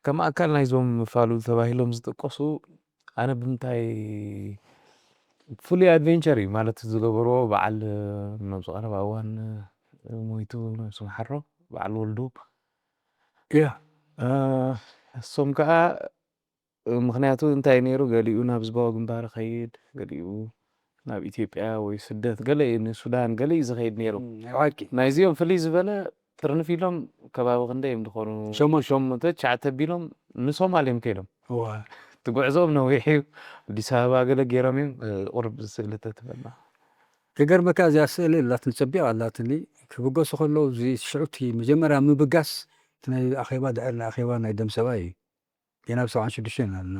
ከም ኣካል ናይዞም ፋሉል ተባሂሎም ዝጥቀሱ ኣነ ብምንታይ ፍሉይ ኣድቨንቸር እዩ ማለት ዝገበርዎ በዓል ናብ ዝቐረባ እዋን ሞይቱ ነብሱ መሓሮ በዓል ወልዱ ያ እሶም ከዓ ምክንያቱ እንታይ ነይሩ ገሊኡ ናብ ህዝባዊ ግንባር ኸይድ ገሊኡ ናብ ኢትዮጵያ ወይ ስደት ገለ እዩ ንሱዳን ገለ እዩ ዝኸይድ ነይሩ ሓቂ ናይዚኦም ፍልይ ዝበለ ትርንፍ ኢሎም ከባቢ ክንደ እዮም ዝኾኑ ሸሞንተ። ሸሞንተ ትሽዓተ ቢሎም ንሶማል እዮም ከይዶም እዋ ትጉዕዞም ነዊሕ እዩ ኣዲስ ኣበባ ገለ ገይሮም እዮም ቁርብ ስእሊ ተትበልና ክገርመካ እዚኣ ስእሊ ኣላትኒ ፀቢቕ ኣላትኒ ክብገሱ ከለዉ እዚ ሽዑቲ መጀመርያ ምብጋስ እቲ ናይ ኣኼባ ድሕሪ ናይ ኣኼባ ናይ ደም ሰባ እዩ ገና ብ ሰብዓን ሽዱሽተን ኣለና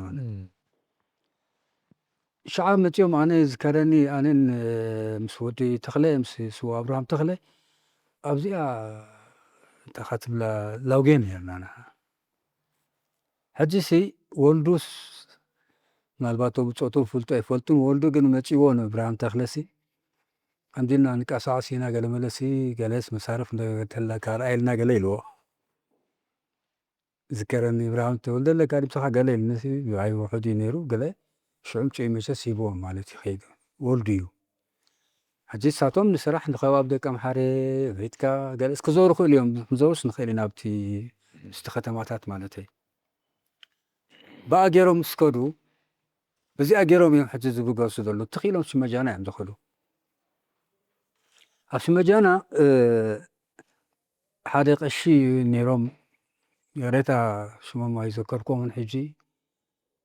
ሽዓ መፂኦም ኣነ ዝከረኒ ኣነን ምስ ወዲ ተኽለ ምስ ስዋ ኣብርሃም ተኽለ ኣብዚኣ እንታይ ትብላ ላውጌ ነርና ንሕና ሕጂ ሲ ወልዱስ ምናልባት ብፆቱ ፍልጦ ኣይፈልጡን ወልዱ ግን መፂዎ ንእብርሃም ተኽለሲ ከምዚልና ንቀሳቀስ ኢና ገለ መለሲ ገለስ መሳርፍ ተለካ ርኣየልና ገለ ኢልዎ ዝከረኒ እብርሃም ተወልደ ለካ ድምፅኻ ገለ ኢልኒ ሲ ብኣይ ውሑድ እዩ ነይሩ ገለ ሽዑ ምጭ መቸስ ሂብዎም ማለት እዩ ከይዱ ወልዱ እዩ ሕጂ ንሳቶም ንስራሕ ንከባብ ደቂ ኣምሓረ ቤትካ ገለ እስክዞሩ ክእል እዮም ክንዘሩስ ንክእል ኢና ኣብቲ ምስቲ ከተማታት ማለት እዩ ብኣ ገይሮም ምስ ከዱ እዚኣ ገይሮም እዮም ሕጂ ዝብገሱ ዘለዉ ትኽኢሎም ሽመጃና እዮም ዝኸዱ ኣብ ሽመጃና ሓደ ቀሺ ነይሮም ገሬታ ሽሞም ኣይዘከርኩምን ሕጂ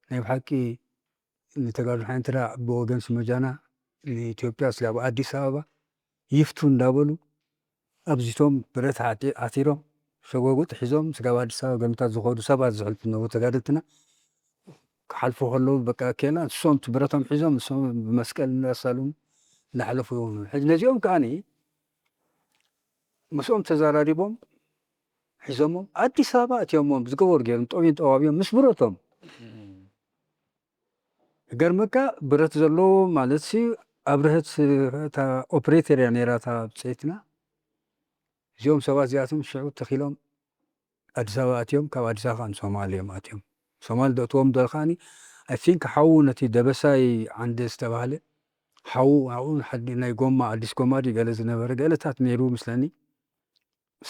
ናይ ብሓቂ ንተጋድሎ ሓንቲ ደኣ ብወገን ሽመጃና ንኢትዮጵያ ስጋብ ኣዲስ ኣበባ ይፍቱ እንዳበሉ ኣብዚቶም ብረት ዓጢ- ዓቲሮም ሸጎጉጥ ሒዞም ስጋብ ኣዲስ ኣበባ ገምታት ዝኸዱ ሰባት ዝሕልፉ ነበሩ ተጋደልትና ክሓልፉ ከለዉ በቃ ኬላ ንሶም እቲ ብረቶም ሒዞም ንሶም ብመስቀል እንዳሳሉም እንዳሓለፉ ይኾኑ ሕጂ ነዚኦም ከዓኒ ምስኦም ተዘራሪቦም ሒዞሞም ኣዲስ ኣበባ ኣትዮሞም ዝገበሩ ገይሮም ጠቢን ጠባቢዮም ምስ ብረቶም ገርመካ ብረት ዘለዎ ማለት ሲ ኣብርሀት እታ ኦፕሬተር እያ ነይራ እታ ብፀይትና እዚኦም ሰባት እዚኣቶም ሽዑ ተኪሎም ኣዲስ ኣበባ ኣትዮም ካብ ኣዲስ ኣበባ ንሶማል እዮም ኣትዮም ሶማል ደእትዎም ደልካኒ ኣይ ቲንክ ሓዉ ነቲ ደበሳይ ዓንደ ዝተባህለ ሓዉ ኣብኡ ናይ ጎማ ኣዲስ ጎማ ድዩ ገለ ዝነበረ ገለታት ነይሩ ምስለኒ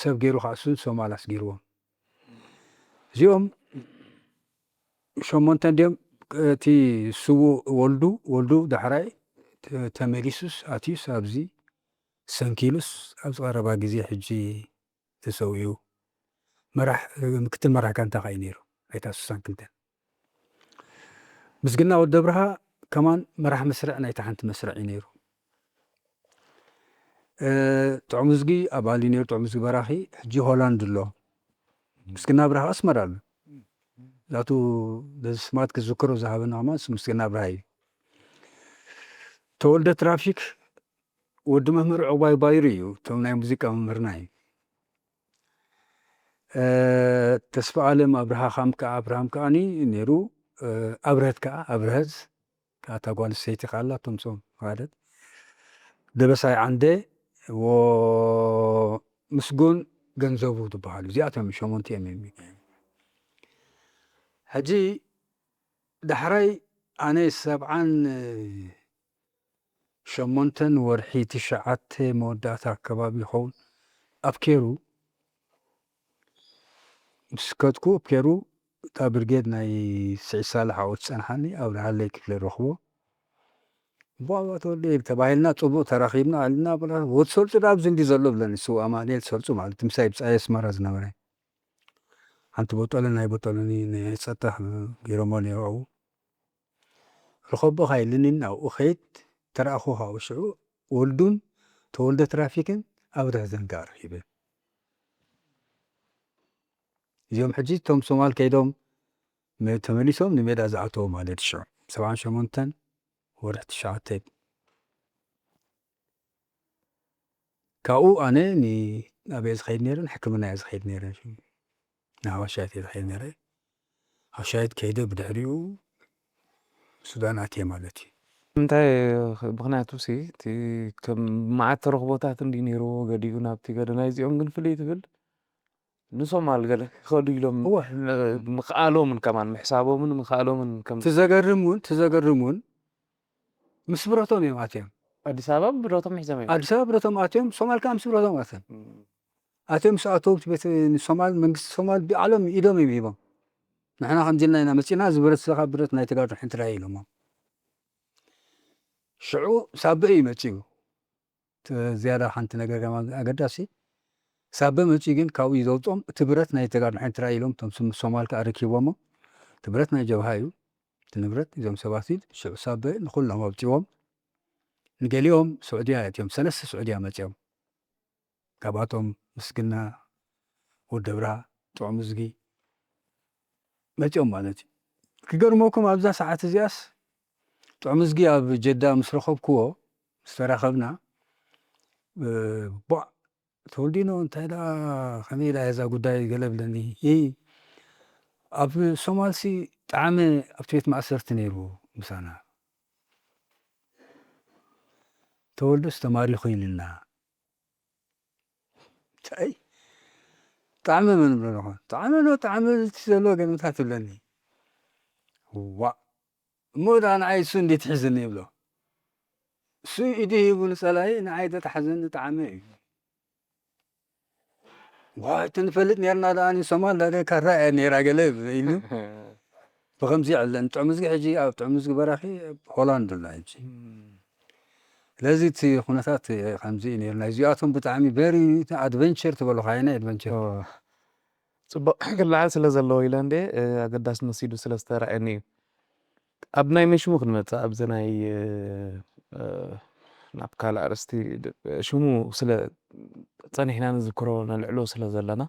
ሰብ ገይሩ ከዓ እሱን ሶማል ኣስጊርዎም እዚኦም ሸሞንተ እንዲኦም እቲ ስዉእ ወልዱ ወልዱ ዳሕራይ ተመሊሱስ ኣትዩስ ኣብዚ ሰንኪሉስ ኣብ ዝቐረባ ግዜ ሕጂ ተሰዊኡ መራሕ ምክትል መራሕ ጋንታ ከዓ እዩ ነይሩ ናይታ ስሳን ክልተን ምስግና ወዲ ኣብርሃ ከማን መራሕ መስርዕ ናይታ ሓንቲ መስርዕ እዩ ነይሩ ጥዑምዝጊ ኣባል እዩ ነይሩ ጥዑምዝጊ በራኺ ሕጂ ሆላንድ ኣሎ ምስግና ኣብርሃ ኣስመራ ኣሎ ዛቱ በዚ ስማት ክዝክሮ ዝሃበና ከማን ምስግና ኣብርሃ እዩ ተወልደ ትራፊክ ወዲ መምህር ዕቑባይ ባይሩ እዩ እቶም ናይ ሙዚቃ መምህርና እዩ ተስፋ ኣለም ኣብርሃ ካም ከዓ ኣብርሃም ከዓ ነይሩ ኣብርሀት ከዓ ኣብርሀት ከዓ እታ ጓል ሰይቲ ከዓ ኣላ ቶምሶም ማለት ደበሳይ ዓንደ ምስጉን ገንዘቡ ዝበሃሉ እዚኣቶም ሸሞንተ እዮም የሚ ሕጂ ዳሕራይ ኣነ ሰብዓን ሸሞንተን ወርሒ ትሽዓተ መወዳእታ ኣከባቢ ይኸውን ኣብ ኬሩ ምስ ከድኩ ኣብ ኬሩ እታ ብርጌድ ናይ ስዒድ ሳልሕ ኣብኡ ትፀንሓኒ ኣብርሃለይ ክፍለ ረኽቦ እቦ ኣባ ተወልደ ተባሂልና ፅቡቅ ተራኺብና ኣልና በላ ወዲ ሰልጡ ዳ ኣብዚ እንዲ ዘሎ ብለኒ ስው ኣማኑኤል ሰልጡ ማለት ምሳይ ብፃይ ኣስመራ ዝነበረ ሓንቲ ቦጠለ ናይ ቦጠለኒ ናይ ፀጥታ ገይሮሞ ነይሩ ኣብኡ ርኸቦ ካይልኒ ናብኡ ኸይድ ተረኣኹ ካብኡ ሽዑ ወልዱን ተወልደ ትራፊክን ኣብርህ ዘንጋ ረኺበ እዚኦም ሕጂ እቶም ሶማል ከይዶም ተመሊሶም ንሜዳ ዝኣተዉ ማለት ሽዑ ሰብዓን ሸሞንተን ወርሒ ትሽዓተ ካብኡ ኣነ ናበየ ዝኸይድ ነይረ ንሕክምና እየ ዝኸይድ ነይረ ንሃዋሻየት እየ ዝኸይድ ነይረ ሃዋሻየት ከይደ ብድሕሪኡ ሱዳን ኣትየ ማለት እዩ እንታይ ምክንያቱ ሲ እቲ ከም መዓት ተረኽቦታት እንዲ ነይርዎ ገዲኡ ናብቲ ገደ ናይዚኦም ግን ፍልይ ትብል ንሶማል ገለ ክኸዱ ኢሎም እወ። ን- ምኽኣሎምን ከማን ምሕሳቦምን ምኽኣሎምን ከም ትዘገርም እውን ትዘገርም እውን ምስ ብረቶም እዮም ኣትዮም። ኣዲስ ኣበባ ብረቶም ሒዞም እዮም። ኣዲስ ኣበባ ብረቶም ኣትዮም፣ ሶማል ከዓ ምስ ብረቶም ኣትዮም። ኣትዮም ምስ ኣተው እቲ ቤት ንሶማል መንግስቲ ሶማል ብዓሎም ኢዶም እዮም ሂቦም። ንሕና ከምዚ ኢልና ኢና መፂና፣ እዚ ብረት ስኻ ብረት ናይ ተጋድሎ ሓንቲ ራእይ ኢሎሞ። ሽዑ ሳበ እዩ መፂኡ። እቲ ዝያዳ ሓንቲ ነገር ከማን ኣገዳሲ ሳበ መፂኡ ግን ካብኡ እዩ ዘውፅኦም። እቲ ብረት ናይ ተጋድሎ ሓንቲ ራእይ ኢሎም እቶም ስም ሶማል ከዓ ረኪቦሞ። እቲ ብረት ናይ ጀብሃ እዩ። እቲ ንብረት እዞም ሰባት እዩ ሽዑ ሳበ ንኩሎም ኣውፂዎም። ንገሊኦም ስዑድያ እትዮም ሰለስተ ስዑድያ መፂኦም። ካብኣቶም ምስግና፣ ወደብራ፣ ጥዑም እዝጊ መፂኦም ማለት እዩ። ክገርመኩም ኣብዛ ሰዓት እዚኣስ ጥዑም እዝጊ ኣብ ጀዳ ምስ ረኸብክዎ ምስ ተራኸብና እ፣ ቧዕ ተወልዲኖ እንታይ ደኣ ከመይ ኢላ እዛ ጉዳይ ገለ ብለኒ እ፣ ኣብ ሶማልሲ ጣዕመ ኣብቲ ቤት ማእሰርቲ ነይሩ ምሳና ተወልዶስ ተማሪኹ ኢልና እንታይ ጣዕመ መን ብሎ ጣዕመ ኖ ጣዕመ እቲ ዘሎ ገለምታት ትብለኒ ዋእ እሞ ደኣ ንዓይ እሱ እንዴት ትሕዝኒ ይብሎ እሱ ኢዱ ሂቡ ንጸላኢ ንዓይ ተታሕዘኒ ጣዕመ እዩ ዋይ ትንፈልጥ ነርና ደኣ ንሶማል ዳደ ካራ እያ ነራ ገለ ኢሉ ብከምዚ ይዕለን ጥዑምዝጊ ሕጂ ኣብ ጥዑምዝጊ በራኺ ሆላንድ ኣሎ ሕጂ ስለዚ እቲ ኩነታት ከምዚ እዩ ነሩ ናይዚኣቶም ብጣዕሚ በሪ ኣድቨንቸር ትበሉ ካይና ኣድቨንቸር ጽቡቕ ክለዓል ስለ ዘለዎ ኢለ እንደ ኣገዳሲ መሲሉ ስለ ዝተረኣየኒ እዩ ኣብ ናይ መሽሙ ክንመጽእ ኣብዚ ናይ ናብ ካልእ ኣርእስቲ ሽሙ ስለ ጸኒሕና ንዝክሮ ነልዕሎ ስለ ዘለና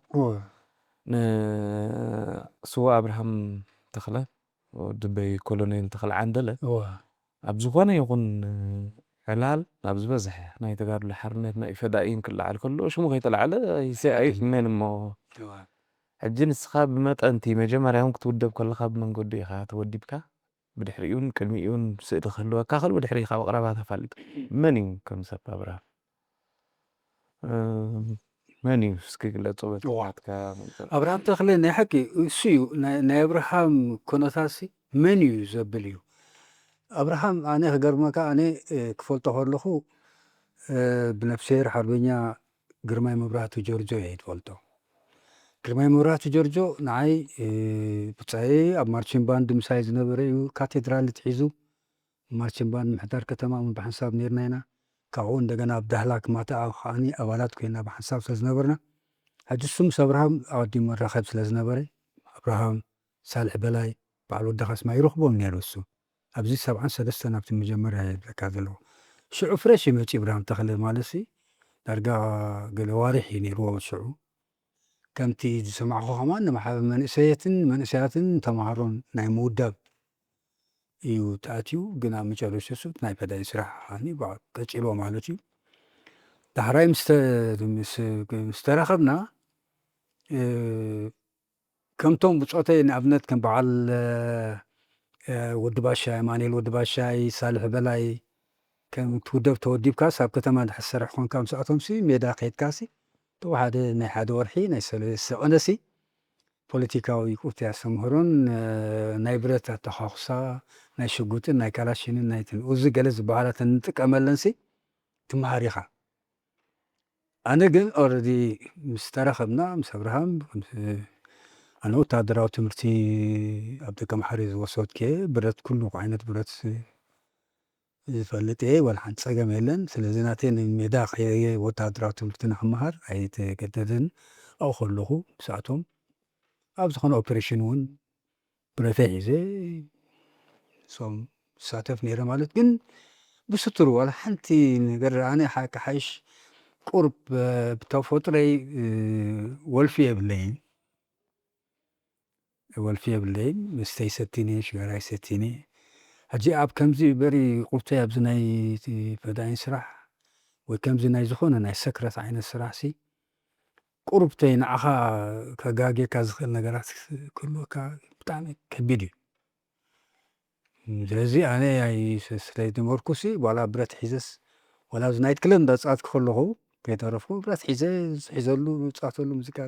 ንስዋ ኣብርሃም ተኽለ ወዲ በይ ኮሎኔል ተኽለ ዓንደለ ኣብ ዝኾነ ይኹን ዕላል ናብ ዝበዝሐ ናይ ተጋድሎ ሓርነት ናይ ፈዳኢን ክለዓል ከሎ ሽሙ ከይተለዓለ ኣይስመን እሞ ሕጂ ንስኻ ብመጠንቲ መጀመርያ እውን ክትውደብ ከለኻ ብመንገዱ ኢኻ ተወዲብካ ብድሕሪኡን ቅድሚኡን ስእሊ ክህልወካ ከል ብድሕሪ ካብ ኣቕረባ ተፋልጥ መን እዩ ከም ሰብ ኣብርሃም መን እዩ እስኪ ግለጾ በትዋትካ ኣብርሃም ተኽለ ናይ ሓቂ እሱ እዩ ናይ ኣብርሃም ኮነታሲ መን እዩ ዘብል እዩ ኣብርሃም ኣነ ክገርመካ ኣነ ክፈልጦ ከለኹ ብነፍሴር ሓርበኛ ግርማይ መብራህቱ ጆርጆ እየ ዝፈልጦ ግርማይ መብራህቱ ጆርጆ ንዓይ ብጻየ ኣብ ማርችን ባንድ ምሳይ ዝነበረ እዩ ካቴድራል ትሒዙ ማርችን ባንድ ምሕዳር ከተማ እውን ብሓንሳብ ነርና ኢና ካብኡ እንደገና ኣብ ዳህላክ ማታ ከዓኒ ኣባላት ኮይና ብሓንሳብ ስለ ዝነበርና ሕጂ እሱ ምስ ኣብርሃም ኣቐዲሙ መራኸብ ስለ ዝነበረ ኣብርሃም ሳልሕ በላይ በዓል ወዲ ካስማ ይረኽቦም ነይሩ እሱ ኣብዚ ሰብዓን ሰለስተን ኣብቲ መጀመርያ የብለካ ዘለኹ ሽዑ ፍሬሽ ይመፂ እብርሃም ተኽለ ማለት ሲ ዳርጋ ገለ ዋሪሕ እዩ ነይርዎ ሽዑ ከምቲ ዝሰማዕኹ ከማን ንመሓበ መንእሰየትን መንእሰያትን ተምሃሮን ናይ ምውዳብ እዩ ተኣትዩ ግን ኣብ መጨረሽቱ ናይ ፈዳይ ስራሕ ከዓኒ ቀፂልዎ ማለት እዩ ዳሕራይ ምስ ተራኸብና ከምቶም ብፆተይ ንኣብነት ከም በዓል ወዲ ባሻይ ኣማኑኤል ወዲ ባሻይ ሳልሕ በላይ ከም ትውደብ ተወዲብካስ ኣብ ከተማ እንድሕር ትሰርሕ ኮንካ ምስኣቶም ሲ ሜዳ ከይድካ ሲ ተወሓደ ናይ ሓደ ወርሒ ናይ ሰለስተ ቀነ ሲ ፖለቲካዊ ቁርቲ ኣስተምህሮን ናይ ብረት ኣተኳኹሳ ናይ ሽጉጥን ናይ ካላሽንን ናይትን እዚ ገለ ዝበሃላ ተንጥቀመለን ሲ ትመሃር ኢኻ ኣነ ግን ኦረዲ ምስ ተራኸብና ምስ ኣብርሃም ኣነ ወታደራዊ ትምህርቲ ኣብ ደቀምሓሪ ዝወሰድኩ እየ ብረት ኩሉ ዓይነት ብረት ዝፈልጥ እየ ዋላ ሓንቲ ፀገም የለን ስለዚ ናተይ ንሜዳ ከየ ወታደራዊ ትምህርቲ ንክመሃር ኣይተገደድን ኣብኡ ከለኹ ምስኣቶም ኣብ ዝኾነ ኦፕሬሽን እውን ብረተይ ሒዘ ሶም ዝሳተፍ ነይረ ማለት ግን ብስቱር ዋላ ሓንቲ ነገር ኣነ ሓቂ ሓይሽ ቁርብ ብተፈጥሮይ ወልፊ የብለይን ወልፊ የብለይን መስተይ ሰቲኒ ሽጋራይ ሰቲኒ ሕጂ ኣብ ከምዚ በሪ ቁርተይ ኣብዚ ናይ ፈዳይን ስራሕ ወይ ከምዚ ናይ ዝኾነ ናይ ሰክረት ዓይነት ስራሕ ሲ ቁሩብተይ ንዓኻ ከጋጌካ ዝኽእል ነገራት ክህልወካ ብጣዕሚ ከቢድ እዩ ስለዚ ኣነ ስለዝነበርኩሲ ዋላ ብረት ሒዘስ ዋላ ኣብዚ ናይት ክለብ እንዳፃወትኩ ከለኹ ከይተረፍኩ ብረት ሒዘ ዝሒዘሉ ዝጻተሉ ሙዚቃ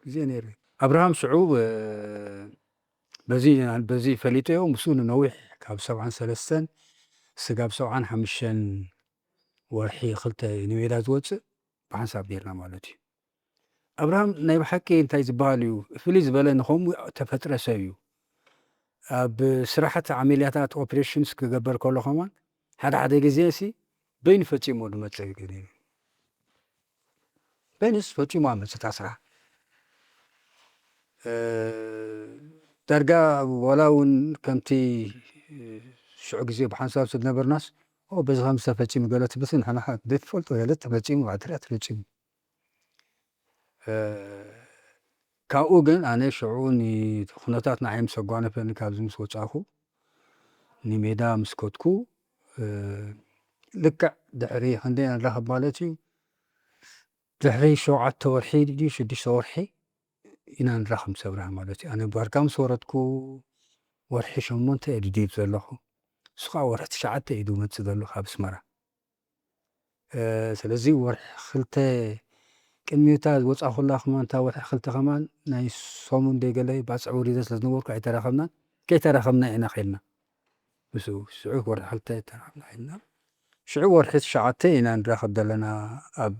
ግዜ ነይሩ። ኣብርሃም ሽዑ በዚ በዚ ፈሊጠዮ። ምስ ንነዊሕ ካብ ሰብዓን ሰለስተን ስጋብ ሰብዓን ሓሙሽተን ወርሒ ክልተ ንሜዳ ዝወፅእ ብሓንሳብ ነርና ማለት እዩ። ኣብርሃም ናይ ብሓቂ እንታይ ዝበሃል እዩ፣ ፍልይ ዝበለ ንኸምኡ ተፈጥረ ሰብ እዩ። ኣብ ስራሕቲ ዓመልያታት ኦፕሬሽንስ ክገበር ከሎ ከማን ሓደ ሓደ ግዜ ሲ በይኑ ፈፂሞ ዝመፅእ ግን እዩ። በይኑስ ፈፂሞ ኣመፅእ እታ ስራሕ። እ፣ ዳርጋ ዋላ እውን ከምቲ ሽዑ ግዜ ብሓንሳብ ዝነበርናስ ኦ በዚ ከም ዝተፈፂሙ ገለ ትብስ ንሕና ዘይትፈልጦ ገለ ተፈፂሙ ባትርያ ተፈፂሙ። እ፣ ካብኡ ግን ኣነ ሽዑ ንኩነታት ንዓይ ምስ ኣጓነፈኒ ካብዚ ምስ ወፃኹ ንሜዳ ምስ ከድኩ እ፣ ልክዕ ድሕሪ ክንደይ ንራኸብ ማለት እዩ ድሕሪ ሸውዓተ ወርሒ ድዩ ሽዱሽተ ወርሒ ኢና ንራኸብ ምስ ኣብርሃም ማለት እዩ። ኣነ ባርካ ምስ ወረድኩ ወርሒ ሸሞንተ እየ ድዲብ ዘለኹ። ንሱ ከዓ ወርሒ ትሽዓተ እዩ ዝመፅእ ዘሎ ካብ ኣስመራ። እ፣ ስለዚ ወርሒ ክልተ ቅድሚታ ዝወፃኹላ ከማን እታ ወርሒ ክልተ ከማን ናይ ሰሙን ደይ ገለ ባፅዕ ወሪደ ስለ ዝነበርኩ ኣይተራኸብናን። ከይተራኸብና ኢና ኸይድና። ምስኡ ሽዑ ወርሒ ክልተ ተራኺብና ኸይድና። ሽዑ ወርሒ ትሽዓተ ኢና ንራኸብ ዘለና ኣብ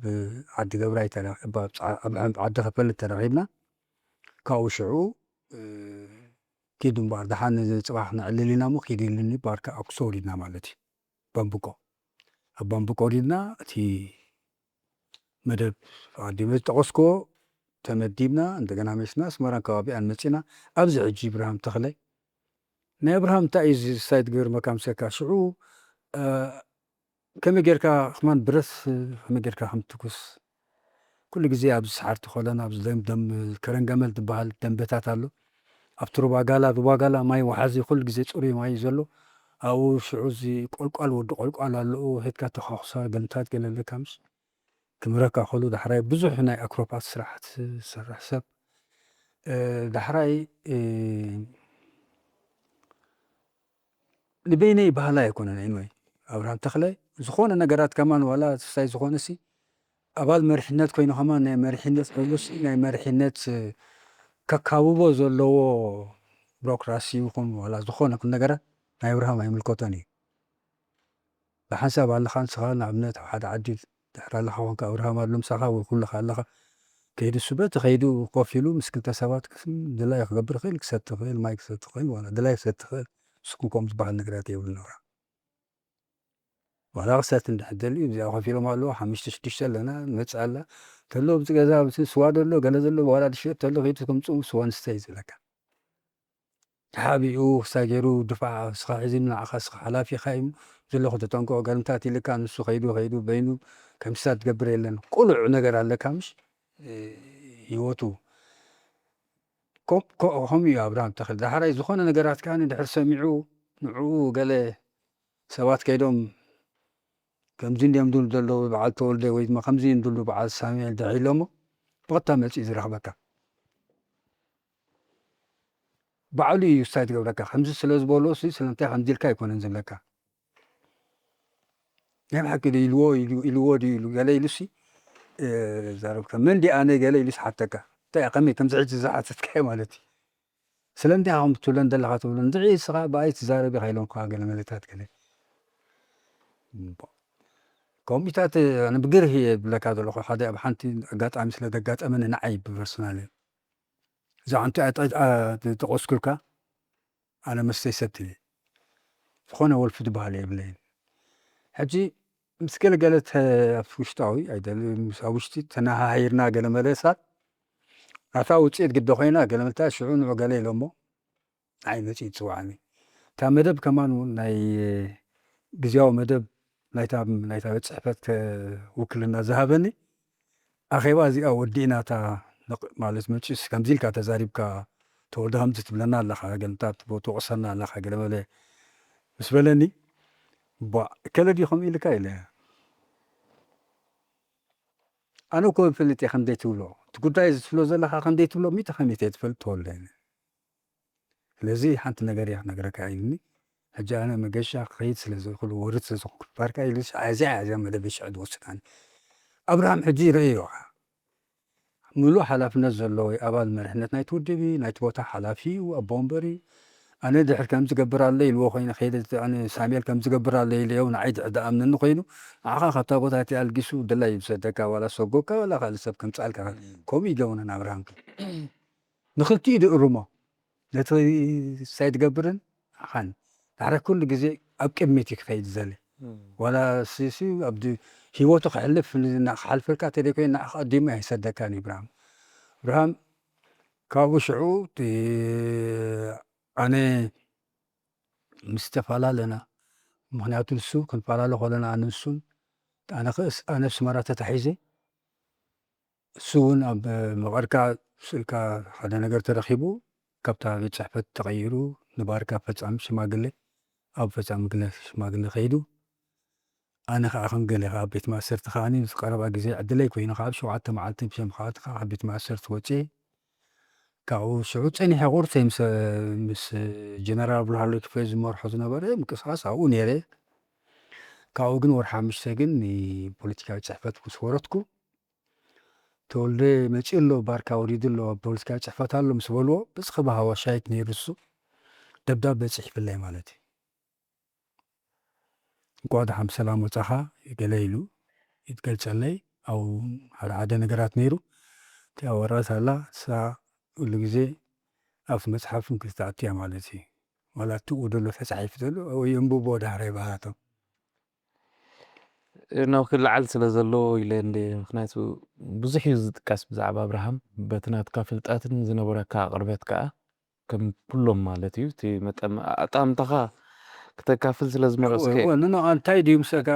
ዓዲ ገብራይ ተራ-፣ ኣብ ዓ-፣ ኣብ ዓዲ ከፈል ተራኺብና። ካብኡ ሽዑ፣ እ፣ ኪዱ እምበኣር ደሓን ንጽባሕ ነዕልል ኢና እሞ ኪዱ ኢሉኒ ባርካ ኣኩሶ ወሪድና ማለት እዩ። ባምብቆ። ኣብ ባምብቆ ወሪድና እቲ መደብ ኣቐዲመ ዝጠቐስክዎ ተመዲብና፣ እንደገና መሊስና ኣስመራን ከባቢኣን መጺና። ኣብዚ ሕጂ እብርሃም ተኽለ፣ ናይ እብርሃም እንታይ እዩ እዚ ሳይት ግርመካ ምሰካ? ሽዑ፣ እ፣ ከመይ ጌርካ ከማን ብረት ከመይ ጌርካ ከም ትኩስ? ኩሉ ግዜ ኣብዚ ሰዓርቲ ኮለና፣ ኣብዚ ደም፣ ደም ከረን ገመል ዝበሃል ደንበታት ኣሎ። ኣብቲ ሩባ ጋላ፣ ሩባ ጋላ ማይ ወሓዚ ኩሉ ግዜ ጽሩይ ማይ እዩ ዘሎ። ኣብኡ ሽዑ እዚ ቆልቋል፣ ወዲ ቆልቋል ኣለኡ፣ ሄድካ ተኳኹሳ፣ ገለታት ገለ ኣለካ ምሽ? ክምረካ ከሉ ዳሕራይ ብዙሕ ናይ ኣክሮባት ስራሓት ዝሰርሕ ሰብ፣ እ፣ ዳሕራይ፣ እ፣ ንበይነይ ባህላ ኣይኮነን። ኤንወይ ኣብርሃም ተኽለ ዝኾነ ነገራት ከማን ዋላ ሳይ ዝኾነሲ ኣባል መሪሕነት ኮይኑ ከማን ናይ መሪሕነት ኮይኑሲ ናይ መሪሕነት፣ እ፣ ከካብቦ ዘለዎ ቢሮክራሲ ይኹን ዋላ ዝኾነ ይኹን ነገራት ናይ ኣብርሃም ኣይምልከቶን እዩ። ብሓንሳብ ኣለኻ ንስኻ ንኣብነት ኣብ ሓደ ዓዲ ድሕሪ ኣለኻ ኮንካ ኣብርሃም ኣሎ ምሳኻ ወይ ኩልኻ ኣለኻ ከይዱ እሱ በቲ ከይዱ ኮፍ ኢሉ ምስ ክልተ ሰባት ክስም ድላዩ ክገብር ይኽእል፣ ክሰቲ ይኽእል፣ ማይ ክሰቲ ይኽእል፣ ዋላ ድላዩ ክሰቲ ይኽእል። ንስኩም ከምኡ ዝበሃል ነገራት የብሉ ነውራ። ዋላ ክሰቲ እንድሕር ደልዩ እዚኣ ኮፍ ኢሎም ኣለዉ፣ ሓሙሽተ ሽዱሽተ ኣለና፣ ንመጽእ ኣላ። ተሎ ኣብዚ ገዛ ኣብዚ ስዋ ደሎ፣ ገለ ዘሎ፣ ዋላ ድሽየጥ ተሎ ከይዱ ከምጽኡ ስዋ ንስተ እዩ ዝብለካ። ተሓቢኡ ክሳይ ገይሩ ድፋዕ፣ እስኻ ሒዝኒ ንዓኻ፣ እስኻ ሓላፊ ኢኻ እዩ ዘለኹ ተጠንቀቑ፣ ገልምታት ኢልካ፣ ንሱ ከይዱ፣ ከይዱ፣ በይኑ ከምስታት ትገብር የለን። ቁሉዕ ነገር ኣለካ ምሽ? እ፣ ህይወቱ። ኮ-፣ ኮ-፣ ከምኡ እዩ ኣብርሃም ተኽለ። ዳሕራይ ዝኾነ ነገራት ከኣ ድሕሪ ሰሚዑ፣ ንዕኡ ገለ ሰባት ከይዶም ከምዚ እንድዮም ድሉ ዘለዉ በዓል ተወልደ ወይ ድማ ከምዚ እንድሉ በዓል ሳሙኤል ድሕሪ ኢሎሞ፣ ብቐጥታ መጺኡ ዝረኽበካ። ባዕሉ እዩ ስታይ ዝገብረካ። ከምዚ ስለ ዝበሎ እሱ ስለምንታይ ከምዚ ኢልካ ኣይኮነን ዝብለካ። ናይ ብሓቂ ድዩ ኢልዎ ኢሉ-፣ ኢልዎ ድዩ ኢሉ ገለ ኢሉሲ፣ እ፣ ዛረብካ። መን ድየ ኣነ ገለ ኢሉስ ሓተካ። እንታይ እያ ከመይ ከምዚ ሕጂ ዝሓተትካዮ ማለት እዩ። ስለምንታይ ኢኻ ከምኡ ትብለን ዘለኻ ትብሎ። እንድዒ እስኻ ብኣይ ትዛረብ ኢኻ ኢሎምካ ገለ መለታት ገለ። እምቦ። ከምኡታት ኣነ ብግርህ እየ ዝብለካ ዘለኹ። ሓደ ኣብ ሓንቲ ኣጋጣሚ ስለ ዘጋጠመኒ ንዓይ ብፐርሶናል እየ። እዛ ሓንቲ ኣጥ-፣ ኣጥ-፣ ኣ-፣ ዝጠቐስኩልካ ኣነ መስተ ይሰትን እየ። ዝኾነ ወልፊ ዝበሃል የብለይን። ሕጂ ምስ ገለገለ ተ-፣ ኣብ ውሽጣዊ ኣይደል-፣ ምስ ኣብ ውሽጢ ተነሃሂርና ገለ መለሳት ናታ ውፅኢት ግደ ኮይና ገለ መልታ ሽዑ ንዑ ገለ ኢሎሞ ንዓይ መፂኡ ይፅውዓኒ። እታ መደብ ከማን እውን ናይ ግዝያዊ መደብ ናይታ፣ ናይታ ቤት ፅሕፈት ከ-፣ ውክልና ዝሃበኒ ኣኼባ እዚኣ ወዲእና እታ ነቕ-፣ ማለት መፂኡስ ከምዚ ኢልካ ተዛሪብካ ተወልደ ከምዚ ትብለና ኣለኻ፣ ገልታት ትወቕሰና ኣለኻ ገለ መለ ምስ በለኒ፣ ቧ፣ እከለ ድዩ ከምኡ ኢልካ ኢለ። ኣነ እኮ ይፈልጥ እየ ከምዘይ ትብሎ። እቲ ጉዳይ እዚ ትብሎ ዘለኻ ከምዘይ ትብሎ ሚእቲ ከሚእቲ እየ ትፈልጥ ተወልደ። ስለዚ ሓንቲ ነገር እየ ክነግረካ ኢሉኒ። ሕጂ ኣነ መገሻ ክኸይድ ስለ ዘይኽእል፣ ወርድ ስለ ዝኾንኩ፣ ባርካ ኢሉ፣ እዚኣ እያ፣ እዚኣ መደበይ ሽዑ ዝወስዳኒ። ኣብርሃም ሕጂ ይርእዮ። ምሉእ ሓላፍነት ዘለዎ ኣባል መሪሕነት ናይቲ ውድብ እዩ፣ ናይቲ ቦታ ሓላፊ እዩ፣ ኣቦ ወንበር እዩ። ኣነ ድሕር ከምዚ ገብር ኣሎ ኢልዎ ኮይነ ከይደ፣ ኣነ ሳሙኤል ከምዚ ገብር ኣሎ ኢለዮ፣ ንዓይ ድሕር ድኣምነኒ ኮይኑ፣ ንዓኻ ካብታ ቦታ እቲኣ ኣልጊሱ ድላይ ይውሰደካ፣ ዋላ ሰጎካ፣ ዋላ ካልእ ሰብ ከምጽኣልካ። ከምኡ ይገብረን ኣብርሃም። ንኽልቲኡ ድእርሞ፣ ነቲ ሳይ ድገብርን ንዓኻን። ዳሕራይ ኩሉ ግዜ ኣብ ቅድሚት እዩ ክኸይድ ዝደሊ። ዋላ ሲ-፣ ሲ-፣ ኣብ ድ-፣ ህይወቱ ከሕልፍ ን-፣ ክሓልፈልካ ተደይኮይኑ ንዓኻ ቀዲሙ ኣይሰደካን እዩ ብርሃም። ብርሃም ካብኡ ሽዑ እቲ ኣነ ምስ ተፈላለና፣ ምኽንያቱ ንሱ ክንፈላለ ከለና ኣነ ንሱን፣ ኣነ ክእስ-፣ ኣነ ኣብ ስመራ ተታሒዘ፣ እሱ እውን ኣብ መቐርካ ስእልካ ሓደ ነገር ተረኺቡ፣ ካብታ ቤት ጽሕፈት ተቐይሩ፣ ንባርካ ፈጻሚ ሽማግለ፣ ኣብ ፈጻሚ ግለ ሽማግለ ከይዱ፣ ኣነ ኸዓ ከም ገለ ኸዓ ቤት ማእሰርቲ ኸዓኒ ምስ ቀረባ ግዜ ዕድለይ ኮይኑ፣ ካብ ሸውዓተ መዓልቲ ብሸም ኸዓ ካብ ቤት ማእሰርቲ ወፅየ። ካብኡ ሽዑ ጸኒሐ ቁርሰይ ምስ፣ ምስ ጀነራል ብርሃኑ ክፍለ ዝመርሖ ዝነበረ ምንቅስቓስ ኣብኡ ነይረ። ካብኡ ግን ወርሒ ሓሙሽተ ግን ንፖለቲካዊ ጽሕፈት ምስ ወረድኩ፣ ተወልደ መጺኡ ኣሎ፣ ባርካ ወሪዱ ኣሎ፣ ኣብ ፖለቲካዊ ጽሕፈት ኣሎ ምስ በልዎ፣ ብጽኺ ብሃዋሻይት ነይሩ እሱ፣ ደብዳበ ጽሒፍለይ ማለት እዩ። "እንኳዕ ደሓን ብሰላም ወጻኻ" ገለ ኢሉ ይትገልጸለይ። ኣብኡ ሓደ ሓደ ነገራት ነይሩ። እቲኣ ወረቐት ኣላ፣ እሳ ኩሉ ግዜ ኣብቲ መጽሓፍ ምክትታዕ እያ ማለት እዩ። ዋላ እቲ ደሎ ተጻሒፉ ዘሎ፣ ወይ የንብቦ ዳሕራይ ባህላቶም። ናብ ክልዓል ስለ ዘሎ ኢለ እንደ፣ ምኽንያቱ ብዙሕ እዩ ዝጥቀስ ብዛዕባ ኣብርሃም፣ በቲ ናትካ ፍልጠትን ዝነበረካ ቅርበት ከኣ፣ ከም ኩሎም ማለት እዩ፣ እቲ መጠን ኣጣምታኻ ክተካፍል ስለ ዝመረጽከ። እወ፣ እወ፣ ኖ፣ ኖ፣ እንታይ ድዩ ምሰካ፣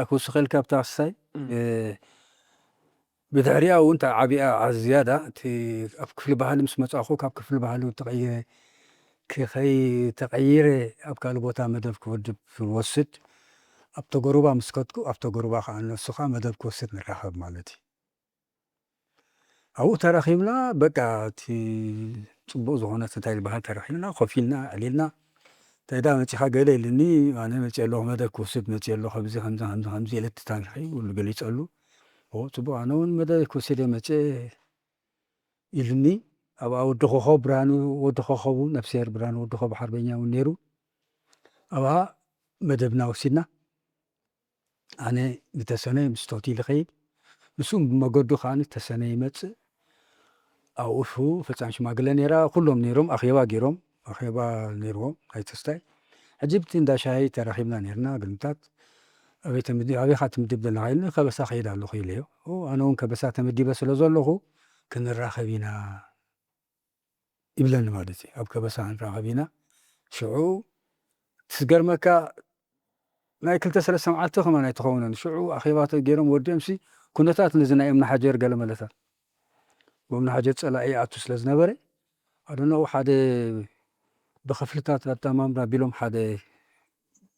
ክውስኸልካ ኣብታ ክሳይ፣ እም። እ፣ ብድሕሪኣ እውን እንታይ ዓቢኣ ዝያዳ፣ እቲ ኣብ ክፍሊ ባህሊ ምስ መጻኹ፣ ካብ ክፍሊ ባህሊ እውን ተቐይረ፣ ክኸይ-፣ ተቐይረ ኣብ ካልእ ቦታ መደብ ክወድብ፣ ክወስድ፣ ኣብ ተጎሩባ ምስ ከድኩ፣ ኣብ ተጎሩባ ከኣ ንሱ ከኣ መደብ ክወስድ ንራኸብ ማለት እዩ። ኣብኡ ተራኺብና፣ በቃ፣ እቲ ጽቡቕ ዝኾነ እንታይ ዝበሃል ተራኺብና፣ ኮፍ ኢልና፣ ኣዕሊልና፣ "እንታይ ዳ መጺኻ?" ገለ ኢሉኒ፣ ኣነ መጺአ ኣለኹ፣ መደብ ክወስድ መጺአ ኣለኹ፣ ከምዚ፣ ከምዚ፣ ከምዚ፣ ከምዚ ኢለ እቲ ታሪኸይ ኩሉ ገሊጸሉ። "ኦ፣ ጽቡቕ፣ ኣነ እውን መደብ ክወስድ እየ መጺአ" ኢሉኒ። ኣብኣ ወዲ ኮኾብ ብርሃኑ፣ ወዲ ኮኾብ እውን፣ ነፍስሄር ብርሃኑ ወዲ ኮኾብ ሓርበኛ እውን ነይሩ። ኣብኣ መደብና ወሲድና። ኣነ ንተሰነ ምስ ቶቲ ልኸይድ፣ ንሱ ብመገዱ ከኣ ተሰነ ይመጽእ። ኣብኡ ሽዑ ፈጻሚ ሽማግለ ነይራ፣ ኩሎም ነይሮም፣ ኣኼባ ገይሮም፣ ኣኼባ ነይርዎም፣ ኣይተስታይ። ሕጂ ብቲ እንዳ ሻሂ ተራኺብና ነይርና፣ ግርምታት፣ "ኣበይ ተምዲ-፣ ኣበይ ኻ ትምድብ ዘለኻ?" ኢሉኒ፣ "ከበሳ ከይድ ኣለኹ" ኢለዮ። "ኦ፣ ኣነ እውን ከበሳ ተመዲበ ስለ ዘለኹ፣ ክንራኸብ ኢና" ይብለኒ ማለት እዩ። ኣብ ከበሳ ክንራኸብ ኢና። ሽዑ፣ ትዝገርመካ፣ ናይ ክልተ ሰለስተ መዓልቲ ከማን ኣይትኸውንን። ሽዑ ኣኼባ ተ-፣ ገይሮም ወዲኦምሲ፣ ኩነታት ነዚ ናይ እምኒ ሓጀር ገለ መለታት። እምኒ ሓጀር ጸላኢ ይኣቱ ስለ ዝነበረ፣ ኣደነቑ ሓደ ብኽፍልታት ኣጠማምራ ቢሎም ሓደ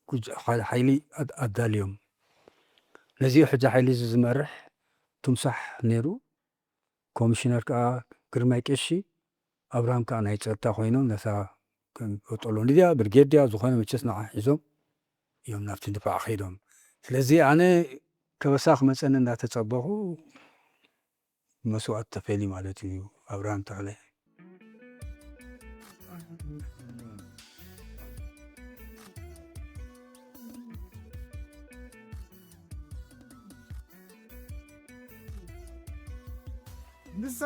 ጉጅ-፣ ሓደ ሓይሊ ኣድ-፣ ኣዳልዮም። ነዚኡ ሕጂ ሓይሊ እዚ ዝመርሕ ቱምሳሕ ነይሩ። ኮሚሽነር ከኣ ግርማይ ቀሺ፣ ኣብርሃም ከኣ ናይ ጸጥታ ኮይኖም ነታ ከም ቀጠሎ ድያ ብርጌድ ድያ ዝኾነ መቸስ ንዓ ሒዞም እዮም ናብቲ ድፋዕ ከይዶም። ስለዚ ኣነ ከበሳ ክመጸኒ እንዳተጸበኹ መስዋእቲ ተፈልዩ ማለት እዩ ኣብርሃም ተኽለ። ንሳ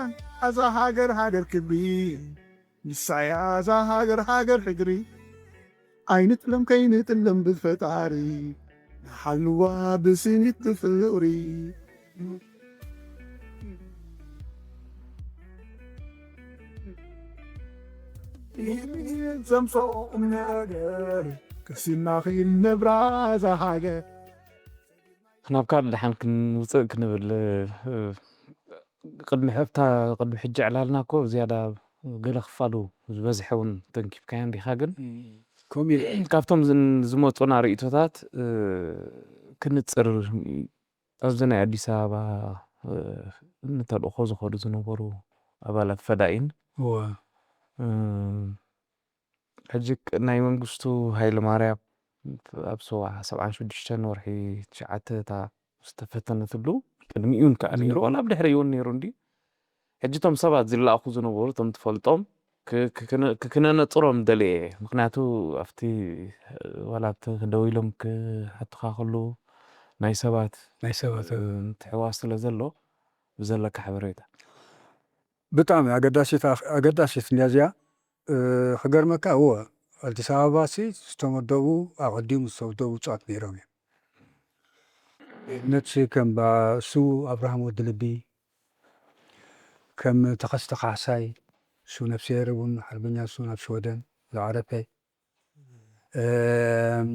እዛ ሃገር ሃገር ክብሪ፣ ንሳ እያ እዛ ሃገር ሃገር ሕድሪ። ኣይንጥለም ከይንጥለም ብፈጣሪ፣ ንሓልዋ ብስኒት ብፍቕሪ። ዘምፅኦ ቁም ነገር፣ ቀሲና ከይንነብራ እዛ ሃገር። ናብ ካልእ ደሓን ክንውፅእ ክንብል፣ እ፣ ቅድሚ ሕፍታ፣ ቅድሚ ሕጂ ዕላልና እኮ ዝያዳ ገለ ክፋሉ ዝበዝሐ እውን ተንኪፍካዮ እንዲኻ፣ ግን እም፣ ከምኡ ኢለ። ካብቶም ዝን-፣ ዝመፁና ርእይቶታት፣ እ፣ ክንፅር ኣብዚ ናይ ኣዲስ ኣበባ፣ እ፣ ንተልእኾ ዝኸዱ ዝነበሩ ኣባላት ፈዳኢን፣ እወ። እ፣ ሕጂ ቅ-፣ ናይ መንግስቱ ሃይለማርያም ኣብ ሰብዓ፣ ሰብዓን ሽዱሽተን ወርሒ ትሽዓተ እታ ዝተፈተነትሉ፣ ቅድሚኡን ከዓ ነይሩ፣ ዋላ ኣብ ድሕሪኡን ነይሩ እንዲ። ሕጂ እቶም ሰባት ዝለኣኹ ዝነበሩ፣ እቶም ትፈልጦም፣ ክ-፣ ክ-፣ ክነ-፣ ክ-፣ ክነነጽሮም ደልየ እየ። ምኽንያቱ ኣብቲ፣ ዋላ ኣብቲ ደው ኢሎም ክሓቱኻ ከለዉ ናይ ሰባት፣ ናይ ሰባት፣ እ፣ ምትሕውዋስ ስለ ዘሎ፣ ብዘለካ ሓበሬታ። ብጣዕሚ ኣገዳሲት ኣኽ-፣ ኣገዳሲት እንድያ እዚኣ። እ፣ ክገርመካ፣ እወ፣ ኣዲስ ኣበባ ሲ ዝተመደቡ፣ ኣቐዲሙ ዝተመደቡ ብፁዓት ነይሮም እዮም። ንኣብነት ከም ባ-፣ እሱ ኣብርሃም ወዲ ልቢ፣ ከም ተኸስተ ካሕሳይ፣ እሱ ነፍስሄር እውን ሓርበኛ፣ እሱ ናብ ሽወደን ዝዓረፈ፣ እም፣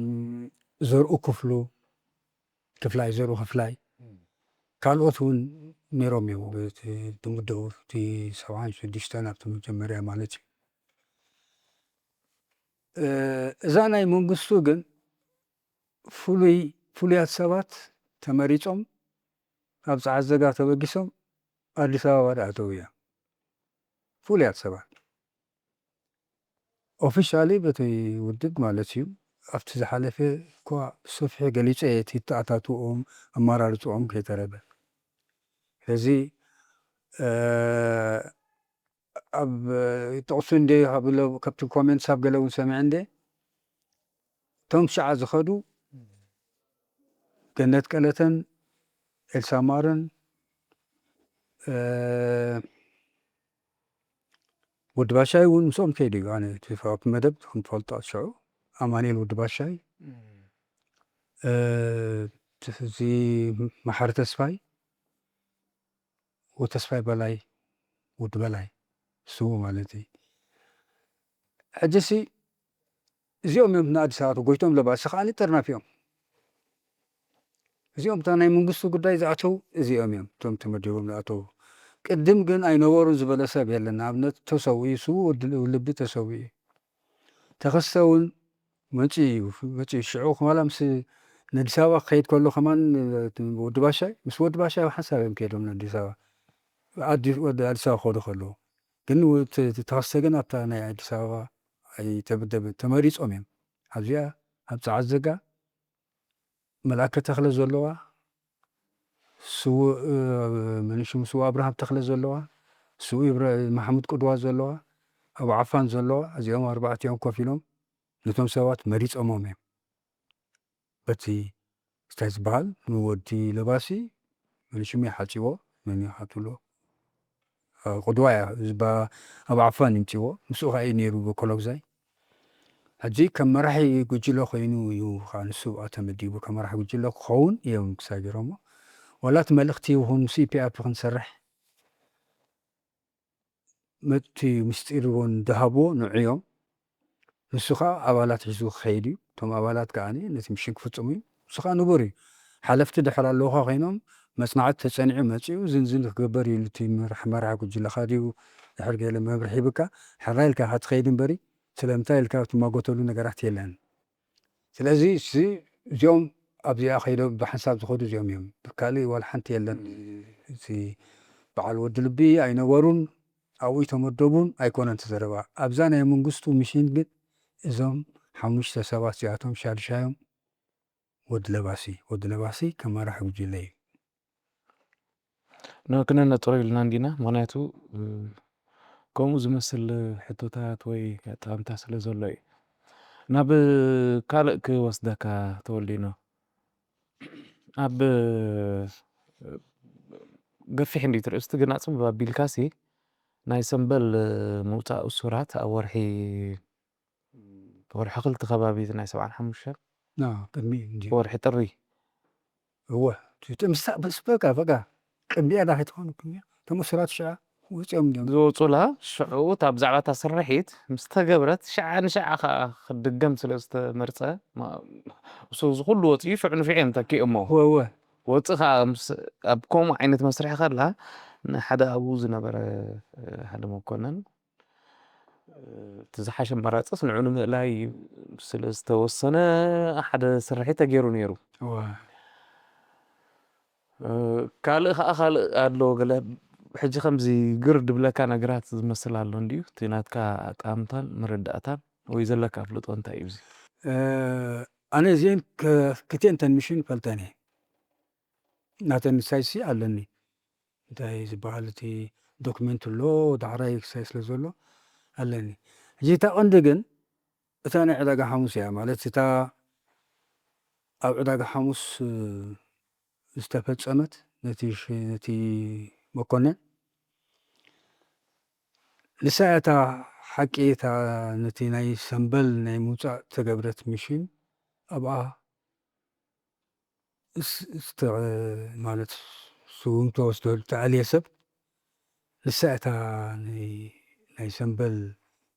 ዘርኡ ክፍሉ፣ ክፍላይ፣ ዘርኡ ክፍላይ፣ ካልኦት እውን ነይሮም እዮም። እቲ ዝምደቡ፣ እቲ ሰብዓን ሽዱሽተን ኣብቲ መጀመርያ ማለት እዩ። እ፣ እዛ ናይ መንግስቱ ግን ፍሉይ፣ ፍሉያት ሰባት ተመሪጾም ካብ ጸዓት ዘጋ ተበጊሶም ኣዲስ ኣበባ ዝኣተዉ እዮም። ፍሉያት ሰባት። ኦፊሻሊ በቲ ውድብ ማለት እዩ። ኣብቲ ዝሓለፈ እኳ ብሰፊሑ ገሊጸ እየ፣ እቲ ኣተኣታትውኦም፣ ኣመራርጽኦም ከይተረፈ። ስለዚ፣ እ፣ ኣብ ጥቕሱ እንደ ካብ ለ-፣ ካብቲ ኮሜንትስ ኣብ ገለ እውን ሰሚዐ እንደ፣ እቶም ሽዓ ዝኸዱ ገነት ቀለተን፣ ኤልሳ ማረን፣ እ፣ ወዲ ባሻይ እውን ምስኦም ከይዱ እዩ። ኣነ እቲ ኣብቲ መደብ ከም ትፈልጦ ሽዑ ኣማኑኤል ወዲ ባሻይ፣ እ፣ እዚ መሓሪ ተስፋይ፣ ወተስፋይ በላይ፣ ወዲ በላይ፣ ስዉ ማለት እዩ። ሕጂሲ እዚኦም እዮም ንኣዲስ ኣበባ ተጎይቶም ለባሲ ከኣ ጥርናፊ እዮም። እዚኦም እታ ናይ መንግስቱ ጉዳይ ዝኣተው እዚኦም እዮም፣ እቶም ተመዲቦም ዝኣተው። ቅድም ግን ኣይነበሩን ዝበለ ሰብ የለን። ንኣብነት ተሰዊኡ፣ ስዉ ወዲ ልቢ ተሰዊኡ። ተኸስተ እውን መጺኡ እዩ፣ መጺኡ ሽዑ ከማላ ምስ ንኣዲስ ኣበባ ክኸይድ ከሎ ከማን ወዲ ባሻይ፣ ምስ ወዲ ባሻይ ብሓንሳብ እዮም ከይዶም ንኣዲስ ኣበባ። ኣዲ-፣ ወዲ ኣዲስ ኣበባ ክኸዱ ከለዉ። ግን ው-፣ ተ-፣ ተ-፣ ተኸስተ ግን ኣብታ ናይ ኣዲስ ኣበባ ኣይተመደበን። ተመሪጾም እዮም። ኣብዚኣ፣ ኣብ ጸዓት ዘጋ፣ መልኣከ ተኽለ ዘለዋ፣ ስዉእ፣ እ፣ መን ሽሙ፣ ስዉእ ኣብርሃም ተኽለ ዘለዋ፣ ስዉእ ይብረ-፣ ማሕሙድ ቅድዋ ዘለዋ፣ ኣብ ዓፋን ዘለዋ፣ እዚኦም ኣርባዕቲኦም ኮፍ ኢሎም ነቶም ሰባት መሪጾሞም እዮም። በቲ እንታይ ዝበሃል ንወዲ ለባሲ መን ሽሙ ይሓጽዎ፣ መን ይሓትሎ፣ እ፣ ቅድዋ እያ፣ ዝባ-፣ ኣብ ዓፋን ይምጽዎ፣ ምስኡ ከኣ እዩ ነይሩ በኮሎግዛይ። ሕጂ ከም መራሒ ጉጅለ ኮይኑ እዩ ከኣ ንሱ ኣብኣ ተመዲቡ፣ ከም መራሒ ጉጅለ ክኸውን እዮም ክሳብ ገይሮሞ። ዋላ እቲ መልእኽቲ ይኹን ምስ ኢ ፒ ኣፕ ክንሰርሕ፣ መ-፣ እቲ ምስጢር እውን ዝሃብዎ ንዑ እዮም። ንሱ ከኣ ኣባላት ሒዙ ክኸይድ እዩ። እቶም ኣባላት ከኣ ነቲ ሚሽን ክፍጽሙ እዩ። ንሱ ከኣ ንቡር እዩ። ሓለፍቲ ድሕር ኣለውኻ ኮይኖም፣ መጽናዕቲ ተጸኒዑ መጺኡ ዝንዝን ክግበር እዩ። እቲ መራሕ-፣ መራሕ ጉጅለኻ ድዩ ድሕር ገለ መብርሂ ሂብካ፣ ሕራይ ኢልካ ኢኻ ትኸይድ እምበሪ፣ ስለምንታይ ኢልካ ትማጎተሉ ነገራት የለን። ስለዚ፣ እዚ፣ እዚኦም ኣብዚኣ ከይዶም ብሓንሳብ ዝኸዱ እዚኦም እዮም። ካልእ ዋላ ሓንቲ የለን። እቲ በዓል ወዲ ልቢ ኣይነበሩን፣ ኣብኡ ኣይተመደቡን ኣይኮነን እቲ ዘረባ። ኣብዛ ናይ መንግስቱ ሚሽን ግን እዞም ሓሙሽተ ሰባት እዚኣቶም ሻድሻዮም ወዲ ለባሲ፣ ወዲ ለባሲ ከም መራሒ ጉጅለ እዩ። ን-፣ ክነነጽሮ ኢልና እንዲና፣ ምኽንያቱ፣ እ፣ ከምኡ ዝመስል ሕቶታት ወይ ኣጠቓምታ ስለ ዘሎ እዩ። ናብ ካልእ ክወስደካ ተወልዲኖ። ኣብ፣ እ፣ ገፊሕ እንዲ ትርእስቲ ግን ኣጽም ኣቢልካሲ ናይ ሰምበል፣ እ፣ ምውጻእ እሱራት ኣብ ወርሒ፣ ወርሒ ክልተ ከባቢ ናይ ሰብዓን ሓሙሽተን ና፣ ቅድሚ እንዲ። ወርሒ ጥሪ። እወ፣ እቲ ምስታ-፣ በስ በቃ፣ በቃ፣ ቅድሚኣ ዳ ከይትኾን ቅድሚኣ፣ እቶም እሱራት ሽዓ ወፂኦም እንዲዮም። ዝወፁላ ሽዑ እታ ብዛዕባ እታ ስርሒት ምስ ተገብረት፣ ሽዓ ንሽዓ ከዓ ክድገም ስለ ዝተመርፀ፣ ማ-፣ እሱ እዚ ኩሉ ወፂኡ ሽዑ ንሽዑ እዮም ተኪኦሞ። እወ፣ እወ። ወፂ ከዓ ምስ፣ ኣብ ከምኡ ዓይነት መስርሒ ከላ፣ ንሓደ ኣብኡ ዝነበረ፣ እ፣ ሓደ መኮነን፣ እቲ ዝሓሸ ኣማራፅስ ንዑ ንምእላይ ስለ ዝተወሰነ ሓደ ስርሒት ተገይሩ ነይሩ። እወ። እ፣ ካልእ ከዓ ካልእ ኣሎ ገለ ሕጂ ከምዚ ግር ድብለካ ነገራት ዝመስል ኣሎ እንድዩ። እቲ ናትካ ኣጠማምታን መረዳእታን ወይ ዘለካ ኣፍልጦ እንታይ እዩ እዚ? እ፣ ኣነ እዚአን ከ-፣ ክልቲአን ተን ሚሽን ይፈልጠን እየ። ናተን ክሳይሲ ኣለኒ። እንታይ ዝበሃል እቲ ዶክመንት ኣሎ፣ ዳሕራይ ክሳይ ስለ ዘሎ ኣለኒ። ሕጂ እታ ቀንዲ ግን እታ ናይ ዕዳጋ ሓሙስ እያ። ማለት እታ ኣብ ዕዳጋ ሓሙስ ዝተፈጸመት ነቲ ሽ-፣ ነቲ መኮነን ንሳ እታ ሓቂ እታ ነቲ ናይ ሰምበል ናይ ምውጻእ ተገብረት ሚሽን ኣብኣ እስ-፣ እስተ-፣ ማለት ስጉምቶ ወስደሉ ተኣልየ ሰብ ንሳ እታ ናይ፣ ናይ ሰምበል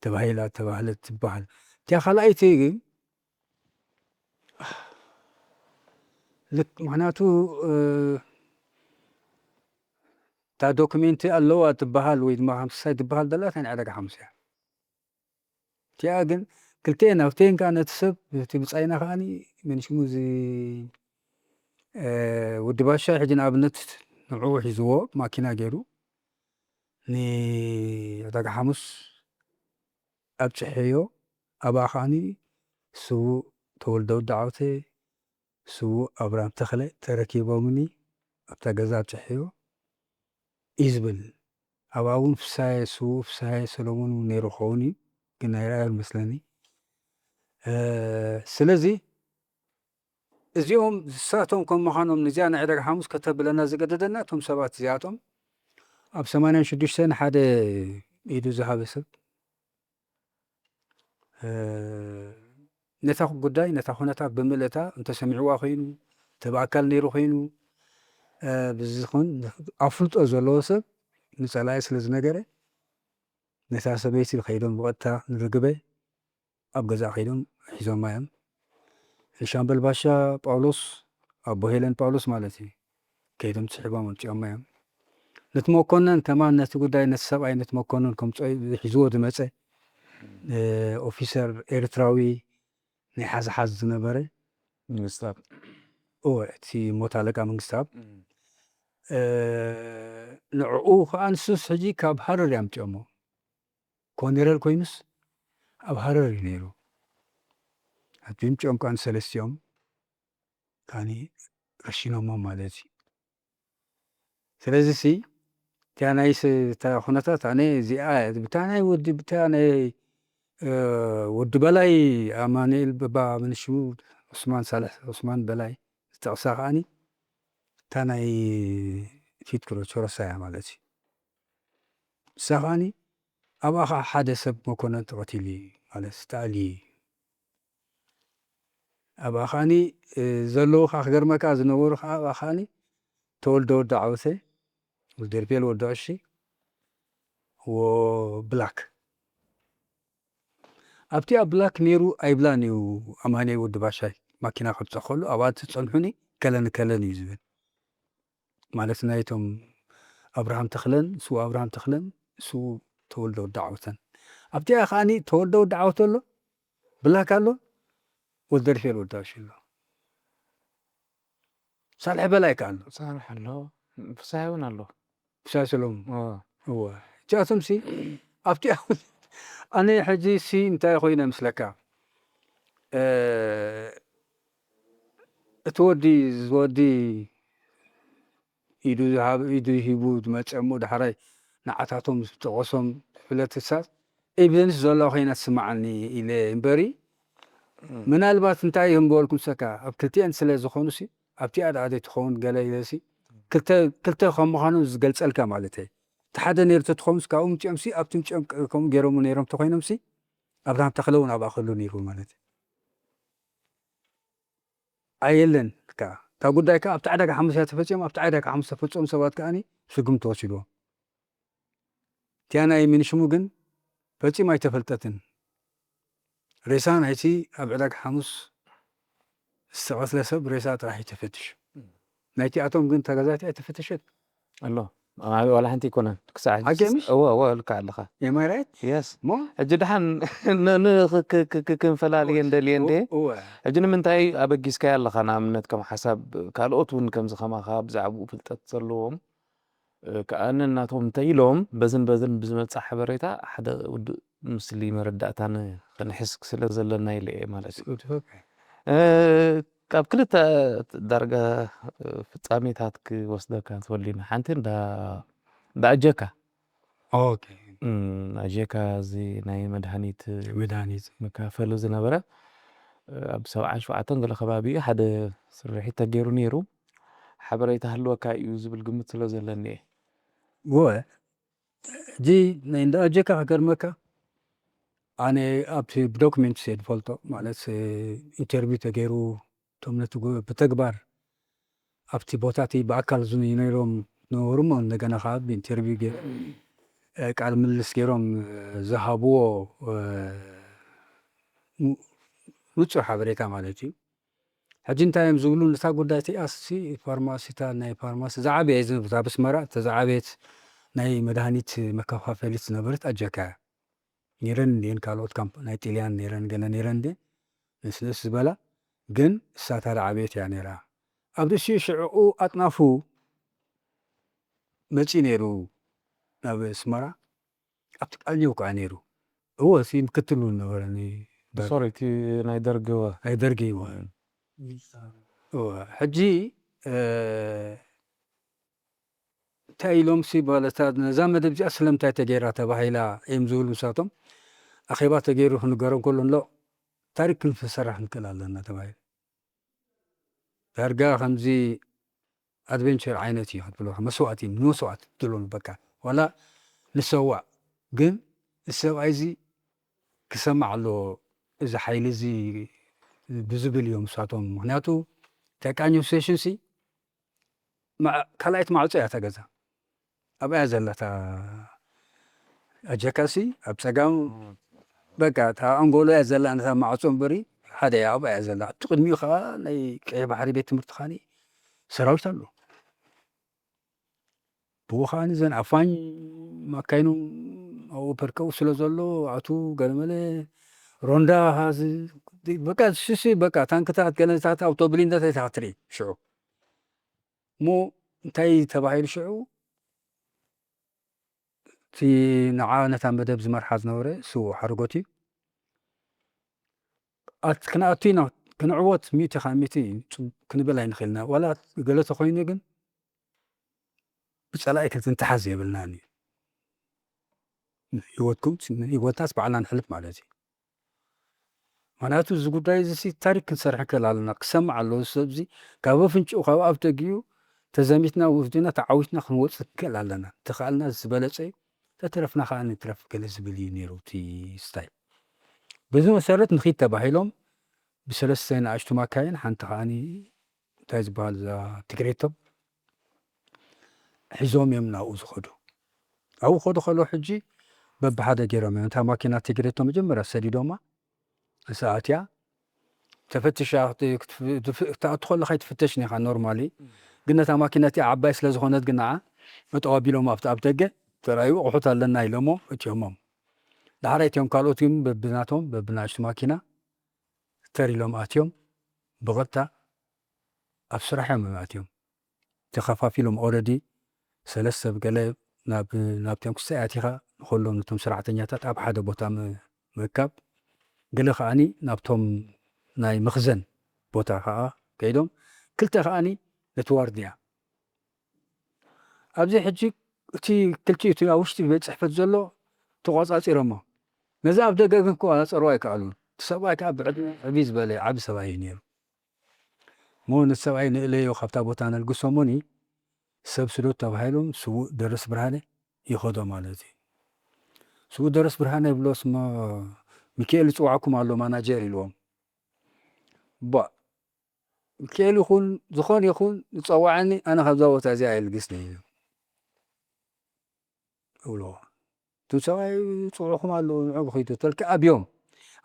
ተባሂላ ተባህለት ትበሃል። እቲኣ ካልኣይቲ ግን ልክ ምኽንያቱ፣ እ፣ እታ ዶክሜንቲ ኣለዋ ትበሃል ወይ ድማ ሓምሳይ ትበሃል ዘላ እታ ናይ ዕዳጋ ሓሙስ እያ። እቲኣ ግን ክልቲኤን ኣብቲኤን ከኣ ነቲ ሰብ እቲ ብጻይና ከኣኒ መን ሽሙ እዚ፣ እ፣ ወዲ ባሻ ሕጂ ንኣብነት ንዕኡ ሒዝዎ ማኪና ገይሩ ንዕዳጋ ሓሙስ ኣብጽሐዮ። ኣብኣ ከኣኒ ስዉእ ተወልደ ወዲ ዓውተ፣ ስዉእ ኣብርሃም ተኽለ ተረኪቦምኒ ኣብታ ገዛ ኣብጽሐዮ እዩ ዝብል። ኣብኣ እውን ፍሳየ፣ ስዉእ ፍሳየ ሰሎሞን እውን ነይሩ ክኸውን እዩ፣ ግን ኣይረኣዮን መስለኒ። እ፣ ስለዚ እዚኦም ንሳቶም ከም ምዃኖም ነዚኣ ናይ ዕዳጋ ሓሙስ ከተብለና ዝገደደና እቶም ሰባት እዚኣቶም ኣብ ሰማንያን ሽዱሽተን ሓደ ኢዱ ዝሃበ ሰብ፣ እ፣ ነታ ጉዳይ፣ ነታ ኩነታት ብምልእታ እንተሰሚዕዋ ኮይኑ፣ እንተ ብኣካል ነይሩ ኮይኑ፣ እ፣ ብዝኹን ኣፍልጦ ዘለዎ ሰብ ንጸላኢ ስለ ዝነገረ፣ ነታ ሰበይቲ ከይዶም ብቐጥታ ንርግበ ኣብ ገዛ ከይዶም ሒዞማ እዮም። ንሻምበል ባሻ ጳውሎስ፣ ኣቦ ሄለን ጳውሎስ ማለት እዩ፣ ከይዶም ስሒቦም ኣምጺኦማ እዮም። ነቲ መኮነን ከማን ነቲ ጉዳይ ነቲ ሰብኣይ ነቲ መኮነን ከምጽኦ ሒዝዎ ዝመጸ፣ እ፣ ኦፊሰር ኤርትራዊ ናይ ሓዝሓዝ ዝነበረ መንግስታብ። እወ፣ እቲ ሞት ኣለቃ መንግስታብ። እም። እ፣ ንዕኡ ከኣ ንሱስ ሕጂ ካብ ሃረር እዮም ኣምጺኦሞ። ኮኔረል ኮይኑስ ኣብ ሃረር እዩ ነይሩ። ኣቲ ምጭኦም ከኣ ንሰለስቲኦም ከኣኒ ረሺኖሞም ማለት እዩ። ስለዚ ሲ፣ እታ ናይ ስ-፣ እታ ኩነታት ኣነ እዚኣ፣ ብታ ናይ ወዲ፣ ብታ ናይ፣ እ፣ ወዲ በላይ ኣማኑኤል በባ፣ ምን ሽሙ፣ ዑስማን ሳልሕ፣ ዑስማን በላይ ዝጠቕሳ ከኣኒ፣ እታ ናይ ፊት ክሮች ረሳ እያ ማለት እዩ። ንሳ ከኣኒ፣ ኣብኣ ኸዓ ሓደ ሰብ መኮነን ተቐቲሉ እዩ ማለት፣ ተኣልዩ እዩ። ኣብኣ ከኣኒ፣ እ፣ ዘለዉ ኸዓ ክገርመካ ዝነበሩ ኸዓ ኣብኣ ከኣኒ ተወልደ ወዲ ዓወተ፣ ወልደርቤል ወዲ ዕሺ፣ ወ-፣ ብላክ። ኣብቲ ኣብ ብላክ ነይሩ ኣይብላን እዩ ኣማኑኤል ወዲ ባሻይ። ማኪና ከብጽእ ከሎ ኣብኣ ትጸንሑኒ ከለን ከለን እዩ ዝብል። ማለት ናይቶም ኣብርሃም ተኽለን፣ ስዉእ ኣብርሃም ተኽለን፣ ስዉእ ተወልደ ወዲ ዓወተን። ኣብቲኣ ከኣኒ ተወልደ ወዲ ዓወተ ኣሎ፣ ብላክ ኣሎ፣ ወልደርቤል ወዲ ዕሺ ኣሎ። ሳልሕ በላይ ከኣ ኣሎ። ሳልሕ ኣሎ፣ ፍስሃየ እውን ኣሎ። ፍስሃየ ሰሎሙን። እወ። እወ። እቲኣቶምሲ ኣብቲኣ ኣነ ሕጂ ሲ እንታይ ኮይነ ምስለካ? እ፣ እቲ ወዲ፣ እዚ ወዲ ኢዱ ዝሃብ-፣ ኢዱ ሂቡ ዝመጸ እሞ ዳሕራይ ንዓታቶም ዝጠቐሶም ዝፍለጥ እሳት ኤቪደንስ ዘሎ ኮይና ትስምዓኒ ኢለ እምበሪ፣ እም። ምናልባት እንታይ እዮም በልኩም ሰካ፣ ኣብ ክልቲኤን ስለ ዝኾኑሲ፣ ኣብቲኣ ደኣ ዘይትኸውን ገለ ኢለሲ፣ ክልተ፣ ክልተ ከም ምዃኑ ዝገልጸልካ ማለት እየ። እቲ ሓደ ነይሩ ተትኾኑስ ካብኡ ምጺኦምሲ፣ ኣብቲ ምጺኦም ቅ-፣ ከምኡ ገይሮም ነይሮም ተኾይኖምሲ፣ ኣብርሃም ተኽለ እውን ኣብኣ ክህሉ ነይሩ ማለት እዩ። ኣየለን ከኣ። እታ ጉዳይ ከኣ ኣብቲ ዕዳጋ ሓሙስ እያ ተፈጺማ፣ ኣብቲ ዕዳጋ ሓሙስ ተፈጸሙ ሰባት ከኣኒ ስጉምቲ ተወሲድዎም። እቲኣ ናይ ምንሽሙ ግን ፈጺማ ኣይተፈልጠትን። ሬሳ ናይቲ ኣብ ዕዳጋ ሓሙስ ዝተቐትለ ሰብ ሬሳ ጥራሕ እዩ ተፈቲሹ። ናይቲኣቶም ግን ተገዛእቲ ኣይተፈተሸት። ኣሎ። ኣብ ዋላ ሓንቲ ኣይኮነን። ክሳዕ ሕጂ ሓቂ ምሽ? እወ፣ እወ፣ ልካ ኣለኻ። Am I right? የስ። እሞ? ሕጂ ደሓን ን-፣ ን-፣ ክ-፣ ክ-፣ ክ-፣ ክ-፣ ክንፈላልየን ደልየን ድየ? እወ። ሕጂ ንምንታይ ኣበጊስካዮ ኣለኻ? ንኣብነት ከም ሓሳብ ካልኦት እውን ከምዚ ከማኻ ብዛዕባኡ ፍልጠት ዘለዎም፣ እ፣ ከኣ ነናቶም እንተ ኢሎም በዝን በዝን ብዝመጽእ ሓበሬታ ሓደ ውዱእ ምስሊ መረዳእታ ን-፣ ክንሕዝ ስለ ዘለና ኢለ እየ ማለት እዩ። ጽቡቅ። እ፣ ካብ ክልተ ዳርጋ ፍጻሜታት ክወስደካ ትወሊና ሓንቲ እንዳ እንዳ ኣጀካ ኦኬ እም፣ ኣጀካ እዚ ናይ መድሃኒት መድሃኒት መካፈሉ ዝነበረ ኣብ ሰብዓን ሸውዓተን ገለ ከባቢ ሓደ ስርሒት ተገይሩ ነይሩ። ሓበሬታ ህልወካ እዩ ዝብል ግምት ስለ ዘለኒ እየ። ወ ሕጂ ናይ እንዳ ኣጀካ ክገርመካ ኣነ ኣብቲ ብዶክሜንት እየ ዝፈልጦ ማለት ኢንተርቪው ተገይሩ እቶም ነቲ ጎ- ብተግባር ኣብቲ ቦታ እቲ ብኣካል ዝነይሮም ነበሩ እሞ እንደገና ከዓ ብኢንተርቪው ገይሮም እ፣ ቃል ምልልስ ገይሮም እ፣ ዝሃብዎ እ፣ ን- ንጹር ሓበሬታ ማለት እዩ። ሕጂ እንታይ እዮም ዝብሉ ነታ ጉዳይ እቲኣሲ ፋርማሲታት ናይ ፋርማሲ ዝዓበየ ዝነብታ ብስመራ እተ ዝዓበየት ናይ መድሃኒት መከፋፈሊት ዝነበረት ኣጀካ እያ። ነይረን እንዲየን ካልኦት ካምፕ ናይ ጥልያን ነይረን ገለ ነይረን እንዲየን ንስንስ ዝበላ ግን እሳታ ዝዓበየት እያ ነይራ። ኣብ ርእሲኡ ሽዕኡ ኣጥናፉ መፂ ነይሩ ናብ ስመራ ኣብቲ ቃኘው ከዓ ነይሩ እወ እቲ ምክትሉ ነበረ ሶሪ እቲ ናይ ደርግ እወ ናይ ደርግ እወ እወ ሕጂ እ፣ እንታይ ኢሎም ሲ በለታ ነዛ መደብ እዚኣ ስለምንታይ ተገይራ ተባሂላ እዮም ዝብሉ ንሳቶም ኣኼባ ተገይሩ ክንገሮም ከሎ እንሎ ታሪክ ክንሰራሕ ንክእል ኣለና ተባሂሉ ዳርጋ ከምዚ ኣድቨንቸር ዓይነት እዩ ክትብሎ መስዋእቲ ንመስዋእቲ ትብሎ በቃ ዋላ ንሰዋእ ግን እዚ ሰብኣይ እዚ ክሰማዕ ኣለዎ እዚ ሓይሊ እዚ ብዝብል እዮም ንሳቶም ምክንያቱ ተቃኝ ሴሽን ሲ ካልኣይት ማዕፆ እያ ተገዛ ኣብኣ ዘላ ኣጀካሲ ኣብ ፀጋም በቃ እታ ኣንጎሎ እያ ዘላ ነታ ማዕፆ እምበሪ ሓደ እያ ኣብኣ እያ ዘላ እቲ ቅድሚኡ ከዓ ናይ ቀይ ባሕሪ ቤት ትምህርቲ ካኒ ሰራዊት ኣሎ ብኡ ከዓ ዘን ኣፋኝ ማካይኑ ኣብኡ ፐርከው ስለ ዘሎ ኣቱ ገለመለ ሮንዳ በቃ ስሲ በቃ ታንክታት ገለታት ኣውቶብሊንዳት ኣይትትርኢ ሽዑ እሞ እንታይ ተባሂሉ ሽዑ እቲ ንዓ ነታ መደብ ዝመርሓ ዝነበረ ስዉእ ሓርጎት እዩ። ኣት- ክንኣቱ ኢና ክንዕወት ሚእቲ ካብ ሚእቲ ክንብል ኣይንኽእልና ዋላ ገለ ተኮይኑ ግን ብፀላኢ ክንትንተሓዝ የብልናን እዩ። ህይወትኩም ህይወትናስ ባዕልና ንሕልፍ ማለት እዩ። ምክንያቱ እዚ ጉዳይ እዚ ታሪክ ክንሰርሕ ክእል ኣለና ክሰምዕ ኣለዎ ሰብዚ ካብ ኣፍንጭኡ ካብ ኣብ ተጊኡ ተዘሚትና ውፍድና ተዓዊትና ክንወፅእ ክእል ኣለና ተኽኣልና ዝበለፀ እዩ ተተረፍና ከዓ ንትረፍ ገለ ዝብል እዩ ነይሩ እቲ ስታይ በዚ መሰረት ንኺድ ተባሂሎም ብሰለስተ ንኣሽቱ ማካይን ሓንቲ ከዓ እንታይ ዝበሃል እዛ ትግሬቶም ሒዞም እዮም ናብኡ ዝኸዱ ኣብኡ ከዱ ከሎ ሕጂ በብሓደ ገይሮም እዮም እታ ማኪና ትግሬቶ መጀመርያ ሰዲዶማ እሳ ኣትያ ተፈትሻ ክትኣቱ ከለካ ይትፍተሽ ኒካ ኖርማሊ ግን ነታ ማኪና እቲኣ ዓባይ ስለ ዝኾነት ግን ንዓ መጠው ኣቢሎም ኣብቲ ኣብ ደገ ተራዩ ኣቑሑት ኣለና ኢሎሞ እትዮሞም ዳሕራይ እትዮም ካልኦት ግን በብናቶም በብናሽቱ ማኪና ተር ኢሎም ኣትዮም ብቐጥታ ኣብ ስራሕ እዮም ኣትዮም ተኸፋፊሎም ኦረዲ ሰለስተ ብገለ ናብ ናብቶም ክስታይ ኣቲኻ ንኸሎም ነቶም ሰራሕተኛታት ኣብ ሓደ ቦታ ምእካብ ገለ ከዓኒ ናብቶም ናይ መኽዘን ቦታ ከዓ ከይዶም ክልተ ከዓኒ ነቲ ዋርድያ ኣብዚ ሕጂ እቲ ክልቲኡ እቲ ኣብ ውሽጢ ቤት ፅሕፈት ዘሎ ተቋፃፂሮሞ ነዚ ኣብ ደገ ግን ክቆፃፀሩ ኣይከኣሉን እቲ ሰብኣይ ከዓ ብዕድመ ዕብይ ዝበለ ዓብ ሰብኣይ እዩ ነይሩ እሞ ነቲ ሰብኣይ ንእለዮ ካብታ ቦታ ነልግሶ እሞኒ ሰብ ስደት ተባሂሎም ስዉእ ደረስ ብርሃነ ይኸዶ ማለት እዩ ስዉእ ደረስ ብርሃነ ይብሎ ስሞ ሚካኤል ይፅዋዕኩም ኣሎ ማናጀር ኢልዎም ባ ሚካኤል ይኹን ዝኾን ይኹን ዝፀዋዐኒ ኣነ ካብዛ ቦታ እዚኣ የልግስኒ እብልዎ እቶም ሰብኣይ ፅውዕኹም ኣለዉ ንዑ ክይዱ ተልካ ኣብዮም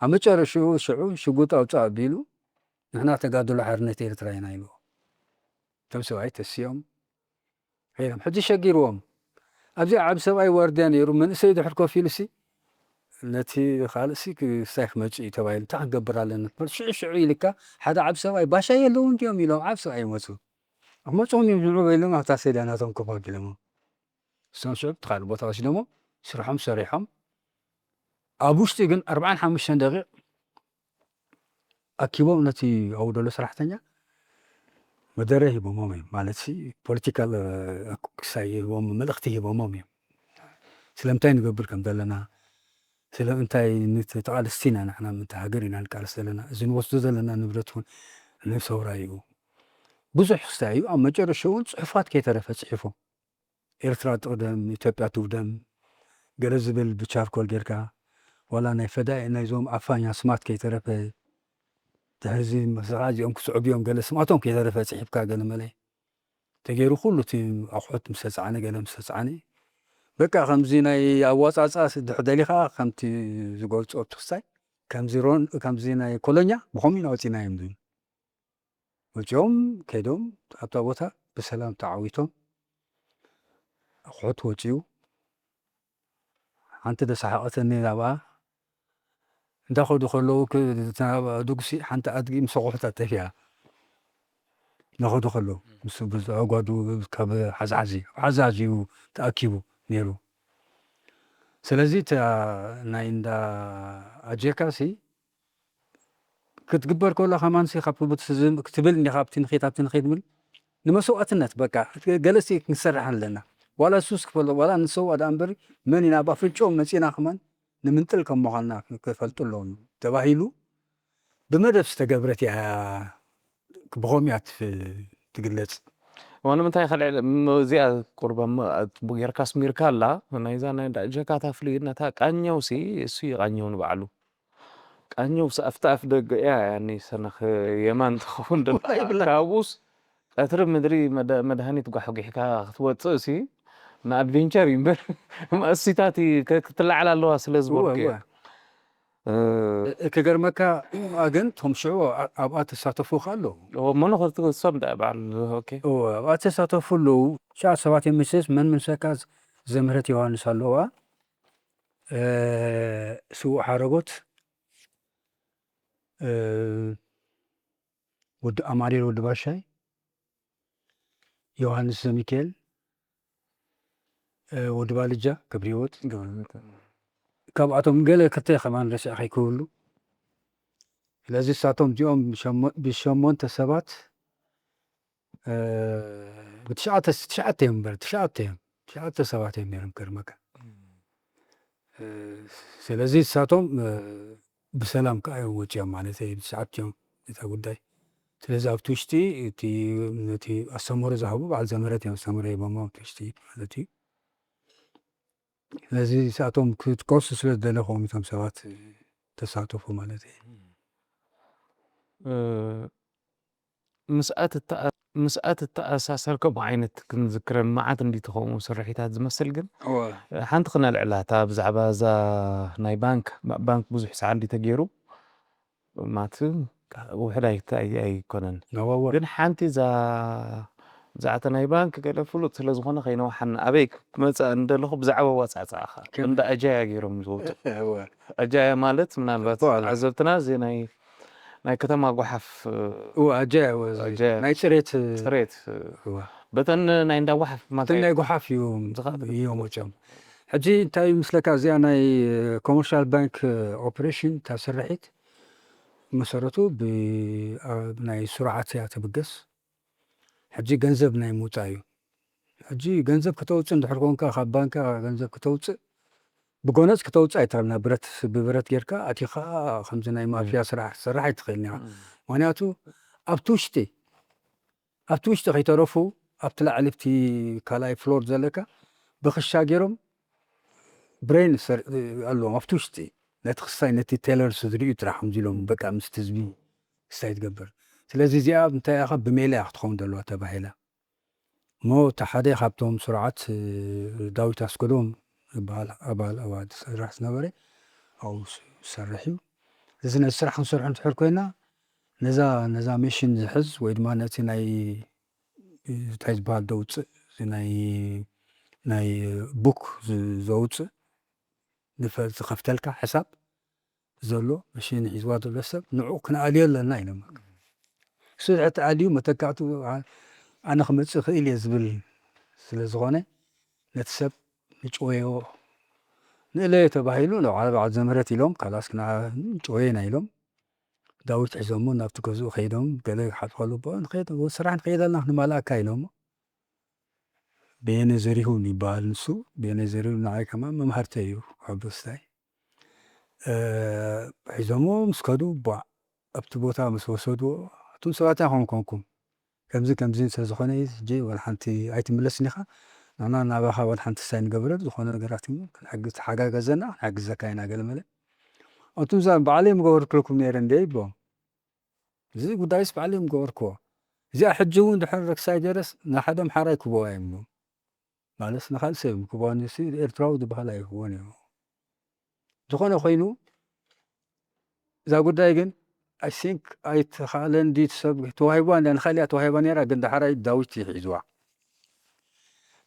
ኣብ መጨረሽኡ ሽዑ ሽጉጥ ኣውፅእ ኣቢሉ ንሕና ተጋድሎ ሓርነት ኤርትራ ኢና ኢልዎ እቶም ሰብኣይ ተሲኦም ኸይዶም ሕጂ ሸጊርዎም ኣብዚ ዓብ ሰብኣይ ዋርድያ ነይሩ መንእሰይ ድሕር ኮፍ ኢሉ ሲ ነቲ ካልእሲ ክሳይ ክመፅእ እዩ ተባሂሉ እንታይ ክንገብር ኣለና ሽዑ ሽዑ ኢልካ ሓደ ዓብ ሰብኣይ ባሻ የለውን ድዮም ኢሎም ዓብ ሰብኣይ ይመፁ ክመፅኦም እዮም ንዑ በሎም ኣብታ ሰዳ ናቶም ኮፍ ኣቢሎሞ እሶም ሽዑ ብቲ ካልእ ቦታ ወሲዶሞ ስርሖም ሰሪሖም ኣብ ውሽጢ ግን ኣርብዓን ሓሙሽተን ደቂቕ ኣኪቦም ነቲ ኣብኡ ደሎ ሰራሕተኛ መደረ ሂቦሞም እዮም። ማለት ሲ ፖለቲካል ክሳይ ሂቦም፣ መልእኽቲ ሂቦሞም እዮም። ስለምንታይ ንገብር ከም ዘለና፣ ስለምንታይ ተቓለስቲ ኢና ንሕና፣ ምንታይ ሃገር ኢና ንቃለስ ዘለና፣ እዚ ንወስዶ ዘለና ንብረት እውን ንሰውራ እዩ። ብዙሕ ክስታይ እዩ። ኣብ መጨረሻ እውን ጽሑፋት ከይተረፈ ጽሒፎም፣ ኤርትራ ትቕደም፣ ኢትዮጵያ ትውደም፣ ገለ ዝብል ብቻርኮል ጌርካ፣ ዋላ ናይ ፈዳኢ ናይዞም ኣፋኛ ስማት ከይተረፈ፣ ድሕርዚ ምስኻ እዚኦም ክስዕቡ እዮም፣ ገለ ስማቶም ከይተረፈ ጽሒፍካ፣ ገለ መለ ተገይሩ፣ ኩሉ እቲ ኣቑሑት ምስ ተጻዕነ፣ ገለ ምስ ተጻዕነ፣ በቃ ከምዚ ናይ ኣዋጻጻ ስ-፣ ድሕ-፣ ደሊኻ ከምቲ ዝገልጾ እቲ ክስታይ፣ ከምዚ ሮን-፣ ከምዚ ናይ ኮሎኛ ብኸምኡ ኢና ወጺናዮም ዝብል። ወጺኦም ከይዶም ኣብታ ቦታ ብሰላም ተዓዊቶም፣ ኣቑሑት ወጺኡ። ሓንቲ ደሰሓቐተኒ ናብኣ፣ እንዳኸዱ ከለዉ ክ-፣ ናብኣ ድጉሲ ሓንቲ ኣድጊ ምስ ኣቑሑታ ጠፊኣ። እንዳኸዱ ከለዉ፣ ምስ ብዝተጓዱ ካብ ሓዝሓዚ፣ ሓዝሓዚ እዩ ተኣኪቡ ነይሩ። ስለዚ እታ ናይ እንዳ ኣጀካ ሲ ክትግበር ከሎ ከማን ሲ ካብ ቡድሲዝም ክትብል እንዲኻ፣ ኣብቲ ንኺድ፣ ኣብቲ ንኺድ ብል ንመስዋእትነት በቃ ገለሲ ክንሰርሕ ኣለና። ዋላ ሱስ ክፈሎ፣ ዋላ ንሰዋ ደኣ እምበር መን ኢና፣ ኣብ ኣፍንጭኦም መጺና ከማን ንምንጥል ከም ምዃንና ክፈልጡ ኣለዎም ተባሂሉ ብመደብ ዝተገብረት እያ። ብኸምኡ እያ ትፍ-፣ ትግለጽ። እሞ ንምንታይ ከልዕል-፣ ም-፣ እዚኣ ቁርባ ም-፣ ጽቡቅ ጌርካ ኣስሚርካ ኣላ። ናይዛ ናይ እንዳ ጀካታ ፍሉይነታ ቃኘው ሲ እሱ ይቃኘው ንባዕሉ። ቃኘው ሲ ኣፍቲ ኣፍ ደገ እያ፣ ያኒ ሰነኽ የማን ትኸውን ደላ። እዋ፣ ይብላ። ካብኡስ ቀትሪ ምድሪ መድ-፣ መድሃኒት ጓሕጒሕካ ክትወጽእ ሲ ንኣድቬንቸር እዩ እምበር መእሲታት ይ-፣ ከ-፣ ክትለዓል ኣለዋ ስለ እዋ፣ ዝበልኩ እየ። እዋ። እ፣ እ-፣ ክገርመካ፣ ግን ቶም ሽዑ ኣ-፣ ኣብኣ ተሳተፉ ከ ኣለዉ። እዎ፣ መን ኸ-፣ ሰብ እንታይ በዓል፣ ኦኬ። እዎ፣ ኣብኣ ተሳተፉ ኣለዉ። ትሽዓተ ሰባት እዮም ምስስ መን ምንሰካ ዝ-፣ ዘምህረት ዮሃንስ ኣለዋ። እ፣ ስዉእ ሓረጎት፣ እ፣ ወዲ ኣማኑኤል ወዲ ባሻይ፣ ዮሃንስ ዘሚካኤል፣ እ፣ ወዲ ባልጃ ክብሪ ህይወት። ገብረህይወት። ካብኣቶም ገለ ክልተ ከማን ረሲዐ ከይክህሉ። ስለዚ እሳቶም እዚኦም ብሸሞ-፣ ብሸሞንተ ሰባት፣ እ፣ ብትሽዓተ፣ ትሽዓተ እዮም እምበር፣ ትሽዓተ እዮም። ትሽዓተ ሰባት እዮም ነይሮም ክገርመካ። እ፣ ስለዚ እሳቶም፣ እ፣ ብሰላም ከኣ እዮም ወጺኦም ማለት እዩ፣ ብትሽዓተ እዮም ነታ ጉዳይ። ስለዚ ኣብቲ ውሽጢ እቲ፣ ነቲ ኣስተምህሮ ዝሃቡ በዓል ዘምህረት እዮም ኣስተምህሮ ሂቦሞ ኣብቲ ውሽጢ ማለት እዩ። ስለዚ እሳቶም ክትቆሱ ስለ ዝደለኹም እቶም ሰባት ተሳተፉ ማለት እዩ። እ፣ ምስኣት እተኣ-፣ ምስኣት እተኣሳሰር ከምኡ ዓይነት ክንዝክረን መዓት እንዲ ትኸውን ስርሒታት ዝመስል ግን፣ እወ። ሓንቲ ክነልዕላ እታ ብዛዕባ እዛ ናይ ባንክ፣ ባ-፣ ባንክ ብዙሕ ሰዓል እንዲ ተገይሩ፣ ማለት ውሕድ ኣይ-፣ ኣይ-፣ ኣይኮነን። እወ፣ እወ። ግን ሓንቲ እዛ፣ ብዛዕባ ናይ ባንክ ገለ ፍሉጥ ስለ ዝኾነ ከይነውሓና፣ ኣበይ ክመጽእ እንደለኹ ብዛዕባ ዋጻዕጻዕኻ ከም እንዳ ኣጃያ ገይሮም ዝወጡ። እወ። ኣጃያ ማለት ምናልባት እወ፣ ኣለ። ተዓዘብትና እዚ ናይ፣ ናይ ከተማ ጓሓፍ፣ እወ፣ ኣጃያ እወ፣ እዚ ኣጃያ። ናይ ጽሬት፣ ጽሬት። እወ። በተን ናይ እንዳ ጓሓፍ ማለት እተን ናይ ጓሓፍ እዩ፣ ዝኸ-፣ እዮም ወጺኦም። ሕጂ እንታይ እዩ ምስለካ፣ እዚኣ ናይ ኮመርሻል ባንክ ኦፕሬሽን እታ ስርሒት መሰረቱ ብ-፣ ኣብ ናይ ስሩዓት እያ ትብገስ። ሕጂ ገንዘብ ናይ ምውጻእ እዩ። ሕጂ ገንዘብ ከተውጽእ እንድሕር ኮንካ፣ ካብ ባንካ ገንዘብ ከተውጽእ፣ ብጎነጽ ከተውጽእ ኣይትኽእልን። ብረት፣ ብብረት ጌርካ ኣቲኻ ከምዚ ናይ ማፍያ ስራሕ ክትሰርሕ ኣይትኽእልን ኢኻ። እም። ምኽንያቱ ኣብቲ ውሽጢ፣ ኣብቲ ውሽጢ ከይተረፉ፣ ኣብቲ ላዕሊ፣ ኣብቲ ካልኣይ ፍሎር ዘለካ ብኽሻ ጌሮም ብሬን ሰር-፣ ኣለዎም ኣብቲ ውሽጢ። ነቲ ክስታይ፣ ነቲ ቴለር ዝርእዩ ጥራሕ ከምዚ ኢሎም፣ በቃ ምስቲ ህዝቢ ክስታይ ትገብር። ስለዚ እዚኣ እንታይ ኢኻ፣ ብሜላ እያ ክትኸውን ዘለዋ ተባሂላ። እሞ እቲ ሓደ ካብቶም ስሩዓት፣ እ፣ ዳዊት ኣስገዶም ዝበሃል ኣባል ኣብኣ ዝሰርሕ ዝነበረ ኣብኡ ስ-፣ ዝሰርሕ እዩ። እዚ ነዚ ስራሕ ክንሰርሖ እንድሕር ኮይና፣ ነዛ፣ ነዛ ሚሽን ዝሕዝ ወይ ድማ ነቲ ናይ፣ እ፣ እንታይ ዝበሃል ደውፅእ፣ እዚ ናይ፣ ናይ ቡክ ዝ-፣ ዘውፅእ፣ ዝፈ-፣ ዝኸፍተልካ ሕሳብ ዘሎ መሽን ሒዝዋ ዘሎ ሰብ ንዕኡ ክንኣልዮ ኣለና ኢሎም። እሱ ድሕር ተኣልዩ መተካእቱ ኣ-፣ ኣነ ክመጽእ እኽእል እየ ዝብል ስለ ዝኾነ ነቲ ሰብ ንጭወዮ ንእለዮ ተባሂሉ ንባዕሉ በዓል ዘምህረት ኢሎም ካላስ ክና-፣ ንጭወዮ ኢና ኢሎም። ዳዊት ሒዞሞ ናብቲ ገዝኡ ከይዶም፣ ገለ ክሓጥፈሉ፣ "ቦ፣ ንኸይድ፣ ስራሕ ንኸይድ ኣለና፣ ክንማልኣካ" ኢሎሞ። በየነ ዘሪሁን ይበሃል ንሱ። በየነ ዘሪሁን ንዓይ ከማን መምሃርተይ እዩ፣ ኣብ ዶስታይ። እ፣ ሒዞሞ ምስ ከዱ፣ ቧዕ፣ ኣብቲ ቦታ ምስ ወሰድዎ፣ "ኣቱም ሰባት፣ እንታይ ኮንኩም? ከምዚ ከምዚ ስለ ዝኾነ እዩ፣ ሕጂ ዋላ ሓንቲ ኣይትምለስን ኢኻ፣ ንሕና ናባኻ ዋላ ሓንቲ ሳይ ንገብረን፣ ዝኾነ ነገራት እሞ ክንሕግዝ፣ ተሓጋገዘና፣ ክንሕግዘካ ኢና" ገለ መለ። "ኣቱም፣ እዛ ባዕለይ ምገበርክልኩም ነይረ እንደ" ይብሎም። "እዚ ጉዳይስ ባዕለይ ምገበርክዎ። እዚኣ ሕጂ እውን ድሕሪ ረክሳይ ደረስ ንሓደ ኣምሓራይ ክቦ ኣይብሉን። ማለት ንኻልእ ሰብ ክቦ፣ ንሱ ኤርትራዊ ዝበሃል ኣይክቦን እዩ። ዝኾነ ኮይኑ፣ እዛ ጉዳይ ግን፣ I think፣ ኣይተኻእለን ድዩ፣ እቲ ሰብ ተዋሂብዋ እንዳ ንኻልእ እያ ተዋሂባ ነይራ፣ ግን ዳሕራይ ዳዊት እዩ ሒዝዋ።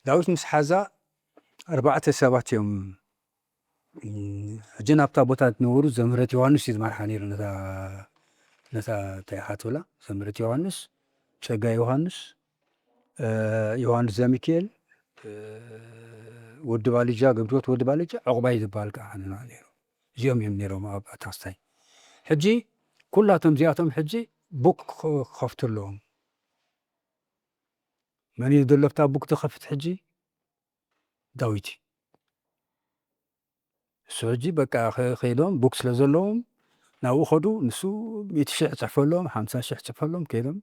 ዳዊት ምስ ሓዛ፣ ኣርባዕተ ሰባት እዮም። እም፣ ሕጂ ናብታ ቦታ ዝነበሩ ዘምህረት ዮሃንስ እዩ ዝመርሓ ነይሩ፣ ነታ፣ ነታ እንታይ ኢኻ ትብላ? ዘምህረት ዮሃንስ፣ ጸጋይ ዮሃንስ፣ እ፣ ዮሃንስ ዘሚካኤል፣ እ፣ ወዲ ባልጃ፣ ገብረህይወት ወዲ ባልጃ፣ ዕቑባይ ዝበሃል ከዓ ሓንና ነይሩ። እዚኦም እዮም ነይሮም ኣብ ኣታክስታይ። ሕጂ ኩላቶም እዚኣቶም ሕጂ ቡክ ክኸ-፣ ክኸፍቱ ኣለዎም። መን እዩ ዘሎ ኣብታ ቡክ ዝኸፍት ሕጂ? ዳዊት እዩ። እሱ ሕጂ በቃ ከ-፣ ከይዶም ቡክ ስለ ዘለዎም ናብኡ ኸዱ። ንሱ ሚእቲ ሽሕ ጽሕፈሎም፣ ሓምሳ ሽሕ ጽሕፈሎም፣ ከይዶም